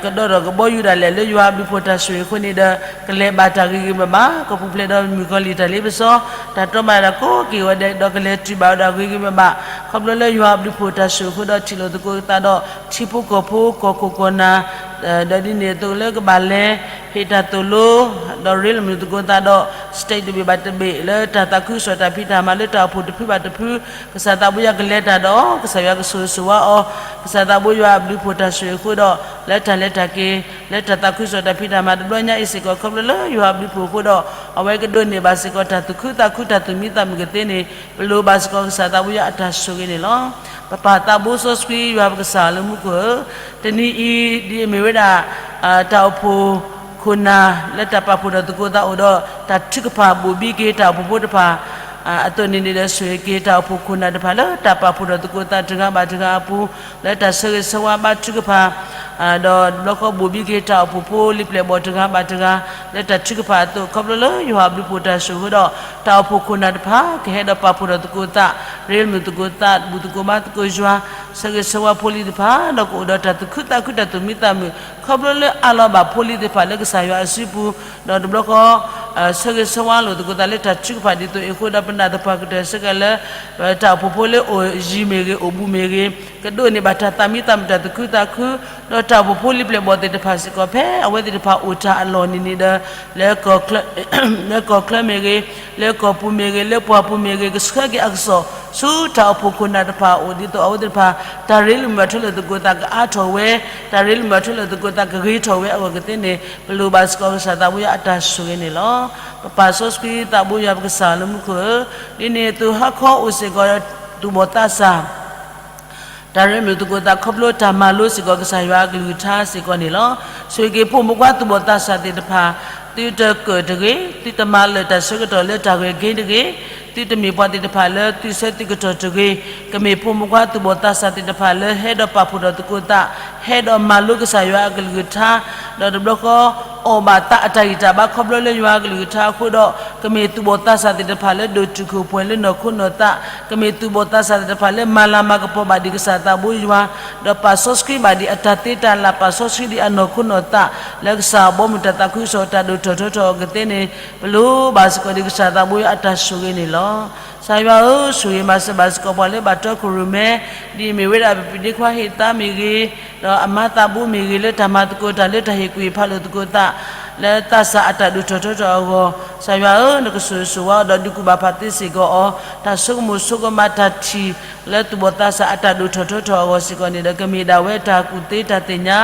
ကဒီဒီးကဘီယူၤဒၣ်လဲာ်လၢယွၤအဘျုးဖှိၣ်တၢ်ဆိၣ်ဂ့ၤအဃိန့ၣ်ဒီး ကလဲၤဘၣ်တၢ်ဂ့ၤဂ့ၤဘၣ်ဘၣ် ကပူၤဖျဲးဒီးမုၣ်ကီၤလံၢ်တၢ်လ့ပစီ တၢ်တီမၤတၢ်ကိးက့ၤဝဲဒဲး ဒီးကလဲၤတုၤဘၣ်ဝဲဒၣ်ဂ့ၤဂ့ၤဘၣ်ဘၣ် ခီဖျိလၢယွၤအဘျုးဖှိၣ်တၢ်ဆိၣ်ဂ့ၤအဃိဒီး ထံၣ်လိာ်သကိးသးဒီး ထံဖိကီၢ်ဖိကီၢ်ခိၣ်ကီၢ်နၢ် ဒီးဒ်န့ၣ်အသိးလၢကဘၣ်လဲၤ ဟ့ၣ်တၢ်သိၣ်လိ ဒီးရ့လိာ်မုာ်သကိးသးဒီး state တဘ့ၣ်ဘၣ်တဘ့ၣ် လၢတၢ်သးခုကစီၣ်တၢ်ဖံးတၢ်မၤလၢတၢ်အိၣ်ဖှိၣ်တဖုဘၣ်တဖု ကစၢ်သးဘိယွၤကလဲၤတၢ်ဒီး ကစၢ်ယွၤကဆိၣ်ဂ့ၤဆိၣ်ဝါအီၤ ကစၢ်သးဘိယွၤအဘျုးဖှိၣ်တၢ်ဆိၣ်ဂ့ၤအဃိဒီး လၢတၢ်လဲၤတၢ်က့ၤ လၢတၢ်သးခုကစီၣ်တၢ်ဖံးတၢ်မၤတဘျီညါအံၤစ့ၢ်ကီး ခီဖျိလၢယွၤအဘျုးဖှိၣ်အဃိဒီး အဝဲကဒိးန့ၢ်ဘၣ်စ့ၢ်ကီးတၢ်သူၣ်ခုသးခုတၢ်သူၣ်မံသးမုာ်ကသ့န့ၣ် ပလိၣ်ဘၣ်စ့ၢ်ကီးကစၢ်သးဘိယွၤအတၢ်ဆိၣ်ဂ့ၤန့ၣ်လီၤ. ပပၢ်သးဘိစီဆှံယွၤပကစၢ်လၢမူခိၣ်ဧၢ, တနံၤအံၤဒ်အမ့ၢ်ဝဲဒၣ် တၢ်အိၣ်ဖှိၣ်ခိၣ်နၢ်လၢတၢ်ပာ်ဖှိၣ်ထီၣ်သကိးသးအိၣ်ဒီး တၢ်ထုကဖၣ်ဘိၣ်ဘံက့ၤတၢ်အိၣ်ဖှိၣ်ဖိတဖၣ် အသိးန့ၣ်န့ၣ်ဒီး ဆိၣ်ဂ့ၤက့ၤတၢ်အိၣ်ဖှိၣ်ခိၣ်နၢ်တဖၣ်လၢတၢ်ပာ်ဖှိၣ်ထီၣ်သကိးသးတဂၤဘၣ်တဂၤအပူၤ လၢတၢ်ဆၢဂ့ၤဆၢဝါဘါထုကဖၣ် ဒီးတဘျီဃီဘိၣ်ဘံက့ၤတၢ်အိၣ်ဖှိၣ်ဖိလံၤပျဲၢ်ဘီၣ်တဂၤဘၣ်တဂၤ လၢတၢ်ထုကဖၣ်အသိး ခီဖျိလၢယွၤအဘျုးဖှိၣ်တၢ်ဆိၣ်ဂ့ၤအဃိဒီး တၢ်အိၣ်ဖှိၣ်ခိၣ်နၢ်တဖၣ် ကဟဲဒီးပာ်ဖှိၣ်ထီၣ်သကိးသး ရ့လိာ်မုာ်သကိးသး ဘူၣ်သကိးဘါသကိးယွၤ ဆၢဂ့ၤဆၢဝါဖိလံၤတဖၣ် ဒီးကအိၣ်ဒီးတၢ်သူၣ်ခုသးခုတၢ်သူၣ်မံသးမုာ် ခီဖျိလၢအးလီၤဘၣ်ဖိလံၤသ့ၣ်တဖၣ်လၢကစၢ်ယွၤအစုပူၤ, ဒီးတဘျီဃီ ဆၢဂ့ၤဆၢဝါလိာ်သကိးသးလၢတၢ်ထုကဖၣ်ဒ်သိးအံၤအဃိဒီး ပနာ်သပှၢ်ကတၢၢ်စ့ၢ်ကီးလၢ တၢ်အိၣ်ဖှိၣ်ဖိလၢအိၣ်ယံၤမ့ၢ်ဂ့ၤ အိၣ်ဘူးမ့ၢ်ဂ့ၤ, ကဒိးန့ၢ်ဘၣ်တၢ်သးမံသးမုာ်တၢ်သူၣ်ခုသးခု, ဒီးတၢ်အိၣ်ဖှိၣ်ဖိလံၤပျဲၢ်ဘီၣ်သ့ၣ်တဖၣ်စ့ၢ်ကီး ဖဲအဝဲသ့ၣ်တဖၣ်အိၣ်တၢ်အလီၢ်န့ၣ်န့ၣ်ဒီး လၢကီၢ်ချၢမ့ၢ်ဂ့ၤ, လၢကီၢ်ပူၤမ့ၢ်ဂ့ၤ, လၢပှၢ်ပူၤမ့ၢ်ဂ့ၤ, ကဆှၢက့ၤအကစီၣ် ဆူတၢ်အိၣ်ဖှိၣ်ခိၣ်နၢ်တဖၣ်အအိၣ် ဒ်သိးအဝဲသ့ၣ်တဖၣ် တၢ်ရ့လိာ်မုာ်ဘၣ်ထွဲလိာ်သကိးသးကအါထီၣ်ဝဲ, တၢ်ရ့လိာ်မုာ်ဘၣ်ထွဲလိာ်သကိးသးကဂ့ၤထီၣ်ဝဲအဂီၢ်ကသ့န့ၣ် ပလိၣ်ဘၣ်စ့ၢ်ကီးကစၢ်သးဘိယွၤအတၢ်ဆိၣ်ဂ့ၤန့ၣ်လီၤ. ပပာ်စီဆှံသးဘိယွၤပကစၢ်လၢမူခိၣ်ဧၢ, ဒ်န့ၣ်အသိးဟါခီအိၣ်စ့ၢ်ကီး သူၣ်ဘီၣ်သးစၢ် တၢ်ရ့လိာ်သကိးသးခီဖျိတၢ်မၤလိစ့ၢ်ကီး ကစၢ်ယွၤအကလုၢ်ကထါစ့ၢ်ကီးန့ၣ်လီၤ. ဆိၣ်ဂ့ၤက့ၤဖိမုၣ်ဖိခွါသူၣ်ဘီၣ်သးစၢ်သ့ၣ်တဖၣ်, သုတကၢၣ်တဂ့ၤ, သုတမၤလၢာ်တၢ်ဆၢကတီၢ်လၢတၢ်ဂဲၤက့ၤတဂ့ၤ, သုတမ့ၢ်ပှၤသ့ၣ်တဖၣ်လၢသုဆၢသုကတီၢ်တဂ့ၤ, ကမ့ၢ်ဖိမုၣ်ဖိခွါသူၣ်ဘီၣ်သးစၢ်သ့ၣ်တဖၣ်လၢဟဲဒီးပာ်ဖှိၣ်ထီၣ်သကိးသး, ဟဲဒီးမၤလိကစၢ်ယွၤအကလုၢ်ကထါ, ဒီးတဘျီဃီ အီၣ်ဘၣ်သးအတၢ်ဂံၢ်တၢ်ဘါခီဖျိလၢယွၤအကလုၢ်ကထါအဃိဒီး ကမ့ၢ်သူၣ်ဘီၣ်သးစၢ်သ့ၣ်တဖၣ်လၢဒိၣ်တုာ်ခိၣ်ပှဲၤလၢနီၢ်ခိနီၢ်သး, ကမ့ၢ်သူၣ်ဘီၣ်သးစၢ်သ့ၣ်တဖၣ်လၢမၤလၤမၤကပီၤဘၣ်ဒံးကစၢ်သးဘိယွၤ, ဒီးပာ်စီဆှံဘၣ်ဒံးအတၢ်သ့တၢ်လၢ် ပာ်စီဆှံဒံးအနီၢ်ခိနီၢ်သး လၢကစၢ်အဘီအမုၢ်တၢ်သးခုကစီၣ်တၢ်ဒိၣ်ထီၣ်ထီထီၣ်အဂီၢ်ကသ့န့ၣ် ပလိၣ်ဘၣ်စ့ၢ်ကီးဒံးကစၢ်သးဘိယွၤအတၢ်ဆိၣ်ဂ့ၤန့ၣ်လီၤ. ကစၢ်ယွၤဧၢ, ဆိၣ်ဂ့ၤမၤစၢၤဘၣ်စ့ၢ်ကီးပှၤလၢဘၣ်တီခိၣ်ရိၣ်မဲ, ဒ်အမ့ၢ်ဝဲဒၣ်ပပျံၤဒ့ခွါဟ့ၣ်သါမ့ၢ်ဂ့ၤ, ဒီးအမါသးဘိမ့ၢ်ဂ့ၤ လၢတၢ်မၤသကိးတၢ်လၢတၢ်ဟ့ၣ်ကူၣ်ဟ့ၣ်ဖးလိာ်သကိးသး လၢသးစၢ်အတၢ်ဒိၣ်ထီၣ်ထီထီၣ်အဂီၢ်, ကစၢ်ယွၤဧၢ, နကဆိၣ်ဂ့ၤဆိၣ်ဝါအီၤဒီးဒုးကူၣ်ဘၣ်ဖးသ့စ့ၢ်ကီးအီၤ, တၢ်ဆိကမိၣ်ဆိကမးတၢ်ထံၣ် လၢသူၣ်ဘီၣ်သးစၢ်အတၢ်ဒိၣ်ထီၣ်ထီထီၣ်အဂီၢ်စ့ၢ်ကီးန့ၣ်ဒီး ကမ့ၢ်ဒၣ်ဝဲတၢ်ကူၣ်သ့တၢ်သ့ၣ်ညါ,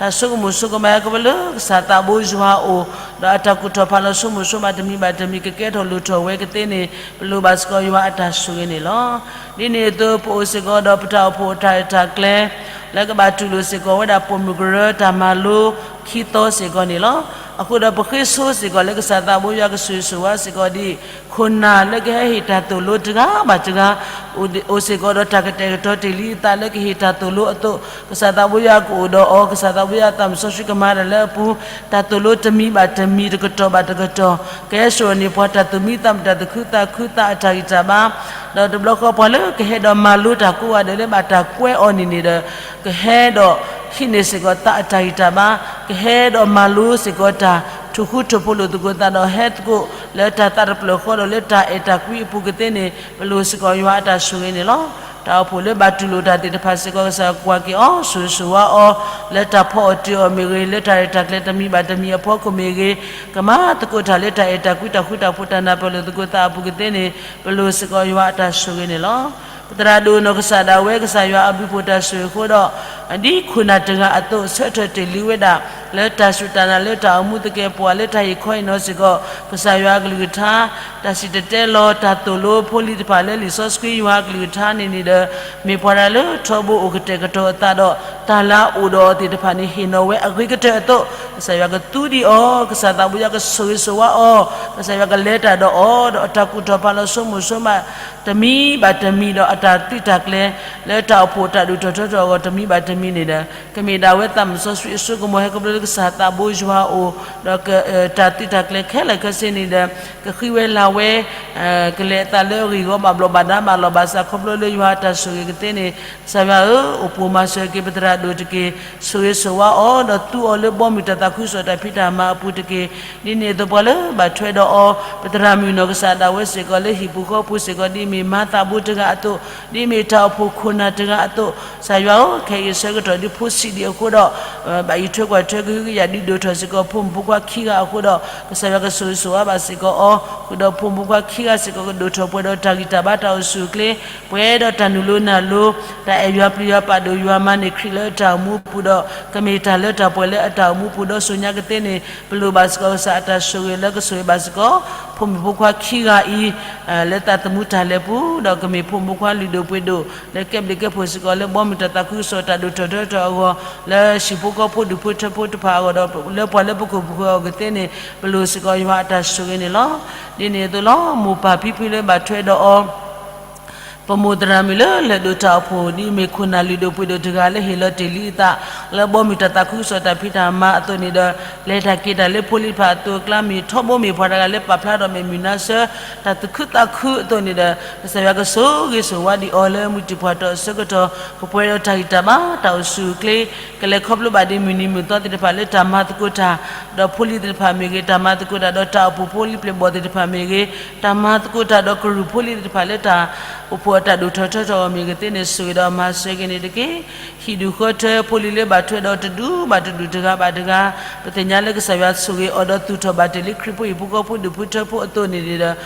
တၢ်ဆိကမိၣ်ဆိကမးဟဲကပလၢကစၢ်သးဘိယွၤအအိၣ်, ဒီးအတၢ်ကူၣ်ထီၣ်ဖးလီၤဆိကမိၣ်ဆိကမးတမံၤဘၣ်တမံၤ ကကဲထီၣ်လိၣ်ထီၣ်ဝဲကသ့န့ၣ် ပလိၣ်ဘၣ်စ့ၢ်ကီးယွၤအတၢ်ဆိၣ်ဂ့ၤန့ၣ်လီၤ. ဒ်န့ၣ်အသိး ပအိၣ်စ့ၢ်ကီးဒီးပတၢ်အိၣ်ဖှိၣ်အတၢ်ရဲၣ်တၢ်ကျဲၤ လၢကဘၣ်တူၢ်လိာ်စ့ၢ်ကီးဝဲဒၣ်ပိာ်မုၣ်ကရၢ တၢ်မၤလိခံသီစ့ၢ်ကီးန့ၣ်လီၤ. အဃိဒီးပဃ့ဆိစ့ၢ်ကီးလၢကစၢ်သးဘိယွၤကဆိၣ်ဂ့ၤဆိၣ်ဝါစ့ၢ်ကီးဒ် ခိၣ်နၢ်လၢကဟဲဟ့ၣ်တၢ်သိၣ်လိတဂၤဘၣ်တဂၤ အိၣ်စ့ၢ်ကီးဒီးတၢ်ကတဲာ်ကတီၤတ့ၢ်လံအသးလၢကဟ့ၣ်တၢ်သိၣ်လိအသိး, ကစၢ်သးဘိယွၤကအိၣ်ဒီးအီၤ, ကစၢ်သးဘိယွၤအသးမုၢ်စီဆှံကမၤတၢ်လၢအပူၤ, တၢ်သိၣ်လိတမံၤဘၣ်တမံၤ တကတီၢ်ဘၣ်တကတီၢ် ကဟဲစိာ်န့ၢ်ပှၤတၢ်သူၣ်မံသးမုာ် တၢ်သူၣ်ခုသးခု သးအတၢ်ဂံၢ်တၢ်ဘါ, ဒီးတဘျီဃီပှၤလၢကဟဲဒီးမၤလိတၢ်ကိးဂၤဒဲးလၢဘၣ်တၢ်ကွဲးအီၤန့ၣ်န့ၣ်ဒီး ကဟဲဒီးဟံးန့ၢ်စ့ၢ်ကီးသးအတၢ်ဂံၢ်တၢ်ဘါ, ကဟဲဒီးမၤလိစ့ၢ်ကီးတၢ် ထိၣ်ဃူထိၣ်ဖိးလိာ်သကိးသးဒီးဟဲသကိးလၢတၢ်သးတဖျၢၣ်ဃီဒီးလၢတၢ်အဲၣ်တၢ်ကွံအပူၤကသ့န့ၣ် ပလိၣ်စ့ၢ်ကီးယွၤအတၢ်ဆိၣ်ဂ့ၤန့ၣ်လီၤ. တၢ်အိၣ်ဖှိၣ်လၢဘၣ်တူၢ်လိာ်တၢ်သ့ၣ်တဖၣ်စ့ၢ်ကီး ကစၢ်ကွၢ်က့ၤအီၤ ဆိၣ်ဂ့ၤဆိၣ်ဝါအီၤ လၢတၢ်ဖီအီၣ်တ့ၢ်အီၣ်မ့ၢ်ဂ့ၤ, လၢတၢ်ရဲၣ်တၢ်ကျဲၤတမံၤဘၣ်တမံၤအဖီခိၣ်မ့ၢ်ဂ့ၤ, ကမၤသကိးတၢ်လၢတၢ်အဲၣ်တၢ်ကွံတၢ်ဃူတၢ်ဖိးတၢ်နၢ်ပၢၢ်လိာ်သကိးသးအပူၤကသ့န့ၣ် ပလိၣ်စ့ၢ်ကီးယွၤအတၢ်ဆိၣ်ဂ့ၤန့ၣ်လီၤ. ပသရၣ်ဒိၣ်နီၢ်ကစၢ်ဒၣ်ဝဲ ကစၢ်ယွၤအဘျုးဖှိၣ်တၢ်ဆိၣ်ဂ့ၤအဃိဒီး ဒ်ခိၣ်နၢ်တဂၤအသိး ဆၢထၢၣ်တ့ၢ်လံဝဲဒၣ် လၢတၢ်စူၢ်တၢ်နာ်လၢတၢ်အိၣ်မူသကဲာ်ပဝးလၢတၢ်ဟ့ၣ်ခီဟ့ၣ်နီၤစ့ၢ်ကီး ကစၢ်ယွၤအကလုၢ်ကထါ တၢ်စံၣ်တဲၤတဲလီၤ တၢ်သိၣ်လိဖိလံၤတဖၣ်လၢလံာ်စီဆှံယွၤအကလုၢ်ကထါန့ၣ်န့ၣ်ဒီး မ့ၢ်ပှၤတဂၤလၢထီဘိအိၣ်ကတဲာ်ကတီၤအသးဒီး တၢ်လၢအအိၣ်ဒီးအီၤသ့ၣ်တဖၣ်န့ၣ် ဟ့ၣ်နီၤဝဲအဂ့ၤကတၢၢ်အသိး ကစၢ်ယွၤကသူဒံးအီၤ, ကစၢ်သးဘိယွၤကဆိၣ်ဂ့ၤဆိၣ်ဝါအီၤ, ကစၢ်ယွၤကလဲၤတၢ်ဒီးအီၤ, ဒီးအတၢ်ကူၣ်ထီၣ်ဖးလီၤဆိကမိၣ်ဆိကမး တမံၤဘၣ်တမံၤဒီးအတၢ်သုးတၢ်ကျဲၤ လၢတၢ်အိၣ်ဖှိၣ်တၢ်ဒိၣ်ထီၣ်ထီထီၣ်အဂီၢ်တမံၤဘၣ်တမံၤန့ၣ်ဒီး ကမ့ၢ်ဒၣ်ဝဲသးမုၢ်စီဆှံအစိကမီၤဟဲခီဖျိလၢကစၢ်သးဘိယွၤအအိၣ်, ဒီးတၢ်သုးတၢ်ကျဲၤခဲလၢာ်ခဲဆ့န့ၣ်ဒီး ကဃံဝဲလၤဝဲ ကလဲၤအသးလၢအဂ့ၢ်အဂီၢ်ဘၣ်ဘျီးဘၣ်ဒါဘၣ်လီၤဘၣ်စး ခီဖျိလၢယွၤအတၢ်ဆိၣ်ဂ့ၤကသ့န့ၣ် ကစၢ်ယွၤဧၢ, အိၣ်ပိၢ်မၤစၢၤက့ၤပသရၣ်ဒိၣ်တက့ၢ်, ဆိၣ်ဂ့ၤဆိၣ်ဝါအီၤ, ဒီးသူအီၤလၢဘီမုၢ်တၢ်သးခုကစီၣ်တၢ်ဖံးတၢ်မၤအပူၤတက့ၢ်. ဒ်န့ၣ်အသိးပှၤလၢဘၣ်ထွဲဒီးအီၤ ပသရၣ်မုၣ်နီၢ်ကစၢ်ဒၣ်ဝဲစ့ၢ်ကီးလၢဟံၣ်ပူၤဃီပူၤစ့ၢ်ကီး ဒ်အမ့ၢ်မါသးဘိတဂၤအသိး, ဒ်အမ့ၢ်တၢ်အိၣ်ဖှိၣ်ခိၣ်နၢ်တဂၤအသိး, ကစၢ်ယွၤဧၢ, ခဲအံၤဆၢကတီၢ်ဒ်ဖိဆံးဒံးအဃိဒီး ဘၣ်ယံၤထွဲကွၢ်ထွဲကဟုကယာ်ဒုးဒိၣ်ထီၣ်စ့ၢ်ကီး ဖိမုၣ်ဖိခွါခံဂၤအဃိဒီး ကစၢ်ယွၤကဆိၣ်ဂ့ၤဆိၣ်ဝါဘၣ်စ့ၢ်ကီးအီၤ, ဃုာ်ဒီးဖိမုၣ်ဖိခွါခံဂၤစ့ၢ်ကီး ကဒိၣ်ထီၣ်ပှဲၤဒီးတၢ်ဂံၢ်တၢ်ဘါတၢ်အိၣ်ဆူၣ်အိၣ်ချ့, ပှဲၤဒီးတၢ်နုာ်လိၤနၢ်လိၤ, တၢ်အဲၣ်ယွၤပျံၤယွၤပာ်ဒိၣ်ယွၤမၤန့ၢ်ခရံာ်လၢတၢ်အိၣ်မူအပူၤဒီး ကမ့ၢ်တၢ်လၢတၢ်ပှဲၤလၢအတၢ်အိၣ်မူပူၤဒီးစိၣ်ညါကသ့န့ၣ် ပလိၣ်ဘၣ်စ့ၢ်ကီးကစၢ်အတၢ်ဆိၣ်ဂ့ၤလၢကဆိၣ်ဂ့ၤဘၣ်စ့ၢ်ကီး ဖိမုၣ်ဖိခွါခံဂၤအံၤ လၢသးသမူတၢ်လဲၤပူၤ ဒီးကမ့ၢ်ဖိမုၣ်ဖိခွါလုၢ်ဒိၣ်ပှ့ၤဒိၣ် လၢကဲဘျုးကဲဖှိၣ်စ့ၢ်ကီးလၢဘီမုၢ်တၢ်သးခုကစီၣ်တၢ်ဒိၣ်ထီၣ်ထီထီၣ်အဂီၢ် လၢဟံၣ်ဖိဃီဖိဒူၣ်ဖိထၢဖိတဖၣ်အဂီၢ်ဒီး လၢပှၤလၢပခိၣ်ပဃၢၤအဂီၢ်ကသ့န့ၣ် ပလိၣ်စ့ၢ်ကီးယွၤအတၢ်ဆိၣ်ဂ့ၤန့ၣ်လီၤ. ဒ်န့ၣ်အသိးလီၤ မိၢ်ပၢ်ဖံဖုလၢဘၣ်ထွဲဒီးအီၤ ပမိၢ်သရၣ်မုၣ်လၢလဲၤဒိးတၢ်အိၣ်ဖှိၣ် ဒ်မ့ၢ်ခိၣ်နၢ်လုၢ်ဒိၣ်ပှ့ၤဒိၣ်တဂၤလၢဟ့ၣ်လီၤတ့ၢ်လံအသး လၢဘီမုၢ်တၢ်သးခုကစီၣ်တၢ်ဖံးတၢ်မၤအသိးန့ၣ်ဒီး လဲၤတၢ်က့ၤတၢ်လၢဖိလံၤတဖၣ်အသိးအကျါ မ့ၢ်ထီဘိမ့ၢ်ပှၤတဂၤလၢပာ်ဖျါထီၣ်မ့ၢ်မုၢ်နါဆၢ တၢ်သူၣ်ခုသးခုအသိးန့ၣ်ဒီး ကစၢ်ယွၤကဆိၣ်ဂ့ၤဆိၣ်ဝါဒံးအီၤလၢမုၢ်တံၢ်ပှၢ်တီၢ်အဆၢကတီၢ် ကပှဲၤဒီးတၢ်ဂံၢ်တၢ်ဘါတၢ်အိၣ်ဆူၣ်အိၣ်ချ့ ကလဲၤခီဖျိဘၣ်ဒ်မုၢ်နံၤမုၢ်သီသ့ၣ်တဖၣ်လၢတၢ်မၤသကိးတၢ် ဒီးဖိလံၤသ့ၣ်တဖၣ်မ့ၢ်ဂ့ၤ, တၢ်မၤသကိးတၢ်ဒီးတၢ်အိၣ်ဖှိၣ်ဖိလံၤပျဲၢ်ဘီၣ်သ့ၣ်တဖၣ်မ့ၢ်ဂ့ၤ, တၢ်မၤသကိးတၢ်ဒီးကရူၢ်ဖိလံၤသ့ၣ်တဖၣ်လၢတၢ်အိၣ်ဖှိၣ်အတၢ်ဒိၣ်ထီၣ်ထီထီၣ်အဂီၢ်မ့ၢ်ဂ့ၤသ့ၣ်န့ၣ် ဆိၣ်ဂ့ၤဒီးမၤစၢၤက့ၤန့ၣ်တက့ၢ်. ဟံၣ်ဒူၣ်ဃီထၢဖိလံၤလၢဘၣ်ထွဲဒီးတဒူဘၣ်တဒူၣ်တဂၤဘၣ်တဂၤ, ပသ့ၣ်ညါလၢကစၢ်ယွၤဆိၣ်ဂ့ၤအီၤဒီးသူၣ်ထီၣ်ဘၣ်တ့ၢ်လံခရံာ်ဖိဟံၣ်ဖိဃီဖိဒူၣ်ဖိထၢဖိအသိးန့ၣ်ဒီး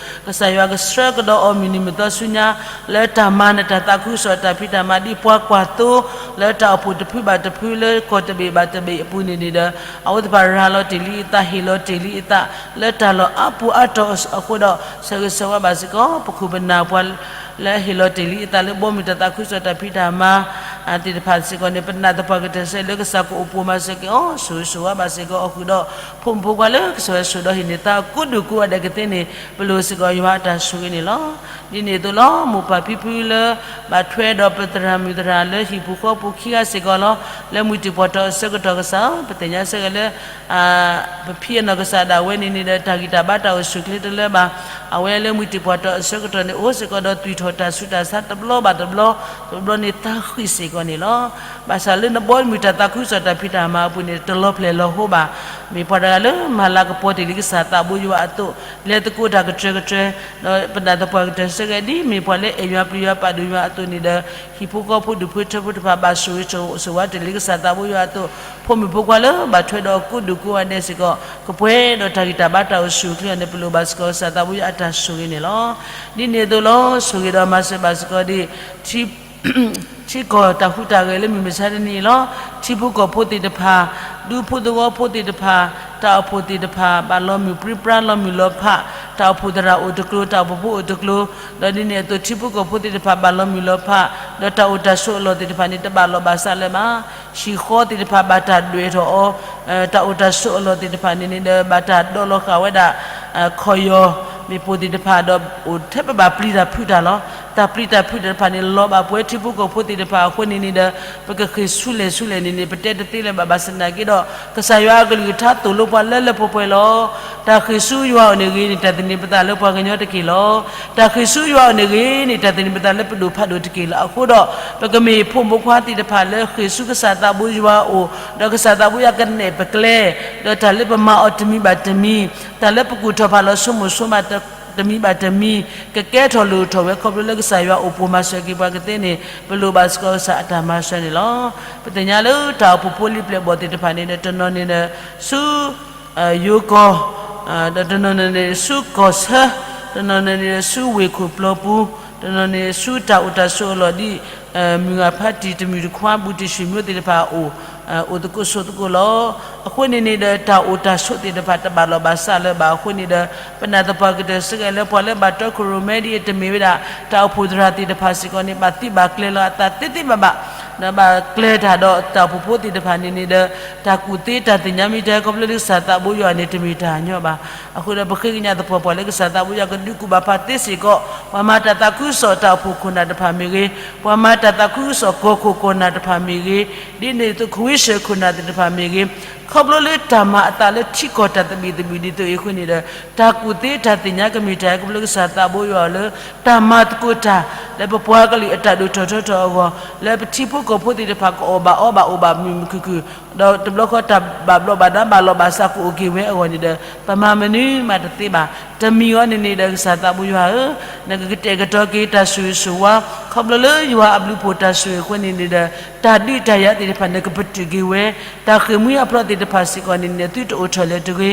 ကစၢ်ယွၤကဆှၢကဒီးအီၤမုၢ်နံၤမုၢ်သီဆူညါ လၢတၢ်မၤနၢၤတၢ်သးခုကစီၣ်တၢ်ဖံးတၢ်မၤဒ်ပှၤကွၢ်သိ လၢတၢ်အိၣ်ဖှိၣ်တဖုဘၣ်တဖုလၢကီၢ်တဘ့ၣ်ဘၣ်တဘ့ၣ်အပူၤန့ၣ်န့ၣ်ဒီး အဝဲသ့ၣ်တဖၣ်ရၤလီၤတ့ၢ်လံအသး ဟ့ၣ်လီၤတ့ၢ်လံအသး လၢတၢ်လီၢ်အါပူၤအါတီၤအဃိဒီး ဆၢဂ့ၤဆၢဝါဘၣ်စ့ၢ်ကီး ပခိၣ်ပနၢ်ပှၤလၢအဟ့ၣ်လီၤတ့ၢ်လံအသးလၢဘီမုၢ်တၢ်သးခုကစီၣ်တၢ်ဖံးတၢ်မၤ သ့ၣ်တဖၣ်စ့ၢ်ကီးန့ၣ် ပနာ်သပှၢ်ကတၢၢ်စဲလၢကစၢ်ကအိၣ်ပိၢ်မၤစၢၤက့ၤအီၤ ဆိၣ်ဂ့ၤဆိၣ်ဝါဘၣ်စ့ၢ်ကီးအီၤဃုာ်ဒီး ဖိမုၣ်ဖိခွါလၢကစၢ်ယွၤဆိၣ်ဒီးဟ့ၣ်န့ၢ်သါကိးဒူၣ်ကိးဂၤဒဲးကသ့န့ၣ် ပလိၣ်စ့ၢ်ကီးယွၤအတၢ်ဆိၣ်ဂ့ၤန့ၣ်လီၤ. ဒ်န့ၣ်အသိးလီၤ မိၢ်ပၢ်ဖံဖုလၢ ဘၣ်ထွဲဒီးပသရၣ်မုၣ်သရၣ်လၢဟံၣ်ပူၤဃီပူၤခံဂၤစ့ၢ်ကီးလီၤ. လၢမုၢ်တံၢ်ပှၢ်တီၢ်အဆၢကတီၢ်ကစၢ်ဧၢ ပသ့ၣ်ညါစ့ၢ်ကီးလၢ ပဖံအနီၢ်ကစၢ်ဒၣ်ဝဲန့ၣ်န့ၣ်ဒီး တၢ်ဂံၢ်တၢ်ဘါတၢ်အိၣ်ဆူၣ်အိၣ်ချ့တလၢဘၣ်. အဝဲလၢမုၢ်တံၢ်ပှၢ်တီၢ်အဆၢကတီၢ်န့ၣ် အိၣ်စ့ၢ်ကီးဒီးသွံၣ်ထီၣ်တၢ်ဆူးတၢ်ဆါတဘျီဘၣ်တဘျီ, တဘျီန့ၣ်သါဃံးစ့ၢ်ကီးန့ၣ်လီၤ. ဘၣ်ဆၣ်လၢနဘီမုၢ်တၢ်သးခုကစီၣ်တၢ်ဖံးတၢ်မၤအပူၤန့ၣ် တလီၤဖျဲၣ်လီၤဟိဘၣ်. မ့ၢ်ပှၤတဂၤလၢမၤလၤကပီၤတ့ၢ်လံကစၢ်သးဘိယွၤအသိး, လဲၤသကိးတၢ်ကတြၢၤကတြၢၤ, ဒီးပနာ်သပှၢ်ကတၢၢ်စ့ၢ်ကီးဒ်မ့ၢ်ပှၤလၢအဲၣ်ယွၤပျံၤယွၤပာ်ဒိၣ်ယွၤအသိးန့ၣ်ဒီး ဟံၣ်ဖိဃီဖိဒူၣ်ဖိထၢဖိတဖၣ်ဘၣ်ဆိၣ်ဂ့ၤဆိၣ်ဝါတ့ၢ်လံ ကစၢ်သးဘိယွၤအသိး, ဖိမုၣ်ဖိခွါလၢဘၣ်ထွဲဒီးကိးဒူၣ်ကိးဂၤဒဲးစ့ၢ်ကီး ကပှဲၤဒီးတၢ်ဂံၢ်တၢ်ဘါတၢ်အိၣ်ဆူၣ်အိၣ်ချ့အီၤန့ၣ် ပလိၣ်ဘၣ်စ့ၢ်ကီးကစၢ်သးဘိယွၤအတၢ်ဆိၣ်ဂ့ၤန့ၣ်လီၤ. ဒ်န့ၣ်အသိးလီၤ ဆိၣ်ဂ့ၤဒီးမၤစၢၤဘၣ်စ့ၢ်ကီးဒ် ထံကီၢ်တၢ်ဟူးတၢ်ဂဲၤလၢမုၢ်မဆါတနံၤအံၤလီၤ. ထံဖိကီၢ်ဖိသ့ၣ်တဖၣ်, ဒူဖိသဝီဖိသ့ၣ်တဖၣ်, တၢ်အိၣ်ဖှိၣ်သ့ၣ်တဖၣ် ဘၣ်လီၤမုၢ်ပြံပြါလီၤမုၢ်လီၤဖး, တၢ်အိၣ်ဖှိၣ်သရၣ်အိၣ်တကျိၤ တၢ်အိၣ်ဖှိၣ်ဖိအိၣ်တကျိၤ, ဒီးဒ်န့ၣ်အသိးထံဖိကီၢ်ဖိသ့ၣ်တဖၣ်ဘၣ်လီၤမုၢ်လီၤဖး, ဒီးတၢ်အိၣ်တၢ်ဆိးအလီၢ်သ့ၣ်တဖၣ်န့ၣ် တဘၣ်လီၢ်ဘၣ်စးလၢၤဘၣ်. ဟံၣ်ဃီသ့ၣ်တဖၣ်ဘၣ်တၢ်ဒွဲၣ်ထီၣ်အီၤ, တၢ်အိၣ်တၢ်ဆိးအလီၢ်သ့ၣ်တဖၣ်န့ၣ်န့ၣ်ဒီး ဘၣ်တၢ်ဒိးလီၤဃာ်ဝဲဒၣ် ခီၣ်ယီၢ်မ့ၣ်ပိၢ်သ့ၣ်တဖၣ်ဒီး အိၣ်ထဲပဘၣ်ပျံၤတၢ်ဖုးတၢ်လီၤ. တၢ်ပျံၤတၢ်ဖုးတၢ်တဖၣ်န့ၣ် လီၤဘၣ်ပှဲၤထံဖိကီၢ်ဖိသ့ၣ်တဖၣ်အဃိန့ၣ်န့ၣ်ဒီး ပကဃ့ၢ်ဆူလဲၣ်ဆူလဲၣ်န့ၣ်န့ၣ် ပတဲတသ့လၢၤဘၣ် ဘၣ်ဆၣ်သနာ်က့ဒီး ကစၢ်ယွၤအကလုၢ်ကထါသိၣ်လိပှၤလၢလၢပှဲၤပှဲၤလီၤ. တၢ်ဃ့ၢ်ဆူယွၤအအိၣ်န့ၣ်ဂ့ၤန့ၣ် တၢ်သန့ၤပသးလၢပှၤကညီတက့ၢ်လီၤ. တၢ်ဃ့ၢ်ဆူယွၤအအိၣ်န့ၣ်ဂ့ၤန့ၣ် တၢ်သန့ၤပသးလၢပဒိၣ်ဖးဒိၣ်တက့ၢ်လီၤ. အဃိဒီး ပကမ့ၢ်ဖိမုၣ်ဖိခွါသ့ၣ်တဖၣ်လၢဃ့ၢ်ဆူကစၢ်သးဘိယွၤအအိၣ်, ဒီးကစၢ်သးဘိယွၤကနဲၣ်ပကျဲ, ဒီးတၢ်လၢပမၤအီၤတမံၤဘၣ်တမံၤ, တၢ်လၢပကူၣ်ထီၣ်ဖးလီၤဆိကမိၣ်ဆိကမး တမံၤဘၣ်တမံၤ ကကဲထီၣ်လိၣ်ထီၣ်ဝဲခီဖျိလၢကစၢ်ယွၤအိၣ်ပိၢ်မၤစၢၤက့ၤပှၤကသ့န့ၣ် ပလိၣ်ဘၣ်စ့ၢ်ကီးကစၢ်အတၢ်မၤစၢၤန့ၣ်လီၤ. ပသ့ၣ်ညါလၢတၢ်အိၣ်ဖှိၣ်ဖိလံၤပျဲၢ်ဘီၣ်သ့ၣ်တဖၣ်န့ၣ်ဒီး တနီၤန့ၣ်ဒီး ဆူ ယိၤကီၢ်, ဒီးတနီၤန့ၣ်န့ၣ် ဆူကီၢ်ဆၢ, တနီၤန့ၣ်န့ၣ် ဆူဝ့ၢ်ခိၣ်ပျီပူၤ, တနီၤန့ၣ် ဆူတၢ်အိၣ်တၢ်ဆိးအလီၢ်ဒ် မုၢ်ဂၤဖးတံၢ်တမုၢ်တခွါ ဘူးတံၢ်ဆံၣ်မၠိသ့ၣ်တဖၣ်အအိၣ်, အိၣ်သကိးဆိးသကိးလီၤ. အဃိန့ၣ်န့ၣ်ဒီး တၢ်အိၣ်တၢ်ဆိးသ့ၣ်တဖၣ်တဘၣ်လီၢ်ဘၣ်စးလၢၤဘၣ်အဃိန့ၣ်ဒီး ပနာ်သပှၢ်ကတၢၢ်စ့ၢ်ကီးလၢပှၤလၢဘၣ်တီခိၣ်ရိၣ်မဲဒ်အံၤ တမ့ၢ်ဝဲဒၣ် တၢ်အိၣ်ဖှိၣ်သရၣ်သ့ၣ်တဖၣ်စ့ၢ်ကီးန့ၣ် ဘၣ်သံဘၣ်ကျဲၤလီၤအသးသ့သ့ဘၣ်ဘၣ်, ဒီးဘၣ်ကျဲၤတၢ်ဒီးတၢ်အိၣ်ဖှိၣ်ဖိသ့ၣ်တဖၣ်န့ၣ်န့ၣ်ဒီး တၢ်ကူၣ်သ့တၢ်သ့ၣ်ညါမ့ၢ်တၢ်ခီဖျိလၢကစၢ်သးဘိယွၤန့ၣ် တမ့ၢ်တၢ်ညီဘၣ်. အဃိဒီးပဃ့ကညးသပှၢ်ပှၢ်လၢကစၢ်သးဘိယွၤကဒုးကူၣ်ဘၣ်ပှၤသ့စ့ၢ်ကီး, ပှၤမၤတၢ်သးခုကစီၣ်တၢ်အိၣ်ဖှိၣ်ခိၣ်နၢ်တဖၣ်မ့ၢ်ဂ့ၤ, ပှၤမၤတၢ်သးခုကစီၣ်ကီၢ်ခိၣ်ကီၢ်နၢ်တဖၣ်မ့ၢ်ဂ့ၤ, ဒ်န့ၣ်အသိးခဝ့ၡၢၣ်ခိၣ်နၢ်သ့ၣ်တဖၣ်မ့ၢ်ဂ့ၤ, ခီဖျိလၢတၢ်မၤအသးလၢထံကီၢ်တၢ်သဘံၣ်သဘုၣ်ဒ်သိးအံၤအဃိန့ၣ်ဒီး တၢ်ကူၣ်သ့တၢ်သ့ၣ်ညါကမ့ၢ်တၢ်ခီဖျိလၢကစၢ်သးဘိယွၤအီၤလၢ တၢ်မၤသကိးတၢ် လၢပပှၤကလုာ်အတၢ်ဒိၣ်ထီၣ်ထီထီၣ်အဂီၢ် လၢပထံဖိကီၢ်ဖိသ့ၣ်တဖၣ်ကအီၣ်ဘၣ်အီဘၣ်အိၣ်ဘၣ်မုာ်မုာ်ခုၣ်ခုၣ် ဒီးတဘျီဃီတၢ်ဘၣ်ဘျီးဘၣ်ဒါဘၣ်လီၢ်ဘၣ်စးကအိၣ်က့ၤဝဲအဂီၢ်န့ၣ်ဒီး ပမၤမနုၤမးတသ့ဘၣ်. တမံၤအံၤန့ၣ်န့ၣ်ဒီး ကစၢ်သးဘိယွၤဧၢ, နကကတဲာ်ကတီၤက့ၤတၢ်ဆိၣ်ဂ့ၤဆိၣ်ဝါ ခီဖျိလၢယွၤအဘျုးအဖှိၣ်တၢ်ဆိၣ်ဂ့ၤအဃိန့ၣ်န့ၣ်ဒီး တၢ်ဒုးတၢ်ယၤသ့ၣ်တဖၣ်နကပတုာ်က့ၤဝဲ, တၢ်ဃ့ၢ်မှံဟးဖျိးသ့ၣ်တဖၣ်စ့ၢ်ကီးန့ၣ်န့ၣ် သုတအိၣ်ထီၣ်လၢၤတဂ့ၤ,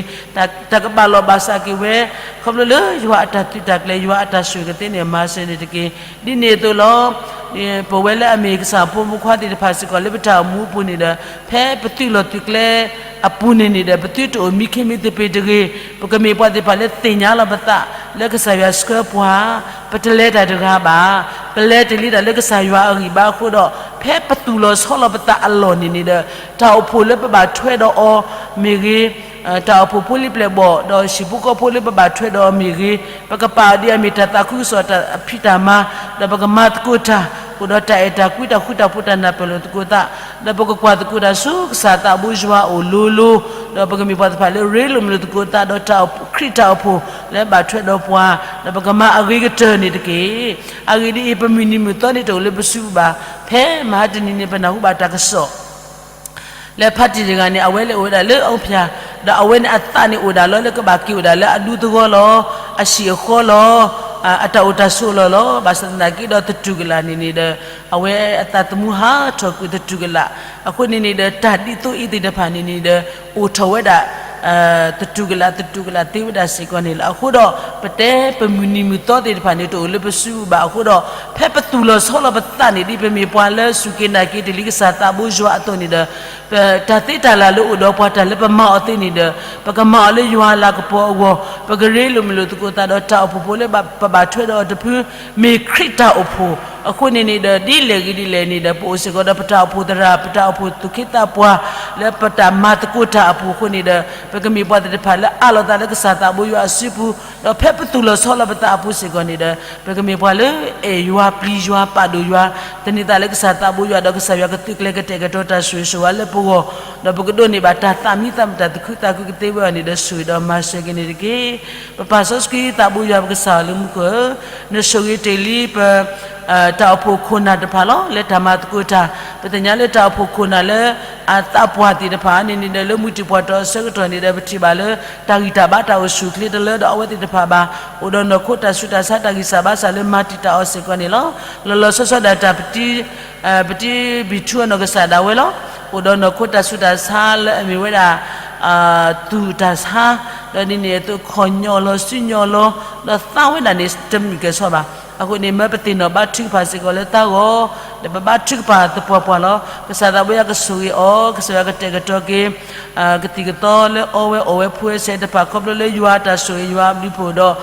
တၢ်ကဘၣ်လီၢ်ဘၣ်စးက့ၤဝဲ ခီဖျိလၢယွၤအတၢ်သုးတၢ်ကျဲၤ ယွၤအတၢ်ဆိၣ်ဂ့ၤကသ့န့ၣ် မၤစၢၤန့ၣ်တက့ၢ်. ဒ်န့ၣ်အသိးလီၤ. ပဝဲလၢအမ့ၢ်ကစၢ်ဖိမုၣ်ဖိခွါသ့ၣ်တဖၣ်စ့ၢ်ကီး လၢပတၢ်အိၣ်မူအပူၤန့ၣ်ဒီး ဖဲပသုးလီၢ်သုးကျဲအပူၤန့ၣ်န့ၣ်ဒီး ပသုတအိၣ်မံခ့မံသပ့ၤတဂ့ၤ, ပကမ့ၢ်ပှၤသ့ၣ်တဖၣ်လၢသ့ၣ်ညါလီၤပသး လၢကစၢ်ယွၤဆှၢပှၤ, ပတလဲၤတၢ်တဂၤဘၣ်, ပလဲၤတ့ၢ်လံတၢ်လၢကစၢ်ယွၤအဂံၢ်ဘါအဃိဒီး ဖဲပသူၣ်လီၤဆီလီၤပသးအလီၢ်န့ၣ်န့ၣ်ဒီး တၢ်အိၣ်ဖှိၣ်လၢပဘၣ်ထွဲဒီးအီၤမ့ၢ်ဂ့ၤ, တၢ်အိၣ်ဖှိၣ်ဖိလံပျဲၢ်ဘီၣ် ဒီးဟံၣ်ဖိဃီဖိလၢပဘၣ်ထွဲဒီးအီၤမ့ၢ်ဂ့ၤ, ပကပာ်အီၤဒ်အမ့ၢ်တၢ်သးခုကစီၣ်တၢ်ဖံးတၢ်မၤ, ဒီးပကမၤသကိးတၢ် အိၣ်ဒီးတၢ်အဲၣ်တၢ်ကွံတၢ်ဃူတၢ်ဖိးတၢ်နၢ်ပၢၢ်လိာ်သကိးသး, ဒီးပကကွၢ်သကိးတၢ်ဆူကစၢ်သးဘိယွၤအအိၣ်လိၤလိၤ, ဒီးပကမ့ၢ်ပှၤသ့ၣ်တဖၣ်လၢရ့လိာ်မုာ်လိာ်သကိးသး ဒီးတၢ်ခရံာ်တၢ်အိၣ်ဖှိၣ်လၢဘၣ်ထွဲဒီးပှၤ, ဒီးပကမၤအဂ့ၤကတၢၢ်န့ၣ်တက့ၢ်. အဂ့ၢ်ဒ်အံၤ, ပမုၢ်နံၤမုၢ်သီန့ၣ်တအိၣ်လၢပစုပူၤဘၣ်. ဖဲမဟါတနံၤန့ၣ် ပနၢ်ဟူဘၣ်တၢ်ကစီၣ် လၢဖါတံၢ်တဂၤန့ၣ် အဝဲလဲၤအိၣ်ဝဲဒၣ်လၢအူဖၠၣ်, ဒီးအဝဲန့ၣ်အသးန့ၣ်အိၣ်ဒၣ်လီၤလၢကဘၣ်က့ၤအိၣ်ဒၣ်လၢအဒူသဝီလီၤ, အဟံၣ်အဃီလီၤ, အတၢ်အိၣ်တၢ်ဆိးလီၤလီၤ. ဘၣ်ဆၣ်သနာ်က့ဒီးသတူၢ်ကလာ်န့ၣ်န့ၣ်ဒီး အဝဲအသးသမူဟးထီၣ်ကွံာ်သတူၢ်ကလာ်, အဃိန့ၣ်န့ၣ်ဒီး တၢ်ဒ်သိးအံၤသ့ၣ်တဖၣ်န့ၣ်န့ၣ်ဒီး အိၣ်ထီၣ်ဝဲဒၣ် သတူၢ်ကလာ် သတူၢ်ကလာ်သ့ဝဲဒၣ်စ့ၢ်ကီးန့ၣ်လီၤ. အဃိဒီး ပတဲပမုၢ်နံၤမုၢ်သီသ့ၣ်တဖၣ်န့ၣ် တအိၣ်လၢပစုပူၤဘၣ်. အဃိဒီး ဖဲပသူၣ်လီၤဆီလီၤပသးန့ၣ် ဒ်ပမ့ၢ်ပှၤလၢစူၢ်က့ၤနာ်က့ၤတ့ၢ်လံကစၢ်သးဘိယွၤအသိးန့ၣ်ဒီး တၢ်သ့တၢ်လၢ်လၢအိၣ်ဒီးပှၤတၢ်လၢပမၤအီၤသ့န့ၣ်ဒီး ပကမၤအီၤလၢယွၤအလၤကပီၤအဂီၢ်, ပကရ့လိာ်မုာ်လိာ်သကိးသးဒီးတၢ်အိၣ်ဖှိၣ်ဖိလၢပဘၣ်ထွဲဒီးအီၤတဖု မ့ၢ်ခရံာ်တၢ်အိၣ်ဖှိၣ်. အဃိန့ၣ်န့ၣ်ဒီး ဒ်လဲၣ်ဂ့ၤဒ်လဲၣ်န့ၣ်ဒီး ပအိၣ်စ့ၢ်ကီးဒီးပတၢ်အိၣ်ဖှိၣ်သရၣ် ပတၢ်အိၣ်ဖှိၣ်သူၣ်က့သးပှၢ် လၢပတၢ်မၤသကိးတၢ်အပူၤအဃိန့ၣ်ဒီး ပကမ့ၢ်ပှၤသ့ၣ်တဖၣ်လၢအးလီၤသးလၢကစၢ်သးဘိယွၤအစုပူၤ, ဒီးဖဲပသူၣ်လီၤဆီလီၤပသးအပူၤစ့ၢ်ကီးန့ၣ်ဒီး ပကမ့ၢ်ပှၤလၢအဲၣ်ယွၤပျံၤယွၤပာ်ဒိၣ်ယွၤ, သန့ၤသးလၢကစၢ်သးဘိယွၤ ဒီးကစၢ်ယွၤကသုးကျဲၤကတဲာ်ကတီၤတၢ်ဆိၣ်ဂ့ၤဆိၣ်ဝါလၢပဂီၢ်, ဒီးပကဒိးန့ၢ်ဘၣ်တၢ်သးမံသးမုာ်တၢ်သူၣ်ခုသးခုကသ့ဝဲအီၤန့ၣ်ဒီး ဆိၣ်ဂ့ၤဒီးမၤစၢၤက့ၤန့ၣ်တက့ၢ်. ပပၢ်စီဆှံသးဘိယွၤပကစၢ်ဧၢ လၢမူခိၣ်ဧၢ, နဆိၣ်ဂ့ၤတ့ၢ်လံပ တၢ်အိၣ်ဖှိၣ်ခိၣ်နၢ်တဖၣ်လီၤ. လၢတၢ်မၤသကိးတၢ် ပသ့ၣ်ညါလၢတၢ်အိၣ်ဖှိၣ်ခိၣ်နၢ်လၢ အသးပှၢ်သ့ၣ်တဖၣ်န့ၣ်န့ၣ်ဒီး လၢမုၢ်တံၢ်ပှၢ်တီၤအဆၢကတီၢ်န့ၣ်ဒီး ပထံၣ်ဘၣ်လၢ တၢ်ဂံၢ်တၢ်ဘါတၢ်အိၣ်ဆူၣ်အိၣ်ချ့တလၢဒီးအဝဲသ့ၣ်တဖၣ်ဘၣ်. အိၣ်ဒီးနီၢ်ခိတၢ်ဆူးတၢ်ဆါတၢ်ဂံၢ်စၢ်ဘါစၢ်လၢမၤတံာ်တာ်အီၤစ့ၢ်ကီးန့ၣ်လီၤ. လီၤလီၤဆီဆီဒၣ်တၢ် ပတံဘံၣ်ထူအနီၢ်ကစၢ်ဒၣ်ဝဲလီၤ. အိၣ်ဒီးနီၢ်ခိတၢ်ဆူးတၢ်ဆါလၢအမ့ၢ်ဝဲဒၣ် သူၣ်တၢ်ဆါ, ဒီးဒ်န့ၣ်အသိးခီၣ်ညီလီၤစုညီလီၤ, ဒီးသးဝဲဒၣ်န့ၣ် တမုာ်ကဲၣ်ဆိးဘၣ်. အဃိန့ၣ် မၢပသ့ၣ်နီၣ်ဘါထုကဖၣ်စ့ၢ်ကီးလၢသးဂီၢ်, ဒီးပဘါထုကဖၣ်သပှၢ်ပှၢ်လီၤ. ကစၢ်သးဘိယွၤကဆိၣ်ဂ့ၤအီၤ, ကစၢ်ယွၤကတဲာ်ကတီၤက့ၤ ကသံၣ်ကသီလၢအီဝဲအီၣ်ဝဲဖိဝဲဆဲးတဖၣ် ခီဖျိလၢယွၤအတၢ်ဆိၣ်ဂ့ၤယွၤအဘျုးဖှိၣ်ဒီး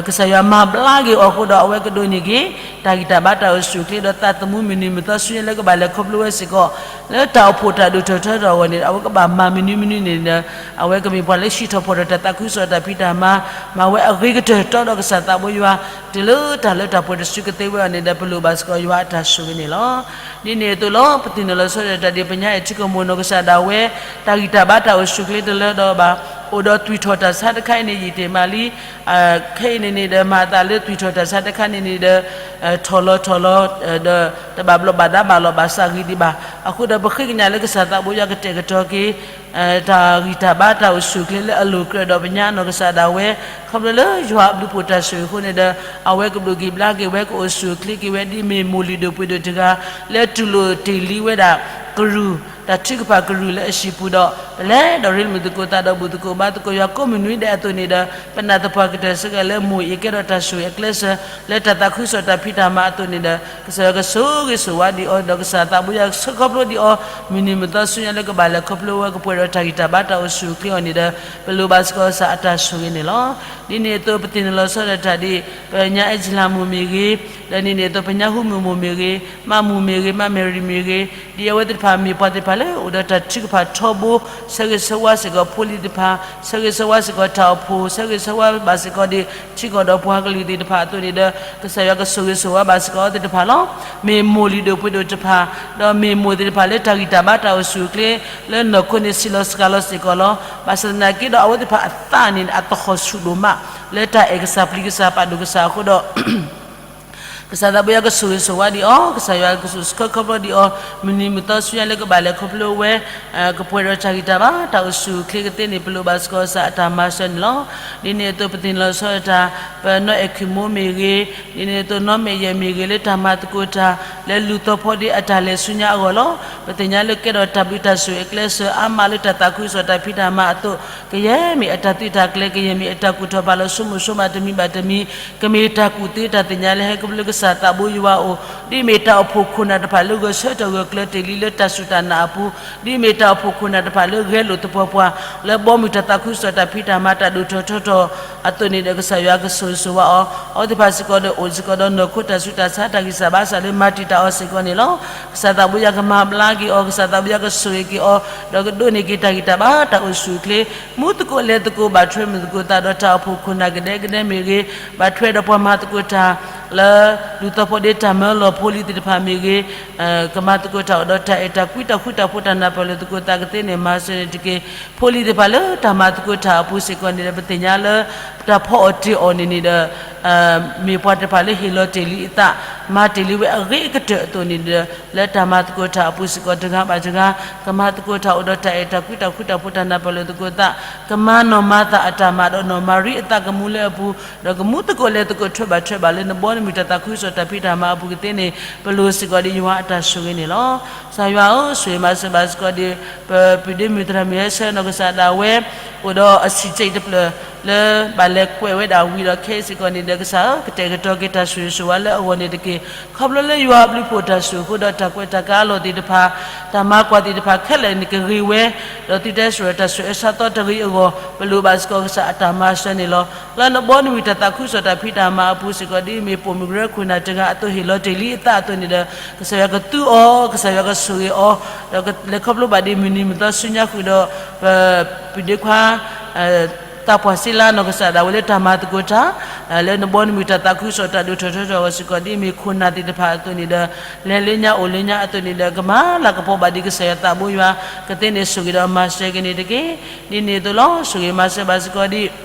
ကစၢ်ယွၤမၤဘျါက့ၤအီၤအဃိဒီး အဝဲကဒိးန့ၢ်က့ၤ တၢ်ဂံၢ်တၢ်ဘါတၢ်အိၣ်ဆူၣ်အိၣ်ချ့ဒီးသးသမူမုၢ်နံၤမုၢ်သီဆူညါလၢကဘၣ်လဲၤခီဖျိဝဲစ့ၢ်ကီး လၢတၢ်အိၣ်ဖှိၣ်တၢ်ဒိၣ်ထီၣ်ထီထီၣ်အဂီၢ်န့ၣ် အဝဲကဘၣ်မၤမနုၤမနုၤန့ၣ်ဒီး အဝဲကမ့ၢ်ပှၤလၢဟံးထီၣ်ဖီၣ်ထီၣ်တၢ်သးခုကစီၣ်တၢ်ဖံးတၢ်မၤ, မၤဝဲအဂ့ၤကတၢၢ်တီဒီးကစၢ်သးဘိယွၤ တုၤလၢတၢ်လၢတၢ်ပှဲၤတစုကသ့ဝဲအီၤန့ၣ်ဒီး ပလိၣ်ဘၣ်စ့ၢ်ကီးယွၤအတၢ်ဆိၣ်ဂ့ၤန့ၣ်လီၤ. ဒ်န့ၣ်အသိးလီၤ ပသ့ၣ်နီၣ်လီၤဆီဒၣ်တၢ်ဒ်ပညါအံၤ ထံကီၢ်မိၢ်နီၢ်ကစၢ်ဒၣ်ဝဲ တၢ်ဂံၢ်တၢ်ဘါတၢ်အိၣ်ဆူၣ်အိၣ်ချ့တလၢဒီးဘၣ်, အိၣ်ဒီးသွံၣ်ထီၣ်တၢ်ဆါတခါအံၤန့ၣ် ယံာ်တ့ၢ်မးလံ ခဲအံၤန့ၣ်န့ၣ်ဒီး မၤအသးလၢသွံၣ်ထီၣ်တၢ်ဆါတခါန့ၣ်န့ၣ်ဒီး ထီၣ်လီၤထီၣ်လီၤ ဒီးတဘၣ်ဘျီးဘၣ်ဒါဘၣ်လီၤဘၣ်စးဂ့ၤဒံးဘၣ်. အဃိဒီးပဃ့ကညးလၢကစၢ်သးဘိယွၤကတဲာ်ကတီၤက့ၤ တၢ်ဂံၢ်တၢ်ဘါတၢ်အိၣ်ဆူၣ်အိၣ်ချ့လၢအလိၤကြၢးဒီးပညါနီၢ်ကစၢ်ဒၣ်ဝဲ ခီဖျိလၢယွၤအဘျုးဖှိၣ်တၢ်ဆိၣ်ဂ့ၤအဃိန့ၣ်ဒီး အဝဲကဒိၣ်က့ၤဘျါက့ၤဝဲ ကအိၣ်ဆူၣ်အိၣ်ချ့က့ၤဝဲ ဒ်မ့ၢ်မိၢ်လုၢ်ဒိၣ်ပှ့ၤဒိၣ်တဂၤ လၢတူၢ်လိာ်တ့ၢ်လံဝဲဒၣ် ကရူၢ် တၢ်ထုကဖၣ်ကရူၢ်လၢအဟံၣ်ပူၤဒီး ပလဲၤဒီးရ့လိာ်မုာ်သကိးသးဒီးဘူၣ်သကိးဘါသကိးယွၤကိးမုၢ်နွံဒဲးအသိးန့ၣ်ဒီး ပနၢ်သပှၢ်ကတၢၢ်စ့ၢ်ကီးလၢမိၢ်အံၤကဲထီၣ်တၢ်ဆိၣ်ဂ့ၤအကျဲးစၢး လၢတၢ်သးခုကစီၣ်တၢ်ဖံးတၢ်မၤအသိးန့ၣ်ဒီး ကစၢ်ယွၤကဆိၣ်ဂ့ၤဆိၣ်ဝါဒံးအီၤ ဒီးကစၢ်သးဘိယွၤကဆှၢခီဖျိဒံးအီၤ မုၢ်နံၤမုၢ်သီဆူညါလၢကဘၣ်လဲၤခီဖျိဝဲ ကပှဲၤဒီးတၢ်ဂံၢ်တၢ်ဘါတၢ်အိၣ်ဆူၣ်အိၣ်ချ့အီၤန့ၣ်ဒီး ပလိၣ်ဘၣ်စ့ၢ်ကီးကစၢ်အတၢ်ဆိၣ်ဂ့ၤန့ၣ်လီၤ. ဒ်န့ၣ်အသိးပသ့ၣ်နီၣ်လီၤဆီဒၣ်တၢ်ဒ် ပညါအဲၣ်စလၤမိၢ်မ့ၢ်ဂ့ၤ, ဒီးဒ်န့ၣ်အသိးပညါဟူမုၢ်မိၢ်မ့ၢ်ဂ့ၤ, မးမူၤမ့ၢ်ဂ့ၤ, မးမဲာ်ရံၤမ့ၢ်ဂ့ၤ, ဒ်အဝဲသ့ၣ်တဖၣ်မ့ၢ်ပှၤသ့ၣ်တဖၣ်လၢအိၣ်ဒီးတၢ်ထုကဖၣ်ထီဘိ, ဆၢဂ့ၤဆၢဝါစ့ၢ်ကီးဖိလံၤသ့ၣ်တဖၣ်, ဆၢဂ့ၤဆၢဝါစ့ၢ်ကီးတၢ်အိၣ်ဖှိၣ်, ဆၢဂ့ၤဆၢဝါဘၣ်စ့ၢ်ကီးဒ် ထံကီၢ်ဒီးပှၤကလုာ်သ့ၣ်တဖၣ်အသိးန့ၣ်ဒီး ကစၢ်ယွၤကဆိၣ်ဂ့ၤဆိၣ်ဝါဘၣ်စ့ၢ်ကီးအဝဲသ့ၣ်တဖၣ်လီၤ. မ့ၢ်မိၢ်လုၢ်ဒိၣ်ပှ့ၤဒိၣ်တဖၣ်, ဒီးမ့ၢ်မိၢ်သ့ၣ်တဖၣ်လၢတၢ်ဂံၢ်တၢ်ဘါတၢ်အိၣ်ဆူၣ်အိၣ်ချ့ လၢနီၢ်ခိန့ၣ်စံးလီၤစှၤလီၤစ့ၢ်ကီးလီၤ. ဘၣ်ဆၣ်သနာ်က့ဒီး အဝဲသ့ၣ်တဖၣ်အသးန့ၣ် အသဟီၣ်ဆူၣ်ဒိၣ်မး လၢတၢ်အဲၣ်ကစၢ်ပျံၤကစၢ်ပာ်ဒိၣ်ကစၢ်အဃိဒီး ကစၢ်သးဘိယွၤကဆိၣ်ဂ့ၤဆိၣ်ဝါဒံးအီၤ, ကစၢ်ယွၤကဆိၣ်ဆှၢခီဖျိဒံးအီၤ, မုၢ်နံၤမုၢ်သီဆူညါလၢကဘၣ်လဲၤခီဖျိဝဲ ကပှဲၤဒီးတၢ်ဂံၢ်တၢ်ဘါတၢ်အိၣ်ဆူၣ်အိၣ်ချ့ကသ့န့ၣ် ပလိၣ်ဘၣ်စ့ၢ်ကီးကစၢ်အတၢ်မၤစၢၤန့ၣ်လီၤ. ဒ်န့ၣ်အသိးပသ့ၣ်နီၣ်လီၤဆီဒၣ်တၢ် ပနီၢ်အဲၣ်ခူၣ်မိၢ်မ့ၢ်ဂ့ၤ, ဒ်န့ၣ်အသိးနီၢ်မဲာ်ယဲၢ်မ့ၢ်ဂ့ၤ လၢတၢ်မၤသကိးတၢ် လၢလူၤသီဖီဒ့အတၢ်လဲၤဆူညါအဂီၢ်လီၤ. ပသ့ၣ်ညါလၢကဲထီၣ်တၢ်ဘျုးတၢ်ဆိၣ်ဂ့ၤအကျဲးစၢးအါမးလၢတၢ်သးခုကစီၣ်တၢ်ဖံးတၢ်မၤအသိး ကယဲၢ်မ့ၢ်အတၢ်သုးတၢ်ကျဲၤ, ကယဲၢ်မ့ၢ်အတၢ်ကူၣ်ထီၣ်ဖးလီၤဆိကမိၣ်ဆိကမးတမံၤဘၣ်တမံၤ, ကမ့ၢ်တၢ်ကူၣ်သ့တၢ်သ့ၣ်ညါလၢဟဲကဖျိလၢ ကစၢ်သးဘိယွၤအိၣ်, ဒ်မ့ၢ်တၢ်အိၣ်ဖှိၣ်ခိၣ်နၢ်တဖၣ်လၢဂဲၤဆၢထၢၣ်ဂၢၢ်ကျၢၤတ့ၢ်လံလၢတၢ်စူၢ်တၢ်နာ်အပူၤ, ဒ်မ့ၢ်တၢ်အိၣ်ဖှိၣ်ခိၣ်နၢ်တဖၣ်လၢဂဲၤလိာ်သပှၢ်ပှၢ် လၢဘီမုၢ်တၢ်သးခုကစီၣ်တၢ်ဖံးတၢ်မၤတၢ်ဒိၣ်ထီၣ်ထီထီၣ်အသိးန့ၣ်ဒီး ကစၢ်ယွၤကဆိၣ်ဂ့ၤဆိၣ်ဝါအီၤ, အဝဲသ့ၣ်တဖၣ်စ့ၢ်ကီးဒီးအိၣ်စ့ၢ်ကီးဒီးနီၢ်ခိတၢ်ဆူးတၢ်ဆါတၢ်ဂံၢ်စၢ်ဘါစၢ်လၢမၤတံာ်တာ်အီၤစ့ၢ်ကီးန့ၣ်လီၤ. ကစၢ်သးဘိယွၤကမၤဘျါက့ၤအီၤ, ကစၢ်သးဘိယွၤကဆိၣ်ဂ့ၤက့ၤအီၤ, ဒီးကဒိးန့ၢ်က့ၤတၢ်ဂံၢ်တၢ်ဘါတၢ်အိၣ်ဆူၣ်အိၣ်ချ့, မူသကိးလဲၤသကိးဘၣ်ထွဲမုၢ်သကိးသးဒီးတၢ်အိၣ်ဖှိၣ်ခိၣ်နၢ်ကဒဲကဒဲမ့ၢ်ဂ့ၤ, ဘၣ်ထွဲဒီးပှၤမၤသကိးတၢ် လၢဒူသီဖိဒ့တၢ်မၢလီၤဖိလံၤသ့ၣ်တဖၣ်မ့ၢ်ဂ့ၤ, ကမၤသကိးတၢ်အိၣ်ဒီးတၢ်အဲၣ်တၢ်ကွံတၢ်ဃူတၢ်ဖိးတၢ်နၢ်ပၢၢ်လိာ်သကိးသးကသ့န့ၣ် မၤစၢၤန့ၣ်တက့ၢ်. ဖိလံၤသ့ၣ်တဖၣ်လၢတၢ်မၤသကိးတၢ်အပူၤစ့ၢ်ကီးန့ၣ်ဒီး ပသ့ၣ်ညါလၢ တၢ်ဖီအီၣ်တ့ၢ်အီၣ်န့ၣ်န့ၣ်ဒီး မ့ၢ်ပှၤတဖၣ်လၢဟ့ၣ်လီၤတ့ၢ်လံအသး, မၤတ့ၢ်လံဝဲအဂ့ၤကတၢၢ်အသိးန့ၣ်ဒီး လၢတၢ်မၤသကိးတၢ်အပူၤစ့ၢ်ကီးတဂၤဘၣ်တဂၤ ကမၤသကိးတၢ်အိၣ်ဒီးတၢ်အဲၣ်တၢ်ကွံတၢ်ဃူတၢ်ဖိးတၢ်နၢ်ပၢၢ်လိာ်သကိးသး, ကမၤနီၢ်မၤသးအတၢ်မၤဒီးနီၢ်မၤရံအသးကမူလၢအပူၤ, ဒီးကမူသကိးလဲၤသကိးထွဲဘၣ်ထွဲဘၣ်လၢနဘီနမုၢ်တၢ်သးခုကစီၣ်တၢ်ဖံးတၢ်မၤအပူၤကသ့န့ၣ် ပလိၤစ့ၢ်ကီးဒီးယွၤအတၢ်ဆိၣ်ဂ့ၤန့ၣ်လီၤ. ကစၢ်ယွၤဧၢ, ဆိၣ်ဂ့ၤမၤစၢၤဘၣ်စ့ၢ်ကီးဒီး ပပုၢ်ဒ့မုၣ်သရၣ်မုၣ်ဟဲဆၢနီၢ်ကစၢ်ဒၣ်ဝဲ အိၣ်ဒီးအဆံးစဲးတဖျၢၣ် လၢဘၣ်လဲၤကွဲးဝဲဒၣ်ဝံၤဒီးခဲအံၤစ့ၢ်ကီးန့ၣ်ဒီး ကစၢ်ဧၢ, ကတဲာ်ကတီၤက့ၤတၢ်ဆိၣ်ဂ့ၤဆိၣ်ဝါလၢအဂီၢ်န့ၣ်တက့ၢ်. ခီဖျိလၢယွၤအဘျုးဖှိၣ်တၢ်ဆိၣ်အဃိဒီး တၢ်ကွဲးတၢ်ကါအလီၢ်သ့ၣ်တဖၣ်, တၢ်မၤကွၢ်သ့ၣ်တဖၣ်ခဲလၢာ်န့ၣ်ကဂ့ၤဝဲ, ဒီးသုတဟဲဆိၣ်ဒီးတၢ်ဆိၣ်အၢဆါသီတဂ့ၤအဂီၢ် ပလိၤဘၣ်စ့ၢ်ကီးကစၢ်အတၢ်မၤစၢၤန့ၣ်လီၤ. လၢနဘီနမုၢ်တၢ်သးခုကစီၣ်တၢ်ဖံးတၢ်မၤအပူၤစ့ၢ်ကီး ဒ်မ့ၢ်ပိာ်မုၣ်ကရၢခိၣ်နၢ်တဂၤအသိးဟ့ၣ်လီၤတ့ၢ်လံအသးအသိးန့ၣ်ဒီး ကစၢ်ယွၤကသူအီၤ, ကစၢ်ယွၤကဆိၣ်ဂ့ၤအီၤ, ဒီးကလဲၤခီဖျိဘၣ်ဒ်မုၢ်နံၤမုၢ်သီဆူညါဃုာ်ဒီး ပပုၢ်ဒ့ခွါ သးပှၢ်စ့လါနီၢ်ကစၢ်ဒၣ်ဝဲလၢတၢ်မၤသကိးတၢ် လၢနဘီနမုၢ်တၢ်သးခုကစီၣ်တၢ်ဒိၣ်ထီၣ်ထီထီၣ်အဂီၢ်စ့ၢ်ကီး ဒ်မ့ၢ်ခိၣ်နၢ်သ့ၣ်တဖၣ်အသိးန့ၣ်ဒီး လဲၤလၢညါအိၣ်လၢညါအသိးန့ၣ်ဒီး ကမၤလၤကပီၤဘၣ်ဒ်ကစၢ်ယွၤသးဘိယွၤ ကသ့န့ၣ်ဆိၣ်ဂ့ၤဒီးမၤစၢၤက့ၤန့ၣ်တက့ၢ်. ဒ်န့ၣ်အသိးလီၤ. ဆိၣ်ဂ့ၤမၤစၢၤဘၣ်စ့ၢ်ကီးဒ်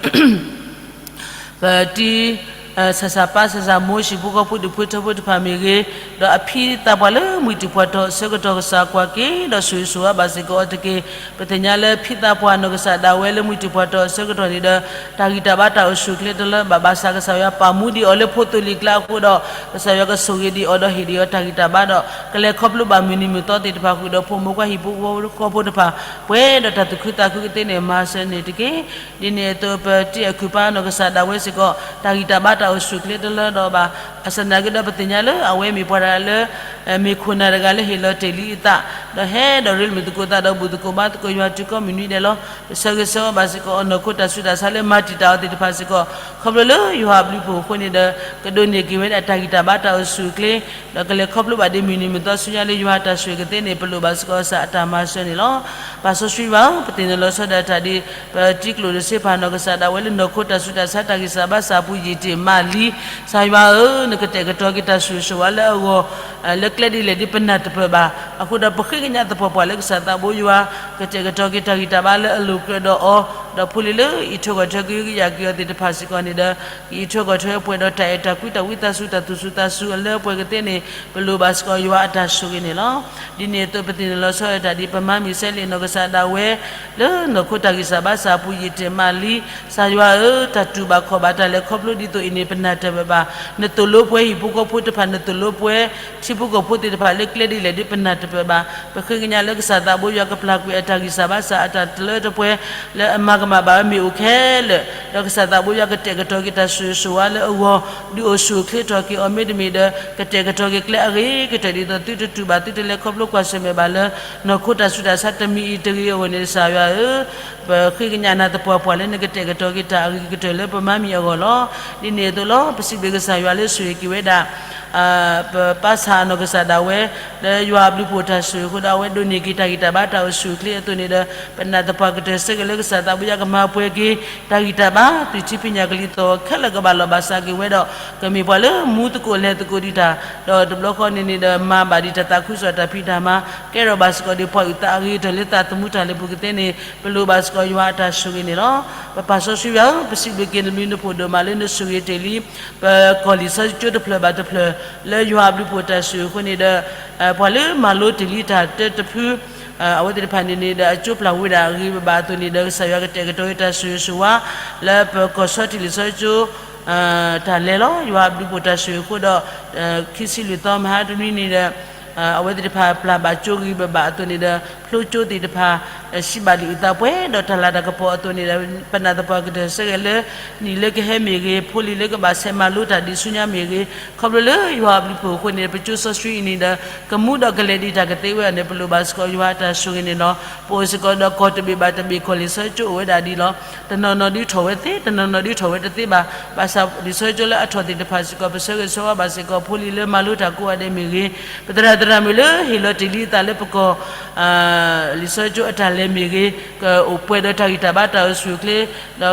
ပတံၤ ဆၣ်ဆၣ်ပၢ် ဆၣ်ဆၣ်မိၢ် ဟံၣ်ဖိဃီဖိဒူၣ်ဖိထၢဖိတဖၣ်မ့ၢ်ဂ့ၤ, ဒီးအဖံသးပှၢ်လၢမှံၤတံၢ်ပှၢ်တီၢ်အဆၢကတီၢ် ကစၢ်ကွၢ်က့ၤဒီးဆိၣ်ဂ့ၤဆိၣ်ဝါဘၣ်စ့ၢ်ကီးအီၤတက့ၢ်. ပသ့ၣ်ညါလၢဖံသးပှၢ်နီၢ်ကစၢ်ဒၣ်ဝဲလၢမှံၤတံၢ်ပှၢ်တီၢ်အဆၢကတီၢ်န့ၣ်ဒီး တၢ်ဂံၢ်တၢ်ဘါတၢ်အိၣ်ဆူၣ်အိၣ်ချ့တလၢဘၣ် ဘၣ်ဆၣ်ကစၢ်ယွၤပာ်မူဒံးအီၤလၢဖိသိလံၤကျါအဃိဒီး ကစၢ်ယွၤကဆိၣ်ဂ့ၤဒံးအီၤဒီးဟ့ၣ်ဒံးအီၤတၢ်ဂံၢ်တၢ်ဘါဒီး ကလဲၤခီဖျိဘၣ်မုၢ်နံၤမုၢ်သီသ့ၣ်တဖၣ်ဃုာ်ဒီးဖိမုၣ်ဖိခွါဟံၣ်ဖိဃီဖိတဖၣ် ပှဲၤဒီးတၢ်သူၣ်ခုသးခုကသ့န့ၣ် မၤစၢၤန့ၣ်တက့ၢ်. ဒ်န့ၣ်အသိး ပတံၤအခုၣ်ပၢ်နီၢ်ကစၢ်ဒၣ်ဝဲစ့ၢ်ကီး တၢ်ဂံၢ်တၢ်ဘါတၢ်အိၣ်ဆူၣ်အိၣ်ချ့တလၢဒီးဘၣ်. အစနာ်က့ဒီး ပသ့ၣ်ညါလၢအဝဲမ့ၢ်ပှၤတဂၤလၢ မ့ၢ်ခိၣ်နၢ်တဂၤလၢဟ့ၣ်လီၤတ့ၢ်လံအသး ဒီးဟဲဒီးရ့လိာ်မုာ်သကိးသးဒီးဘူၣ်သကိးဘါသကိးယွၤတုၤကိးမုၢ်နံၤဒဲးလီၤ. ပဆၢဂ့ၤဆၢဝါဘၣ်စ့ၢ်ကီးအီၤ နီၢ်ခိတၢ်ဆူးတၢ်ဆါလၢမၤတံာ်တာ်အီၤသ့ၣ်တဖၣ်စ့ၢ်ကီး ခီဖျိလၢယွၤအဘျုးဖှိၣ်အဃိန့ၣ်ဒီး ကဒိးန့ၢ်က့ၤဝဲဒၣ်တၢ်ဂံၢ်တၢ်ဘါတၢ်အိၣ်ဆူၣ်အိၣ်ချ့ ဒီးကလဲၤခီဖျိဘၣ်ဒ်မုၢ်နံၤမုၢ်သီဆူညါလၢယွၤအတၢ်ဆိၣ်ဂ့ၤကသ့န့ၣ် ပလိၣ်ဘၣ်စ့ၢ်ကီးကစၢ်အတၢ်မၤစၢၤန့ၣ်လီၤ. ပၢ်စီဆှံယွၤဧၢ, ပသ့ၣ်နီၣ်လီၤဆီဒၣ်တၢ်ဒ် ပတံၤကျိၣ်တစ့ဖးနီၢ်ကစၢ်ဒၣ်ဝဲလၢနီၢ်ခိတၢ်ဆူးတၢ်ဆါတၢ်ဂံၢ်စၢ်ဘါစၢ်အပူၤယံာ်တ့ၢ်မးလံ. ကစၢ်ယွၤဧၢ, နကတဲာ်ကတီၤက့ၤတၢ်ဆိၣ်ဂ့ၤဆိၣ်ဝါလၢအဂီၢ် လၢကျဲဒ်လဲၣ်ဒ်ပနၢ်တပၢၢ်ဘၣ်. အဃိဒီးပဃ့ကညးသပှၢ်ပှၢ်လၢကစၢ်သးဘိယွၤ ကတဲာ်ကတီၤက့ၤတၢ်ဂံၢ်တၢ်ဘါလၢအလိၤကြၢးဒီးအီၤ, ဒီးဖိလံၤလၢအအံးထွဲကွၢ်ထွဲကဟုကယာ်က့ၤအီၤသ့ၣ်တဖၣ်စ့ၢ်ကီးန့ၣ်ဒီး ကအံးထွဲကွၢ်ထွဲပှဲၤဒီးတၢ်အဲၣ်တၢ်ကွံတၢ်ဝံသးစူၤတၢ်သူၣ်စူၤသးစူၤအလၢအပှဲၤကသ့န့ၣ် ပလိၣ်ဘၣ်စ့ၢ်ကီးယွၤအတၢ်ဆိၣ်ဂ့ၤန့ၣ်လီၤ. ဒ်န့ၣ်အသိး ပသ့ၣ်နီၣ်လီၤဆီဒၣ်တၢ်ဒ်ပမၤမုၢ်စဲလ့ၣ်နီၢ်ကစၢ်ဒၣ်ဝဲ လၢနီၢ်ခိတၢ်ဂံၢ်စၢ်ဘါစၢ်အပူၤယံာ်တ့ၢ်မးလံ. ကစၢ်ယွၤဧၢ, တၢ်တူၢ်ဘၣ်ခီၣ်ဘၣ်တၢ်လဲၤခီဖျိဒ်သိးအံၤန့ၣ် ပနၢ်တပၢၢ်ဘၣ်. နသိၣ်လိပှဲၤဟံၣ်ဖိဃီဖိတဖၣ် နသိၣ်လိပှဲၤ ထံဖိကီၢ်ဖိသ့ၣ်တဖၣ်လၢကျဲဒ်လဲၣ်ဒ်ပနၢ်တပၢၢ်ဘၣ်. ပဃ့ကညးလၢကစၢ်သးဘိယွၤကပျၢ်ကွံာ်အတၢ်ဂံၢ်စၢ်ဘါစၢ်အတၢ်တလၢတပှဲၤ လၢအမၤကမၣ်ဘၣ်ဝဲမ့ၣ်အူခဲလၢာ်, ဒီးကစၢ်သးဘိယွၤကတဲာ်ကတီၤက့ၤတၢ်ဆိၣ်ဂ့ၤဆိၣ်ဝါလၢအဂီၢ် ဒုးအိၣ်ဆူၣ်အိၣ်ချ့ထီၣ်က့ၤအီၤ မ့တမ့ၢ်ဒီး ကတဲာ်ကတီၤက့ၤကျဲအဂ့ၤကတၢၢ်ဒ်သိးသုတတူၢ်ဘၣ်သုတလဲၤခီဖျိကွၢ်ဆၢၣ်မဲာ်ဘၣ်လၢ နီၢ်ခိတၢ်ဆူးတၢ်ဆါတမံၤအံၤတဂ့ၤအဂီၢ်န့ၣ် ကစၢ်ယွၤဧၢ, ပဃ့ကညးနၤသပှၢ်ပှၢ်လၢနကတဲာ်ကတီၤက့ၤတၢ်အဂ့ၤကတၢၢ်လၢပမၤမံၣ်အဂီၢ်လီၤ. ဒ်န့ၣ်အသိးလီၤ. ပစံးဘျုးကစၢ်ယွၤလၢဆိၣ်ဂ့ၤက့ၤဝဲဒၣ် ပပၢ်ဆၣ်အနီၢ်ကစၢ်ဒၣ်ဝဲ လၢယွၤအဘျုးဖှိၣ်တၢ်ဆိၣ်ဂ့ၤအဃိဒီး အဝဲဒိးန့ၢ်က့ၤတၢ်ဂံၢ်တၢ်ဘါတၢ်အိၣ်ဆူၣ်အိၣ်ချ့အသိးန့ၣ်ဒီး ပနာ်သပှၢ်ကတၢၢ်ဆၢက့ၤလၢကစၢ်သးဘိယွၤကမၤပှဲၤက့ၤ တၢ်ဂံၢ်တၢ်ဘါ သွံၣ်ထံဖံးညၣ်ကလံၤသီၣ်ဂီၤခဲလၢာ်ကဘၣ်လီၢ်ဘၣ်စးက့ၤဝဲဒီး ကမ့ၢ်ပှၤလၢမူသကိးလဲၤသကိးဒံးတၢ် ဒီးတဘျီဃီန့ၣ်န့ၣ်ဒီး မၤဘၣ်ဒံးတၢ်သးခုကစီၣ်တၢ်ဖံးတၢ်မၤ ကဲထီၣ်ဘၣ်စ့ၢ်ကီးဒံးပှၤအုၣ်သးအဂ့ၤကတၢၢ်လၢသးသမူတၢ်လဲၤပူၤကသ့န့ၣ် ပလိၣ်ဘၣ်စ့ၢ်ကီးယွၤအတၢ်ဆိၣ်ဂ့ၤန့ၣ်လီၤ. ပပၢ်စီဆှံယွၤဧၢ, ပစံးဘျုးက့ၤနဘျုးနဖှိၣ်ဒိၣ်မးလၢနဆိၣ်ဂ့ၤတ့ၢ်လံ ပကီၢ်လံာ်စီဆှံကၠိတဖျၢၣ်ဘၣ်တဖျၢၣ် လၢယွၤအဘျုးဖှိၣ်တၢ်ဆိၣ်ဂ့ၤအဃိန့ၣ်ဒီး ပှၤလၢမၤလိတ့ၢ်လံတၢ်တၢတဖု အဝဲသ့ၣ်တဖၣ်န့ၣ်န့ၣ်ဒီး အကၠိပျၢ်ဝဲဒၣ်အဂ့ၤဘၣ်ဘၣ်အသိးန့ၣ်ဒီး ကစၢ်ယွၤကတဲာ်ကတီၤက့ၤတၢ်ဆိၣ်ဂ့ၤဆိၣ်ဝါ လၢပကီၢ်ဆီတ့ၢ်လံာ်စီဆှံကၠိ တၢ်လဲၤလီၤ. ယွၤအဘျုးဖှိၣ်တၢ်ဆိၣ်ဂ့ၤအဃိဒီး ခံဆံလွံၢ်သီမဟါတနွံန့ၣ်ဒီး အဝဲသ့ၣ်တဖၣ်ပျၢ်ဘၣ်ကၠိဂ့ၤဘၣ်ဘၣ်အသိးန့ၣ်ဒီး ဖျိကၠိသ့ၣ်တဖၣ် စံးဘၣ်လံာ်အုၣ်သးပှဲၤဒီးတၢ်လၤတၢ်ကပီၤအသိးန့ၣ်ဒီး ပနာ်သပှၢ်ကတၢၢ်ဆၢဂ့ၤလၢ နံၣ်လၢကဟဲမ့ၢ်ဂ့ၤ, ဖိလံၤလၢကဘၣ်ဆဲးမၤလိတၢ်ဒံးဆူညါမ့ၢ်ဂ့ၤ, ခီဖျိလၢယွၤအဘျုးဖှိၣ်အဃိန့ၣ် ပကၠိစီဆှံအံၤန့ၣ်ဒီး ကမူဒီးကလဲၤဒံးတၢ်ကသ့ဝဲအံၤန့ၣ် ပလိၣ်ဘၣ်စ့ၢ်ကီးယွၤအတၢ်ဆိၣ်ဂ့ၤန့ၣ်လီၤ. ပအိၣ်စ့ၢ်ကီးဒီးကီၢ်တဘ့ၣ်ဘၣ်တဘ့ၣ် ကီၢ်လံာ်စီဆှံကၠိအိၣ်ဝဲဒၣ်ဒ်လီၤ. တနီၤနီၤဒုးထီၣ်ဝဲသ့, တနီၤနီၤဒုးထီၣ်ဝဲတသ့ဘၣ်. ဘၣ်ဆၣ်လံာ်စီဆှံကၠိလၢအထီၣ်သ့ၣ်တဖၣ်စ့ၢ်ကီး ပဆၢဂ့ၤဆၢဝါဘၣ်စ့ၢ်ကီး ဖိလံၤလၢမၤလိတၢ်ကိးဂၤဒဲးမ့ၢ်ဂ့ၤ, ပသရၣ်သရၣ်မုၣ်လၢဟ့ၣ်လီၤတ့ၢ်လံအသးလၢပကီၢ် လံာ်စီဆှံကၠိအတၢ်လဲၤမ့ၢ်ဂ့ၤ, ကအိၣ်ပှဲၤဒီးတၢ်ဂံၢ်တၢ်ဘါတၢ်အိၣ်ဆူၣ်အိၣ်ချ့, ဒီ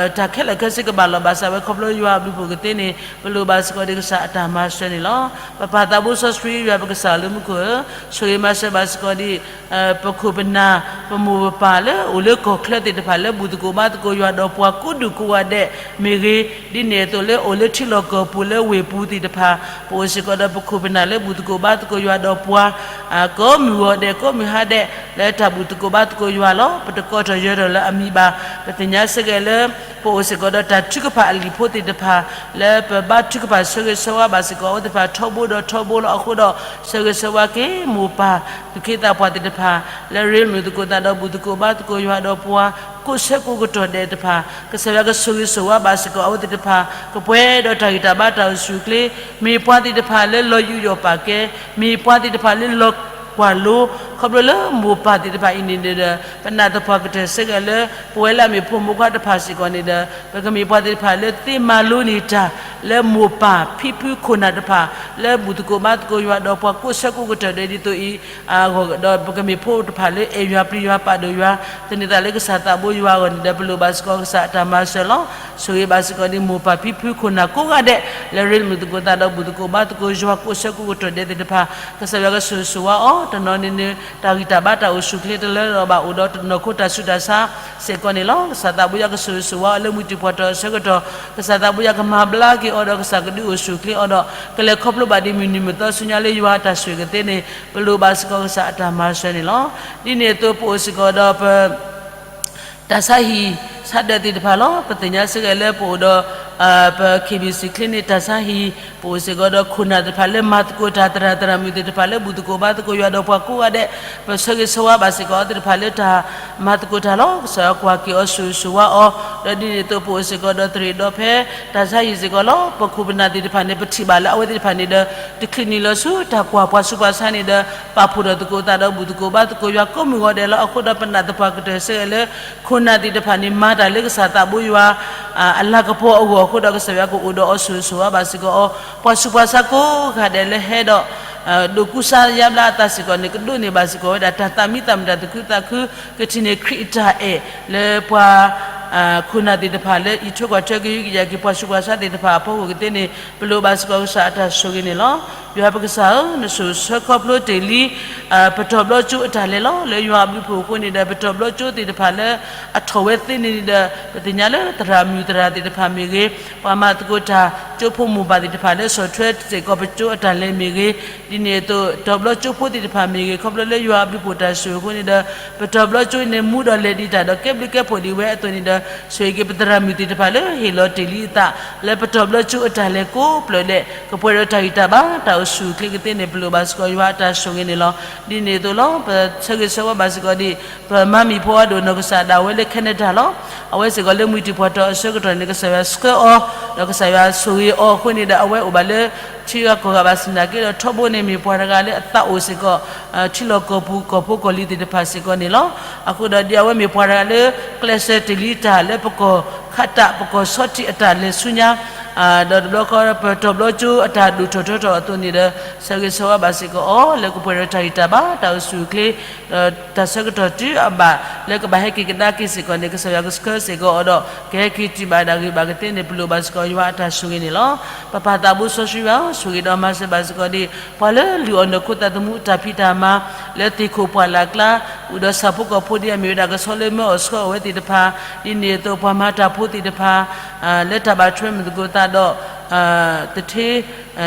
းတၢ်ခဲလၢာ်ခဲဆ့ကဘၣ်လီၤဘၣ်စးဝဲခီဖျိယွၤအဘျုးဖှိၣ်ကသ့န့ၣ် ပလိၣ်ဘၣ်စ့ၢ်ကီးဒ်ကစၢ်အတၢ်မၤစၢၤန့ၣ်လီၤ. ပပၢ်သးဘိစီဆှံယွၤပကစၢ်လၢမူခိၣ်ဧၢ, ဆိၣ်ဂ့ၤမၤစၢၤဘၣ်စ့ၢ်ကီးဒ် ပခိၣ်ပနၢ် ပမိၢ်ပပၢ်လၢအိၣ်လၢကီၢ်ချၢသ့ၣ်တဖၣ် လၢဘူၣ်သကိးဘါသကိးယွၤဒီးပှၤကိးဒူၣ်ကိးဂၤဒဲးမ့ၢ်ဂ့ၤ, ဒ်န့ၣ်အသိးလၢအိၣ်လၢထံလီၢ်ကီၢ်ပူၤလၢဝ့ၢ်ပူၤသ့ၣ်တဖၣ်, ပအိၣ်စ့ၢ်ကီးဒီးပခိၣ်ပနၢ်လၢဘူၣ်သကိးဘါသကိးယွၤဒီးပှၤ ကိးမုၢ်ဂီၤဒဲး ကိးမုၢ်ဟါဒဲး လၢတၢ်ဘူၣ်သကိးဘါသကိးယွၤလီၤ. ပတကိးထီၣ်ယၢၤထီၣ်လၢအမံၤဘၣ်. ပသ့ၣ်ညါစ့ၢ်ကီးလၢ ပအိၣ်စ့ၢ်ကီးဒီးတၢ်ထုကဖၣ်အလံာ်ဖိသ့ၣ်တဖၣ် လၢပဘါထုကဖၣ်ဆၢဂ့ၤဆၢဝါဘၣ်စ့ၢ်ကီး အဝဲသ့ၣ်တဖၣ်ထီဘိဒီးထီဘိလီၤ. အဃိဒီး ဆၢဂ့ၤဆၢဝါက့ၤမိၢ်ပၢ်သူၣ်က့သးပှၢ်သ့ၣ်တဖၣ် လၢရ့လိာ်သကိးသးဒီးဘူၣ်သကိးဘါသကိးယွၤဒီးပှၤ ကိးဆၢကိးကတီၢ်ဒဲးတဖၣ် ကစၢ်ယွၤကဆိၣ်ဂ့ၤဆိၣ်ဝါဘၣ်စ့ၢ်ကီး အဝဲသ့ၣ်တဖၣ် ကပှဲၤဒီးတၢ်ဂံၢ်တၢ်ဘါတၢ်အိၣ်ဆူၣ်အိၣ်ချ့, မ့ၢ်ပှၤသ့ၣ်တဖၣ်လၢလီၤယူးယီၣ်ပာ်ကဲ, မ့ၢ်ပှၤသ့ၣ်တဖၣ်လၢလီၤကွၢ်လိ, ခီဖျိလၢမိၢ်ပၢ်သ့ၣ်တဖၣ်အံၤန့ၣ်ဒီး ပနာ်သပှၢ်ကတၢၢ်ဆၢဂ့ၤလၢ ပဝဲလၢအမ့ၢ်ဖိမုၣ်ခွါတဖၣ်စ့ၢ်ကီးန့ၣ်ဒီး ပကမ့ၢ်ပှၤသ့ၣ်တဖၣ်လၢသ့မၤလိန့ၢ်တၢ် လၢမိၢ်ပၢ်ဖံဖုခိၣ်နၢ်တဖၣ် လၢဘူၣ်သကိးဘါသကိးယွၤဒီးပှၤကိးဆၢကိးကတီၢ်ဒဲးဒ်သိးအံၤ အဂီၢ်ဒီး ပကမ့ၢ်ဖိတဖၣ်လၢအဲၣ်ယွၤပျံၤယွၤပာ်ဒိၣ်ယွၤ သန့ၤသးလၢကစၢ်သးဘိယွၤအဂီၢ်န့ၣ်ဒီး ပလိၣ်ဘၣ်စ့ၢ်ကီးကစၢ်အတၢ်မၤစၢၤလီၤ. ဆိၣ်ဂ့ၤဘၣ်စ့ၢ်ကီးဒ်မိၢ်ပၢ်ဖံဖုခိၣ်နၢ်ကိးဂၤဒဲး လၢရ့လိာ်သကိးသးဒီးဘူၣ်သကိးဘါသကိးယွၤကိးဆၢကိးကတီၢ်ဒဲးသ့ၣ်တဖၣ် ကစၢ်ယွၤကဆိၣ်ဂ့ၤဆိၣ်ဝါအီၤ တနီၤန့ၣ်န့ၣ် တၢ်ဂံၢ်တၢ်ဘါတၢ်အိၣ်ဆူၣ်အိၣ်ချ့တလၢလီၤဘၣ် အိၣ်ဒီးတနီၤခိတၢ်ဆူးတၢ်ဆါစ့ၢ်ကီးန့ၣ်လီၤ. ကစၢ်သးဘိယွၤကဆိၣ်ဂ့ၤဆိၣ်ဝါအီၤလၢမုၢ်တံၢ်ပှၢ်တီၢ်အဆၢကတီၢ် ကစၢ်သးဘိယွၤကမၤဘျါက့ၤအီၤဒီးကစၢ်ကဒုးအိၣ်ဆူၣ်အိၣ်ချ့အီၤဒီး ကလဲၤခီဖျိဘၣ်ဒ်မုၢ်နံၤမုၢ်သီဆူညါလၢယွၤအတၢ်ဆိၣ်ဂ့ၤကသ့န့ၣ် ပလိၣ်ဘၣ်စ့ၢ်ကီးကစၢ်အတၢ်မၤစၢၤန့ၣ်လီၤ. ဒ်န့ၣ်အသိးပအိၣ်စ့ၢ်ကီးဒီးပ တၢ်ဆါဟံၣ်ဆါဒၢးသ့ၣ်တဖၣ်လီၤ. ပသ့ၣ်ညါစ့ၢ်ကီးလၢပအိၣ်ဒီး ပ KBC ချ့န့ၣ် တၢ်ဆါဟံၣ် ပအိၣ်စ့ၢ်ကီးဒီးခိၣ်နၢ်သ့ၣ်တဖၣ်လၢမၤသကိးတၢ် သရၣ်သရၣ်မုၣ်သ့ၣ်တဖၣ်လၢဘူၣ်သကိးဘါသကိးယွၤဒီးပှၤကိးဂၤဒဲး ပဆၢဂ့ၤဆၢဝါဘၣ်စ့ၢ်ကီးအဝဲသ့ၣ်တဖၣ်လၢတၢ်မၤသကိးတၢ်လီၤ. ကစၢ်ယွၤကွၢ်က့ၤအီၤဆိၣ်ဂ့ၤဆိၣ်ဝါအီၤ ဒီးဒ်န့ၣ်အသိးပအိၣ်စ့ၢ်ကီးဒီးသရ့ၣ်ဒီးဖဲ တၢ်ဆါဟံၣ်စ့ၢ်ကီးလီၤ. ပခိၣ်ပနၢ်သ့ၣ်တဖၣ်န့ၣ် ပထံၣ်ဘၣ်လၢအဝဲသ့ၣ်တဖၣ်န့ၣ်ဒီး တချုးန့ၣ်လီၤဆူတၢ်ကွၢ်ပှၤဆူးပှၤဆါန့ၣ်ဒီး ပာ်ဖှိၣ်ထီၣ်သကိးသးဒီးဘူၣ်သကိးဘါသကိးယွၤကိးမုၢ်ဂီၤဒဲးလီၤ. အဃိဒီးပနာ်သပှၢ်ကတၢၢ်ဆၢဂ့ၤလၢ ခိၣ်နၢ်သ့ၣ်တဖၣ်န့ၣ် မၤတၢ်လၢကစၢ်သးဘိယွၤ အလၤကပီၤအဂီၢ်အဃိဒီး ကစၢ်ယွၤကအိၣ်ဒီးအီၤဆိၣ်ဂ့ၤဆိၣ်ဝါဘၣ်စ့ၢ်ကီးအီၤ ပှၤဆူးပှၤဆါကိးဂၤဒဲးလၢဟဲဒီး ဒိးကူစါယါဘျါအသးစ့ၢ်ကီးန့ၣ် ကဒိးန့ၢ်ဘၣ်စ့ၢ်ကီးဝဲဒၣ်တၢ်သးမံသးမုာ်တၢ်သူၣ်ခုသးခု ကထံၣ်န့ၢ်ခရံာ်အတၢ်အဲၣ်လၢပှၤ ခိၣ်နၢ်သ့ၣ်တဖၣ်လၢအံးထွဲကွၢ်ထွဲကဟုကယာ်က့ၤပှၤဆူးပှၤဆါသ့ၣ်တဖၣ်အဖီခိၣ်ကသ့န့ၣ် ပလိၣ်ဘၣ်စ့ၢ်ကီးကစၢ်အတၢ်ဆိၣ်ဂ့ၤန့ၣ်လီၤ. ယွၤပကစၢ်ဧၢ, နဆိၣ်ဆၢခီဖျိတ့ၢ်လံ ပတီၢ်ဘျီကၠိအတၢ်လဲၤလီၤ. လၢယွၤအဘျုးဖှိၣ်အဃိန့ၣ်ဒီး ပတီၢ်ဘျီကၠိသ့ၣ်တဖၣ်လၢအထီၣ်ဝဲသ့န့ၣ်ဒီး ပသ့ၣ်ညါလၢသရၣ်မုၣ်သရၣ်သ့ၣ်တဖၣ်မ့ၢ်ဂ့ၤ, ပှၤမၤသကိးတၢ်ကၠိဖိမိၢ်ပၢ်သ့ၣ်တဖၣ်လၢဆီၣ်ထွဲစ့ၢ်ကီးပကၠိအတၢ်လဲၤမ့ၢ်ဂ့ၤ, ဒ်န့ၣ်အသိး တီၢ်ဘျီကၠိဖိသ့ၣ်တဖၣ်မ့ၢ်ဂ့ၤ, ခီဖျိလၢယွၤအဘျုးဖှိၣ်တၢ်ဆိၣ်ဂ့ၤအဃိန့ၣ်ဒီး ပတီၢ်ဘျီကၠိန့ၣ် မူဒီးလဲၤဒံးတၢ်ဒီးကဲဘျုးကဲဖှိၣ်ဒံးဝဲအသိးန့ၣ်ဒီး ဆိၣ်ဂ့ၤက့ၤပသရၣ်မုၣ်သ့ၣ်တဖၣ်လၢဟ့ၣ်လီၤတ့ၢ်လံအသး လၢပတီၢ်ဘျီကၠိအတၢ်လဲၤကိးဖျၢၣ်ဒဲး ကပှဲၤဒီးတၢ်ဂံၢ်တၢ်ဘါ တၢ်အိၣ်ဆူၣ်အိၣ်ချ့ကသ့န့ၣ် ပလိၣ်ဘၣ်စ့ၢ်ကီးယွၤအတၢ်ဆိၣ်ဂ့ၤန့ၣ်လီၤ. ဒ်န့ၣ်အသိးလီၤ ပဆၢဂ့ၤဆၢဝါဘၣ်စ့ၢ်ကီးဒ် ပမါမံၤဖိအဒိၣ်နီၢ်ကစၢ်ဒၣ်ဝဲလၢ Canada လီၤ. အဝဲစ့ၢ်ကီးလၢမုၢ်တံၢ်ပှၢ်တီၢ်အဆၢကတီၢ်န့ၣ် ကစၢ်ယွၤဆှၢအီၤ ဒီးကစၢ်ယွၤဆိၣ်ဂ့ၤအီၤအဃိန့ၣ်ဒီး အဝဲအိၣ်ဘၣ်လၢ ထံဂၤကီၢ်ဂၤဘၣ်ဆၣ်သနာ်က့ဒီး ထီဘိန့ၣ်မ့ၢ်ပှၤတဂၤလၢအသးအိၣ်စ့ၢ်ကီး ထံလီၢ်ကီၢ်ပူၤကီၢ်ဖိကီၢ်လံၤသ့ၣ်တဖၣ်စ့ၢ်ကီးန့ၣ်လီၤ. အဃိဒီးဒ်အဝဲမ့ၢ်ပှၤတဂၤလၢ ကျဲးစၢးတ့ၢ်လံတၢ်လၢပကီၢ်ခးတၢ် ပကီၢ်ဆီထံးအတၢ်လဲၤဆူညါ ဒီးတဘျီဃီပတီၢ်ဘျီကၠိအတၢ်ဒိၣ်ထီၣ်ထီထီၣ်အသိးန့ၣ်ဒီး ဆၢဂ့ၤဆၢဝါဘၣ်စ့ၢ်ကီးအီၤ လၢကပှဲၤဒီးတၢ်ဂံၢ်တၢ်ဘါ တၢ်အိၣ်ဆူၣ်အိၣ်ချ့ ဒီးတၢ်ဆၢကတီၢ်တုၤအဘၣ် လၢကဘၣ်ဟဲက့ၤကဒါက့ၤစ့ၢ်ကီးန့ၣ် ကစၢ်ယွၤကဆှၢစ့ၢ်ကီးအီၤဒီး ကဟဲက့ၤတုၤဘၣ်ဒၣ်ဂ့ၤဘၣ်ကသ့န့ၣ် ပလိၣ်ဘၣ်စ့ၢ်ကီးယွၤအတၢ်ဆိၣ်ဂ့ၤန့ၣ်လီၤ. ပပၢ်သးဘိစီဆှံယွၤ ဆိၣ်ဂ့ၤဒီးမၤစၢၤဘၣ်စ့ၢ်ကီးဒ် ပှၤလၢလုၢ်အီၣ်နီၢ်ခိသးသမူတၢ်ဖံးတၢ်မၤ လၢသ့ၣ်ခိၣ်ပှၢ်လၢ်ကျါ အိၣ်ဒီးဆၣ်ဖိကီၢ်ဖိဒ်အမ့ၢ်ဝဲဒၣ်ကဆီလၢမၢအီၣ်ဆှၢအီၣ်ဝဲသ့ၣ်တဖၣ် ဒ်န့ၣ်အသိးပှၤမၤတၢ်ဖိသ့ၣ်တဖၣ် လၢတၢ်ဘၣ်ထွဲမုၢ်သကိးသးဒီး သထ့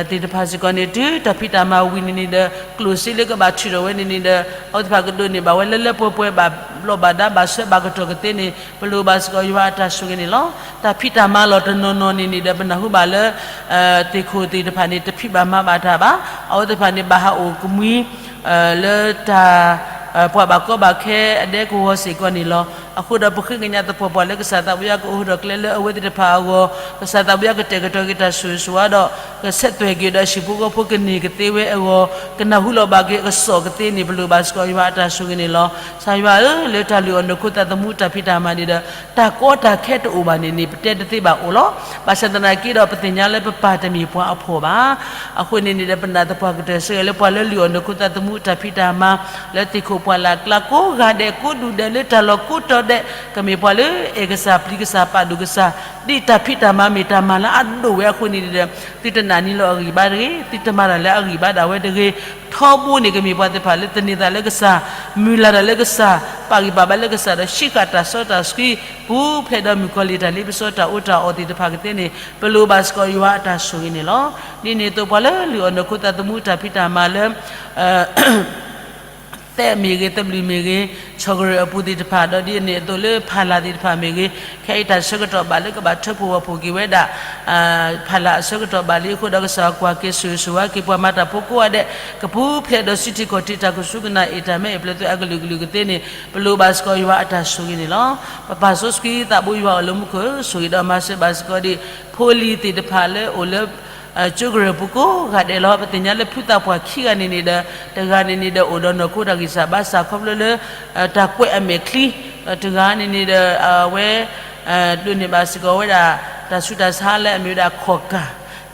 သ့ၣ်တဖၣ်စ့ၢ်ကီးန့ၣ် တုၤတၢ်ဖံးတၢ်မၤဝံၤန့ၣ်န့ၣ်ဒီး ကျိၣ်စ့လၢကဘၣ်ထုးထီၣ်ဝဲန့ၣ်န့ၣ်ဒီး အဝဲသ့ၣ်တဖၣ်ကဒိးန့ၢ်ဘၣ်ဝဲလၢလၢပှဲၤပှဲၤ ဘၣ်ဘျီးဘၣ်ဒါဘၣ်ဆှၢဘၣ်ကတီၢ်ကသ့န့ၣ် ပလိၣ်ဘၣ်စ့ၢ်ကီးယွၤအတၢ်ဆိၣ်ဂ့ၤန့ၣ်လီၤ. တၢ်ဖံးတၢ်မၤလီၢ်တနီၤနီၤန့ၣ်န့ၣ်ဒီး ပနၢ်ဟူဘၣ်လၢ သ့ၣ်ခိၣ်သ့ၣ်တဖၣ်န့ၣ် တဖံးဘၣ်မၤဘၣ်တၢ်ဘၣ်. အဝဲသ့ၣ်တဖၣ်န့ၣ် ဘၣ်ဟးအိၣ်ကမှံ လၢတၢ် ပှၤဘၣ်ကီဘၣ်ခဲအဒဲကဝီၤစ့ၢ်ကီးန့ၣ်လီၤ. အဃိဒီးပဃ့ကညးသပှၢ်ပှၢ်လၢကစၢ်သးပှၢ်ယွၤကအိၣ်ဒီးကျဲလၢအဝဲသ့ၣ်တဖၣ်အဂီၢ်, ကစၢ်သးပှၢ်ယွၤကတဲာ်ကတီၤက့ၤတၢ်ဆိၣ်ဂ့ၤဆိၣ်ဝါဒီး ကဆဲးသွဲၣ်က့ၤဒီးဟံၣ်ဖိဃီဖိကန့ၢ်ကသ့ဝဲအဂီၢ်, ကနၢ်ဟူလီၤဘၣ်က့ၤအကစီၣ်ကသ့န့ၣ် ပလိၣ်ဘၣ်စ့ၢ်ကီးယွၤအတၢ်ဆိၣ်ဂ့ၤန့ၣ်လီၤ. ကစၢ်ယွၤဧၢ, လၢတၢ်လုၢ်အီၣ်နီၢ်ခိသးသမူတၢ်ဖံးတၢ်မၤန့ၣ်ဒီး တၢ်ကီတၢ်ခဲတအိၣ်ဘၣ်န့ၣ်န့ၣ် ပတဲတသ့ဘၣ်အိၣ်လီၤ. ဘၣ်ဆၣ်သနာ်က့ဒီး ပသ့ၣ်ညါလၢပပၢ်တမ့ၢ်ပှၤအဖှီၣ်ဘၣ်. အဃိန့ၣ်န့ၣ်ဒီး ပနာ်သပှၢ်ကတၢၢ်ဆၢဂ့ၤလၢပှၤလၢလုၢ်အီၣ်နီၢ်ခိသးသမူတၢ်ဖံးတၢ်မၤ လၢသ့ၣ်ခိၣ်ပှၢ်လၢ်ကျါကိးဂၤဒဲး ကိးဒူၣ်ဒဲးလၢတၢ်လီၢ်ကိးတီၤဒဲး ကမ့ၢ်ပှၤလၢအဲၣ်ကစၢ်ပျံၤကစၢ်ပာ်ဒိၣ်ကစၢ် ဒ်တၢ်ဖံးတၢ်မၤမ့ၢ်တၢ်မၤလၢအဒိၣ်ဝဲအဃိန့ၣ်ဒီး သုတနာ်န့ၢ်လီၤအဂံၢ်ဘါတဂ့ၤ, သုတမၤတၢ်လၢအဂံၢ်ဘါဒၣ်ဝဲတဂ့ၤ. ထီဘိန့ၣ်ကမ့ၢ်ပှၤသ့ၣ်တဖၣ်လၢသန့ၤသးလၢကစၢ်, မုၢ်လၢ်တၢ်လၢကစၢ်, ပာ်ဂံၢ်ပာ်ဘါလၢကစၢ်ဒီး ဟံးဃာ်တၢ်စီတၢ်ဆှံ ပူၤဖျဲးဒီးမုၣ်ကီၤလံၢ်တၢ်လ့ပစီတၢ်အီၣ်တၢ်အီသ့ၣ်တဖၣ်ကသ့န့ၣ် ပလိၣ်ဘၣ်စ့ၢ်ကီးယွၤအတၢ်ဆိၣ်ဂ့ၤန့ၣ်လီၤ. ဒ်န့ၣ်အသိးပှၤလၢလုၢ်အီၣ်နီၢ်ခိသးသမူတၢ်ဖံးတၢ်မၤလၢ သဲးမ့ၢ်ဂ့ၤ, သဘျုးမ့ၢ်ဂ့ၤ, ဆီၣ်ကရၢၢ်အပူၤသ့ၣ်တဖၣ် ဒီးဒ်န့ၣ်အသိးလၢဖးလၢ်သ့ၣ်တဖၣ်မ့ၢ်ဂ့ၤ, ခဲအံၤတၢ်ဆၢကတီၢ်ဘၣ်လၢကဘၣ်ထၢဖှိၣ်ဝီၢ်ဖှိၣ်က့ၤဝဲဒၣ် ဖးလၢ်အဆၢကတီၢ်ဘၣ်လံအဃိဒီး ကစၢ်ကွၢ်က့ၤဆိၣ်ဂ့ၤဆိၣ်ဝါက့ၤပှၤမၤတၢ်ဖိကိးဂၤဒဲး ကပူၤဖျဲးဒီးစုထံၣ်ခီၣ်ထံးတၢ်ကဆူကနၣ်အ့ၣ်တၢ်မ့ၢ်အ့ၣ်ပျဲၢ်သွဲၣ်အကလုာ်ကလုာ်ကသ့န့ၣ် ပလိၣ်ဘၣ်စ့ၢ်ကီးယွၤအတၢ်ဆိၣ်ဂ့ၤန့ၣ်လီၤ. ပပၢ်စီဆှံသးဘိယွၤအိၣ်လၢမူခိၣ်ဧၢ, ဆိၣ်ဂ့ၤဒီးမၤစၢၤဘၣ်စ့ၢ်ကီးဒံး ဖိလံၤသ့ၣ်တဖၣ်လၢအိၣ်လၢ ကၠိကရၢၢ်ပူၤကိးဂၤဒဲးလီၤ. ပသ့ၣ်ညါလၢဖုသးပှၢ်ခံဂၤန့ၣ်န့ၣ်ဒီး တဂၤန့ၣ်န့ၣ်ဒီး အိၣ်ဒီးနီၢ်ခိတၢ်ဂံၢ်စၢ်ဘါစၢ်ခီဖျိလၢ တၢ်ကွဲးအမဲာ်ချံ, ဒီးတဂၤန့ၣ်န့ၣ်ဒီး အဝဲ ဒိးန့ၢ်ဘၣ်စ့ၢ်ကီးဝဲဒၣ် တၢ်ဆူးတၢ်ဆါလၢအမ့ၢ်ဝဲဒၣ်ခီၣ်ကၢ်,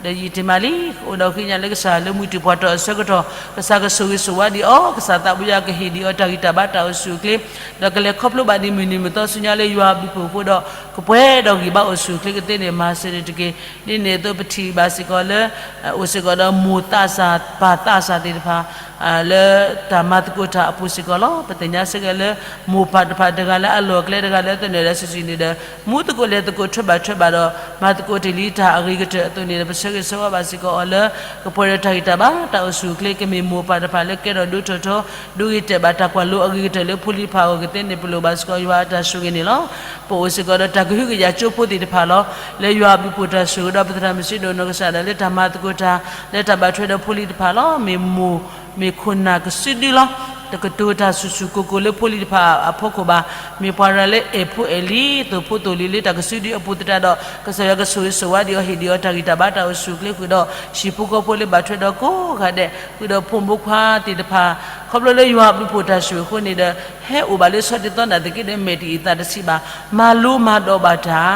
ဒီးယံာ်တ့ၢ်မးလံ, အိၣ်ဒီးဃ့ညါလၢကစၢ်လၢမုၢ်တ့ၢ်ပှၤတီၢ်အဆၢကတီၢ် ကစၢ်ကဆိၣ်ဂ့ၤဆိၣ်ဝါဒံးအီၤ, ကစၢ်သးဘိယွၤကဟ့ၣ်ဒံးအီၤတၢ်ဂံၢ်တၢ်ဘါတၢ်အိၣ်ဆူၣ်အိၣ်ချ့, ဒီးကလဲၤခီဖျိဘၣ်ဒံးမုၢ်နံၤမုၢ်သီဆူညါလၢယွၤအဘျုးအဖှိၣ်အဃိဒီး ကပှဲၤဒီးဂံၢ်ဘါအိၣ်ဆူၣ်အိၣ်ချ့ကသ့န့ၣ် မၤစၢၤန့ၣ်တက့ၢ်. ဒ်န့ၣ်အသိးပထံၣ်ဘၣ်စ့ၢ်ကီးလၢ အိၣ်စ့ၢ်ကီးဒီးမိၢ်သးစၢ်ပၢ်သးစၢ်သ့ၣ်တဖၣ် လၢတၢ်မၤသကိးတၢ်အပူၤစ့ၢ်ကီးလီၤ. ပသ့ၣ်ညါဆၢဂ့ၤလၢ မိၢ်ပၢ်တဖၣ်တဂၤလၢအလီၢ်အကျဲတဂၤလၢသနၢၣ်လၢစုာ်စုာ်န့ၣ်ဒီး မူသကိးလဲၤသကိးထွဲဘၣ်ထွဲဘၣ်ဒီး မၤသကိးတ့ၢ်လံတၢ်အဂ့ၤကတၢၢ်အသိးန့ၣ်ဒီး ပဆၢဂ့ၤဆၢဝါဘၣ်စ့ၢ်ကီးအီၤလၢ ကပှဲၤဒီးတၢ်ဂံၢ်တၢ်ဘါတၢ်အိၣ်ဆူၣ်အိၣ်ချ့ ကမ့ၢ်မိၢ်ပၢ်တဖၣ်လၢကဲထီၣ်ဒိၣ်ထီၣ်ထီ ဒိဂ့ၤတဲာ်ဘၣ်တၢ်ကွၢ်လိအဂ့ၤကတၢၢ်လၢဖိလံၤတဖၣ်အဂီၢ်ကသ့န့ၣ် ပလိၣ်ဘၣ်စ့ၢ်ကီးယွၤအတၢ်ဆိၣ်ဂ့ၤန့ၣ်လီၤ. ပအိၣ်စ့ၢ်ကီးဒီးတၢ်ကဟုကယာ်ကၠိဖိသ့ၣ်တဖၣ်လီၤ. လၢယွၤအဘျုးအဖှိၣ်တၢ်ဆိၣ်ဂ့ၤဒီး ပသရၣ်မုၣ်စံးဒိၣ်နီၢ်ကစၢ်ဒၣ်လၢတၢ်မၤသကိးတၢ် လၢတၢ်ဘၣ်ထွဲဒီးဖိလံၤတဖၣ်လီၤ. မ့ၢ်မိၢ်မ့ၢ်ခိၣ်နၢ်ကစုဒုလီၤ. တကတိၤတၢ်ဆူၣ်ဆူၣ်ကိၢ်ကိၢ်လၢဖိလံၤတဖၣ်အဖီခိၣ်ဘၣ်. မ့ၢ်ပှၤရၤလၢအဲၣ်ဖိအဲၣ်လံၤ သိၣ်ဖိသိၣ်လံၤလၢတၢ်ကစုဒုအပူၤသတးဒီး ကစၢ်ယွၤကဆိၣ်ဂ့ၤဆိၣ်ဝါဒံးအီၤ ဟ့ၣ်ဒံးအီၤတၢ်ဂံၢ်တၢ်ဘါတၢ်အိၣ်ဆူၣ်အိၣ်ချ့ဃုာ်ဒီး ဟံၣ်ဖိဃီဖိလၢဘၣ်ထွဲဒီးကိးဂၤဒဲး ဃုာ်ဒီးဖိမုၣ်ဖိခွါသ့ၣ်တဖၣ် ခီဖျိလၢယွၤအဘျုးအဖှိၣ်တၢ်ဆိၣ်ဂ့ၤအဃိန့ၣ်ဒီး ဟဲအိၣ်ဘၣ်လၢဆီတလဲသီနာ်သက့ဒီး မဲာ်တအံၣ်သးတဆံးဘၣ်. မၤလိမၤဒိးဘၣ်တၢ်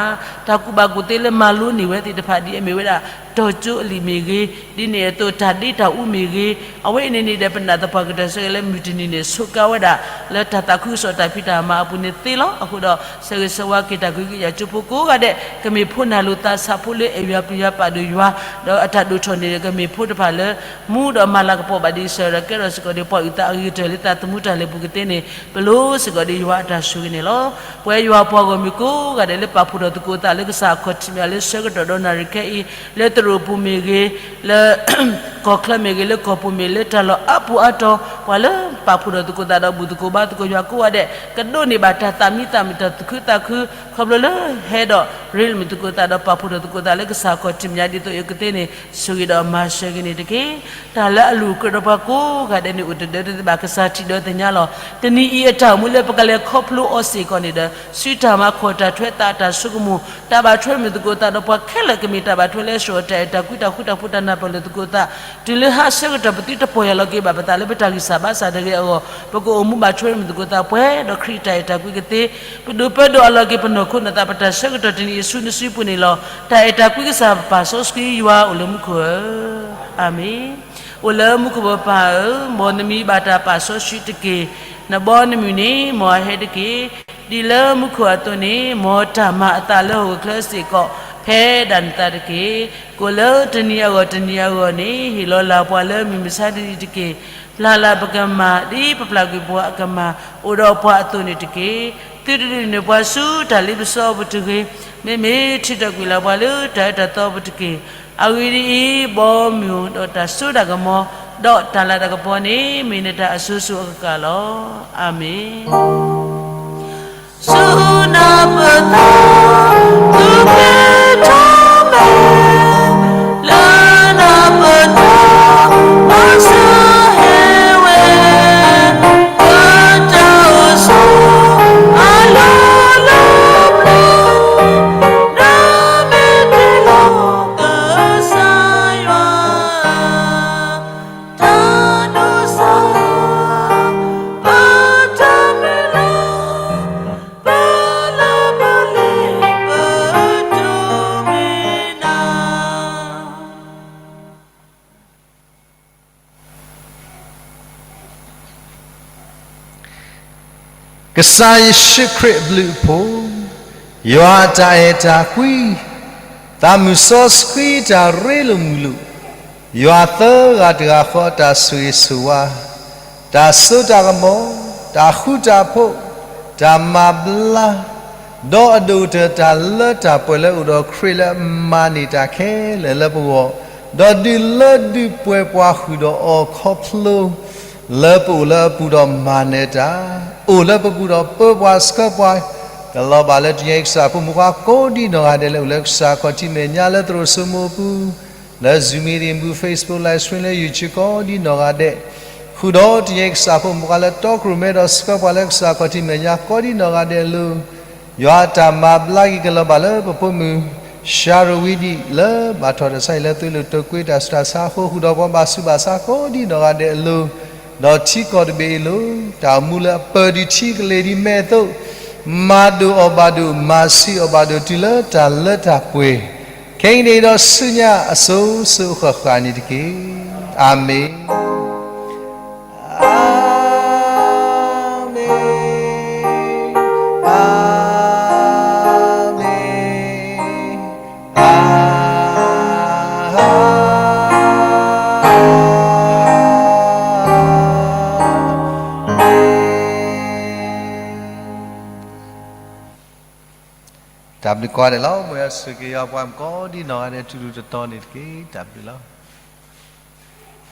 တၢ်ကူၣ်ဘၣ်ကူၣ်သ့လၢမၤလိန့ၢ်ဝဲသ့ၣ်တဖၣ်ဒ်အမ့ၢ်ဝဲဒၣ် တီၤကၠိအလံာ်မ့ၢ်ဂ့ၤ, ဒ်န့ၣ်အသိးတၢ်ဒ့တၢ်အူမ့ၢ်ဂ့ၤ, အဝဲအံၤန့ၣ်န့ၣ်ဒီး ပနာ်သပှၢ်ကတၢၢ်ဆၢဂ့ၤလၢမုၢ်တနံၤန့ၣ် ဆိးကါဝဲဒၣ် လၢတၢ်သးခုကစီၣ်တၢ်ဖံးတၢ်မၤအပူၤန့ၣ်သ့လီၤ. အဃိဒီး ဆၢဂ့ၤဆၢဝါက့ၤတၢ်ကဟုကယာ်ကၠိဖိကိးဂၤဒဲး ကမ့ၢ်ဖိနၢ်လိာ်သးဆးဖိလၢအဲၣ်ယွၤပျံၤယွၤပာ်ဒိၣ်ယွၤ ဒီးအတၢ်ဒိၣ်ထီၣ်န့ၣ်ဒီး ကမ့ၢ်ဖိတဖၣ်လၢ မူဒီးမၤလၤကပီၤဘၣ်ဒံးစၢၤဒီး ကဲထီၣ်စ့ၢ်ကီးဒီးပှၤအုၣ်သးအဂ့ၤကတၢၢ်လၢသးသမူတၢ်လဲၤပူၤကသ့န့ၣ် ပလိၣ်စ့ၢ်ကီးဒီးယွၤအတၢ်ဆိၣ်ဂ့ၤန့ၣ်လီၤ. ပဝဲယွၤပှၤဂီၢ်မုၢ်ကိးဂၤဒဲးလၢပာ်ဖှိၣ်ထီၣ်သကိးသးလၢကစၢ်အခီၣ်ထံးမ့ၢ်ဂ့ၤ လၢဆၢကတီၢ်ဒီးနၣ်ရံၣ်ခဲအံၤ လၢသရိာ်ပူၤမ့ၢ်ဂ့ၤ လၢ ကီၢ်ချၢမ့ၢ်ဂ့ၤ လၢကီၢ်ပူၤမ့ၢ် လၢတၢ်လီၢ်အါပူၤအါတီၤ ပှၤလၢပာ်ဖှိၣ်ထီၣ်သကိးသးဒီးဘူၣ်သကိးဘါသကိးယွၤကိးဂၤဒဲး ကဒိးန့ၢ်ဘၣ်တၢ်သးမံသးမုာ်တၢ်သူၣ်ခုသးခု ခီဖျိလၢဟဲဒီးရ့လိာ်မုာ်သကိးသးဒီးပာ်ဖှိၣ်ထီၣ်သကိးသးလၢကစၢ်အခီၣ်ထံးမ့ၢ်ဂ့ၤ ဒ်သိးအံၤကသ့န့ၣ် ဆိၣ်ဂ့ၤဒီးမၤစၢၤဂ့ၤန့ၣ်တက့ၢ်. တၢ်လၢအလိၤကြၢးဒီးပှၤကိးဂၤဒဲးန့ၣ် အိၣ်တဒၢတသ့ဘၣ် ကစၢ်ထံၣ်ဒီးသ့ၣ်ညါလီၤ. တနံၤအံၤအတၢ်အိၣ်မူလၢပကလဲၤခီဖျိအီၤစ့ၢ်ကီးန့ၣ်ဒီး စုတၢ်မၤခီၣ်တၢ်ထွဲသးတၢ်ဆိကမိၣ် တၢ်ဘၣ်ထွဲမုာ်သကိးသးဒီးပှၤခဲလၢာ်ကမ့ၢ်တၢ်ဘၣ်ထွဲလၢအဆှီၣ်တၢ်အဲၣ်တၢ်ကွံတၢ်ဃူတၢ်ဖိးတၢ်နၢ်ပၢၢ်လိာ်သကိးသး တုၤလၢဟါဆၢကတီၢ်ပသုတပီၢ်ယၢ်လီၤက့ၤဘၣ်ပသးလၢပတၢ်ဂံၢ်စၢ်ဘါစၢ်တဂ့ၤအဂီၢ် ပကအိၣ်မူဘၣ်ထွဲမုာ်သကိးသးပှဲၤဒီးခရံာ်တၢ်အဲၣ်တၢ်ကွံကသ့ ပဒုးပၢဒိၣ်အလီၤက့ၤပနီၢ်ခိနီၢ်သးပတၢ်ဆၢကတီၢ်တနံၤအံၤဆူနစုပူၤန့ၣ်လီၤ. တၢ်အဲၣ်တၢ်ကွံကစၢ်ပပၢ်စီဆှံယွၤအိၣ်လၢမူခိၣ်ဧၢ, အၤမ့ၣ်. အိၣ်လၢမူခိၣ်ပပၢ်ဧၢ, မ်နမံၤဘၣ်တၢ်ပာ်စီဆှံတက့ၢ်. နဘီနမုၢ်န့ၣ်မ်အဟဲတက့ၢ်. ဒ်လၢမူခိၣ်အသိးန့ၣ် မ်တၢ်မၤအသးလၢဟီၣ်ခိၣ်ချၢစ့ၢ်ကီး ဖဲဒၣ်နသးတက့ၢ်. ကိၣ်လၢတနံၤအဂီၢ်တနံၤအဂီၢ်န့ၣ် ဟ့ၣ်လီၤလၢ်ပှၤလၢမုၢ်မဆါတနံၤတက့ၢ်. ပျၢ်လၢ်ပကမၢ် ဒ်ပပျၢ်ကွံာ်ပှၤအကမၢ် အိၣ်ဒီးပှၤအသိးန့ၣ်တက့ၢ်. သုတဒုးန့ၢ်ပှၤဆူတၢ်လ့ပစီအပူၤတဂ့ၤ, မ့မ့ၢ်ထုးထီၣ်ကွံာ်လၢ်ပှၤလၢတၢ်အၢတၢ်သီအပူၤတက့ၢ်. အဂ့ၢ်ဒ်အံၤ, ဘီမုၢ်ဒီးတၢ်စိတၢ်ကမီၤ ဒီးတၢ်လၤတၢ်ကပီၤန့ၣ် မ့ၢ်နတၢ်အစိၤစိၤအကကၢ်လီၤ. အၤမ့ၣ်. ဆူနၢ်ပၢၢ်သး သူၣ်က့ၤထီၣ်မဲာ် လၢနၢ်ပၢၢ်သး ဘၣ်ဆၢဟဲဝဲ လၢ ကစၢ်ယ့ၣ်ၡူးခရံာ်အဘျုးအဖှိၣ်, ယွၤအတၢ်အဲၣ်တၢ်ကွံ, သးမုၢ်စီဆှံတၢ်ရ့လိာ်မုာ်လိာ်, ယွၤသၢဂၤတဂၤဃီအတၢ်ဆိၣ်ဂ့ၤဆိၣ်ဝါ, တၢ်စိတၢ်ကမီၤ, တၢ်ဃူတၢ်ဖိး, တၢ်မၤဘျါ, ဒီးအဒိၣ်ကတၢၢ်တၢ်လၢတၢ်ပှဲၤလၢအအိၣ်ဒီးခရံာ်လၢအမၤန့ၢ်တၢ်ခဲလၢာ်လၢပဂီၢ်, ဒီးဒုးလၢဒုးပှဲၤပှၤဃုာ်ဒီးအီၤခီဖျိ လၢပအိၣ်လၢအပူၤဒီးမၤနၢၤတၢ်, အိၣ်လၢပပူၤဒီးပၢပှၤဆှၢပှၤ, ကလီၤဘၣ်လၢတနံၤအံၤကစၢ်ဖိမုၣ်ခွါကိးဒံနီၢ်ဂၤဒဲးလၢအိၣ်လၢကစၢ်ခီၣ်ထံးမဲာ်ညါလၢသရိာ်စိမိၤအပူၤ, လၢ Zoom meeting ပူၤ Facebook live stream လၢ YouTube ကိးဒံနီၢ်ဂၤဒဲး, ဃုာ်ဒီးတနံၤအံၤကစၢ်ဖိမုၣ်ခွါလၢတီခိၣ်ရိၣ်မဲဒီးဆှၢပှၤလၢကစၢ်ခီၣ်ထံးမဲာ်ညါကိးဒံနီၢ်ဂၤဒဲးအလိၤ, ယွၤအတၢ်မၤဘျါက့ၤကလီၤဘၣ်လၢပဖိမုၣ် ရှၤရဝံဒံး လၢဘၣ်ထီၣ်တၢ်ဆါအံၤလၢသွံၣ်လိာ်တိာ်ကွံတၢ်ဆူးတၢ်ဆါအဃိ ဃုာ်ဒီးပှၤဘၣ်ဆူးဘၣ်ဆါကိးဒံနီၢ်ဂၤဒဲးအလိၤ, ဒီးထံကီၢ်တဘ့ၣ်အံၤလိၤ, တၢ်အိၣ်မူလၢအပၢၢ်ဒံးထံကလ့ၤဒံးမဲာ်အသိး, မၤဒိၣ်အီၣ်ဘၣ်ဒိၣ် မၤဆံးအီၣ်ဘၣ်ဒိၣ်တုၤလၢတၢ်လၢတၢ်ပှဲၤ, ခဲကနံၣ်အံၤဒီးဆူညါအစိၤစိၤအဃၣ်ဃၣ်န့ၣ်တက့ၢ်. အၤမ့ၣ်. အၤမ့ၣ်, အၤမ့ၣ်, အၤမ့ၣ်. တၢ်ဘျုးကိးဂၤဒဲးလီၤ. မ်ယွၤဆိၣ်ဂ့ၤက့ၤယွၤပှၤကိးဒံနီၢ်ဂၤဒဲး ထူထူတီတီန့ၣ်တက့ၢ်. တၢ်ဘျုးလီၤ.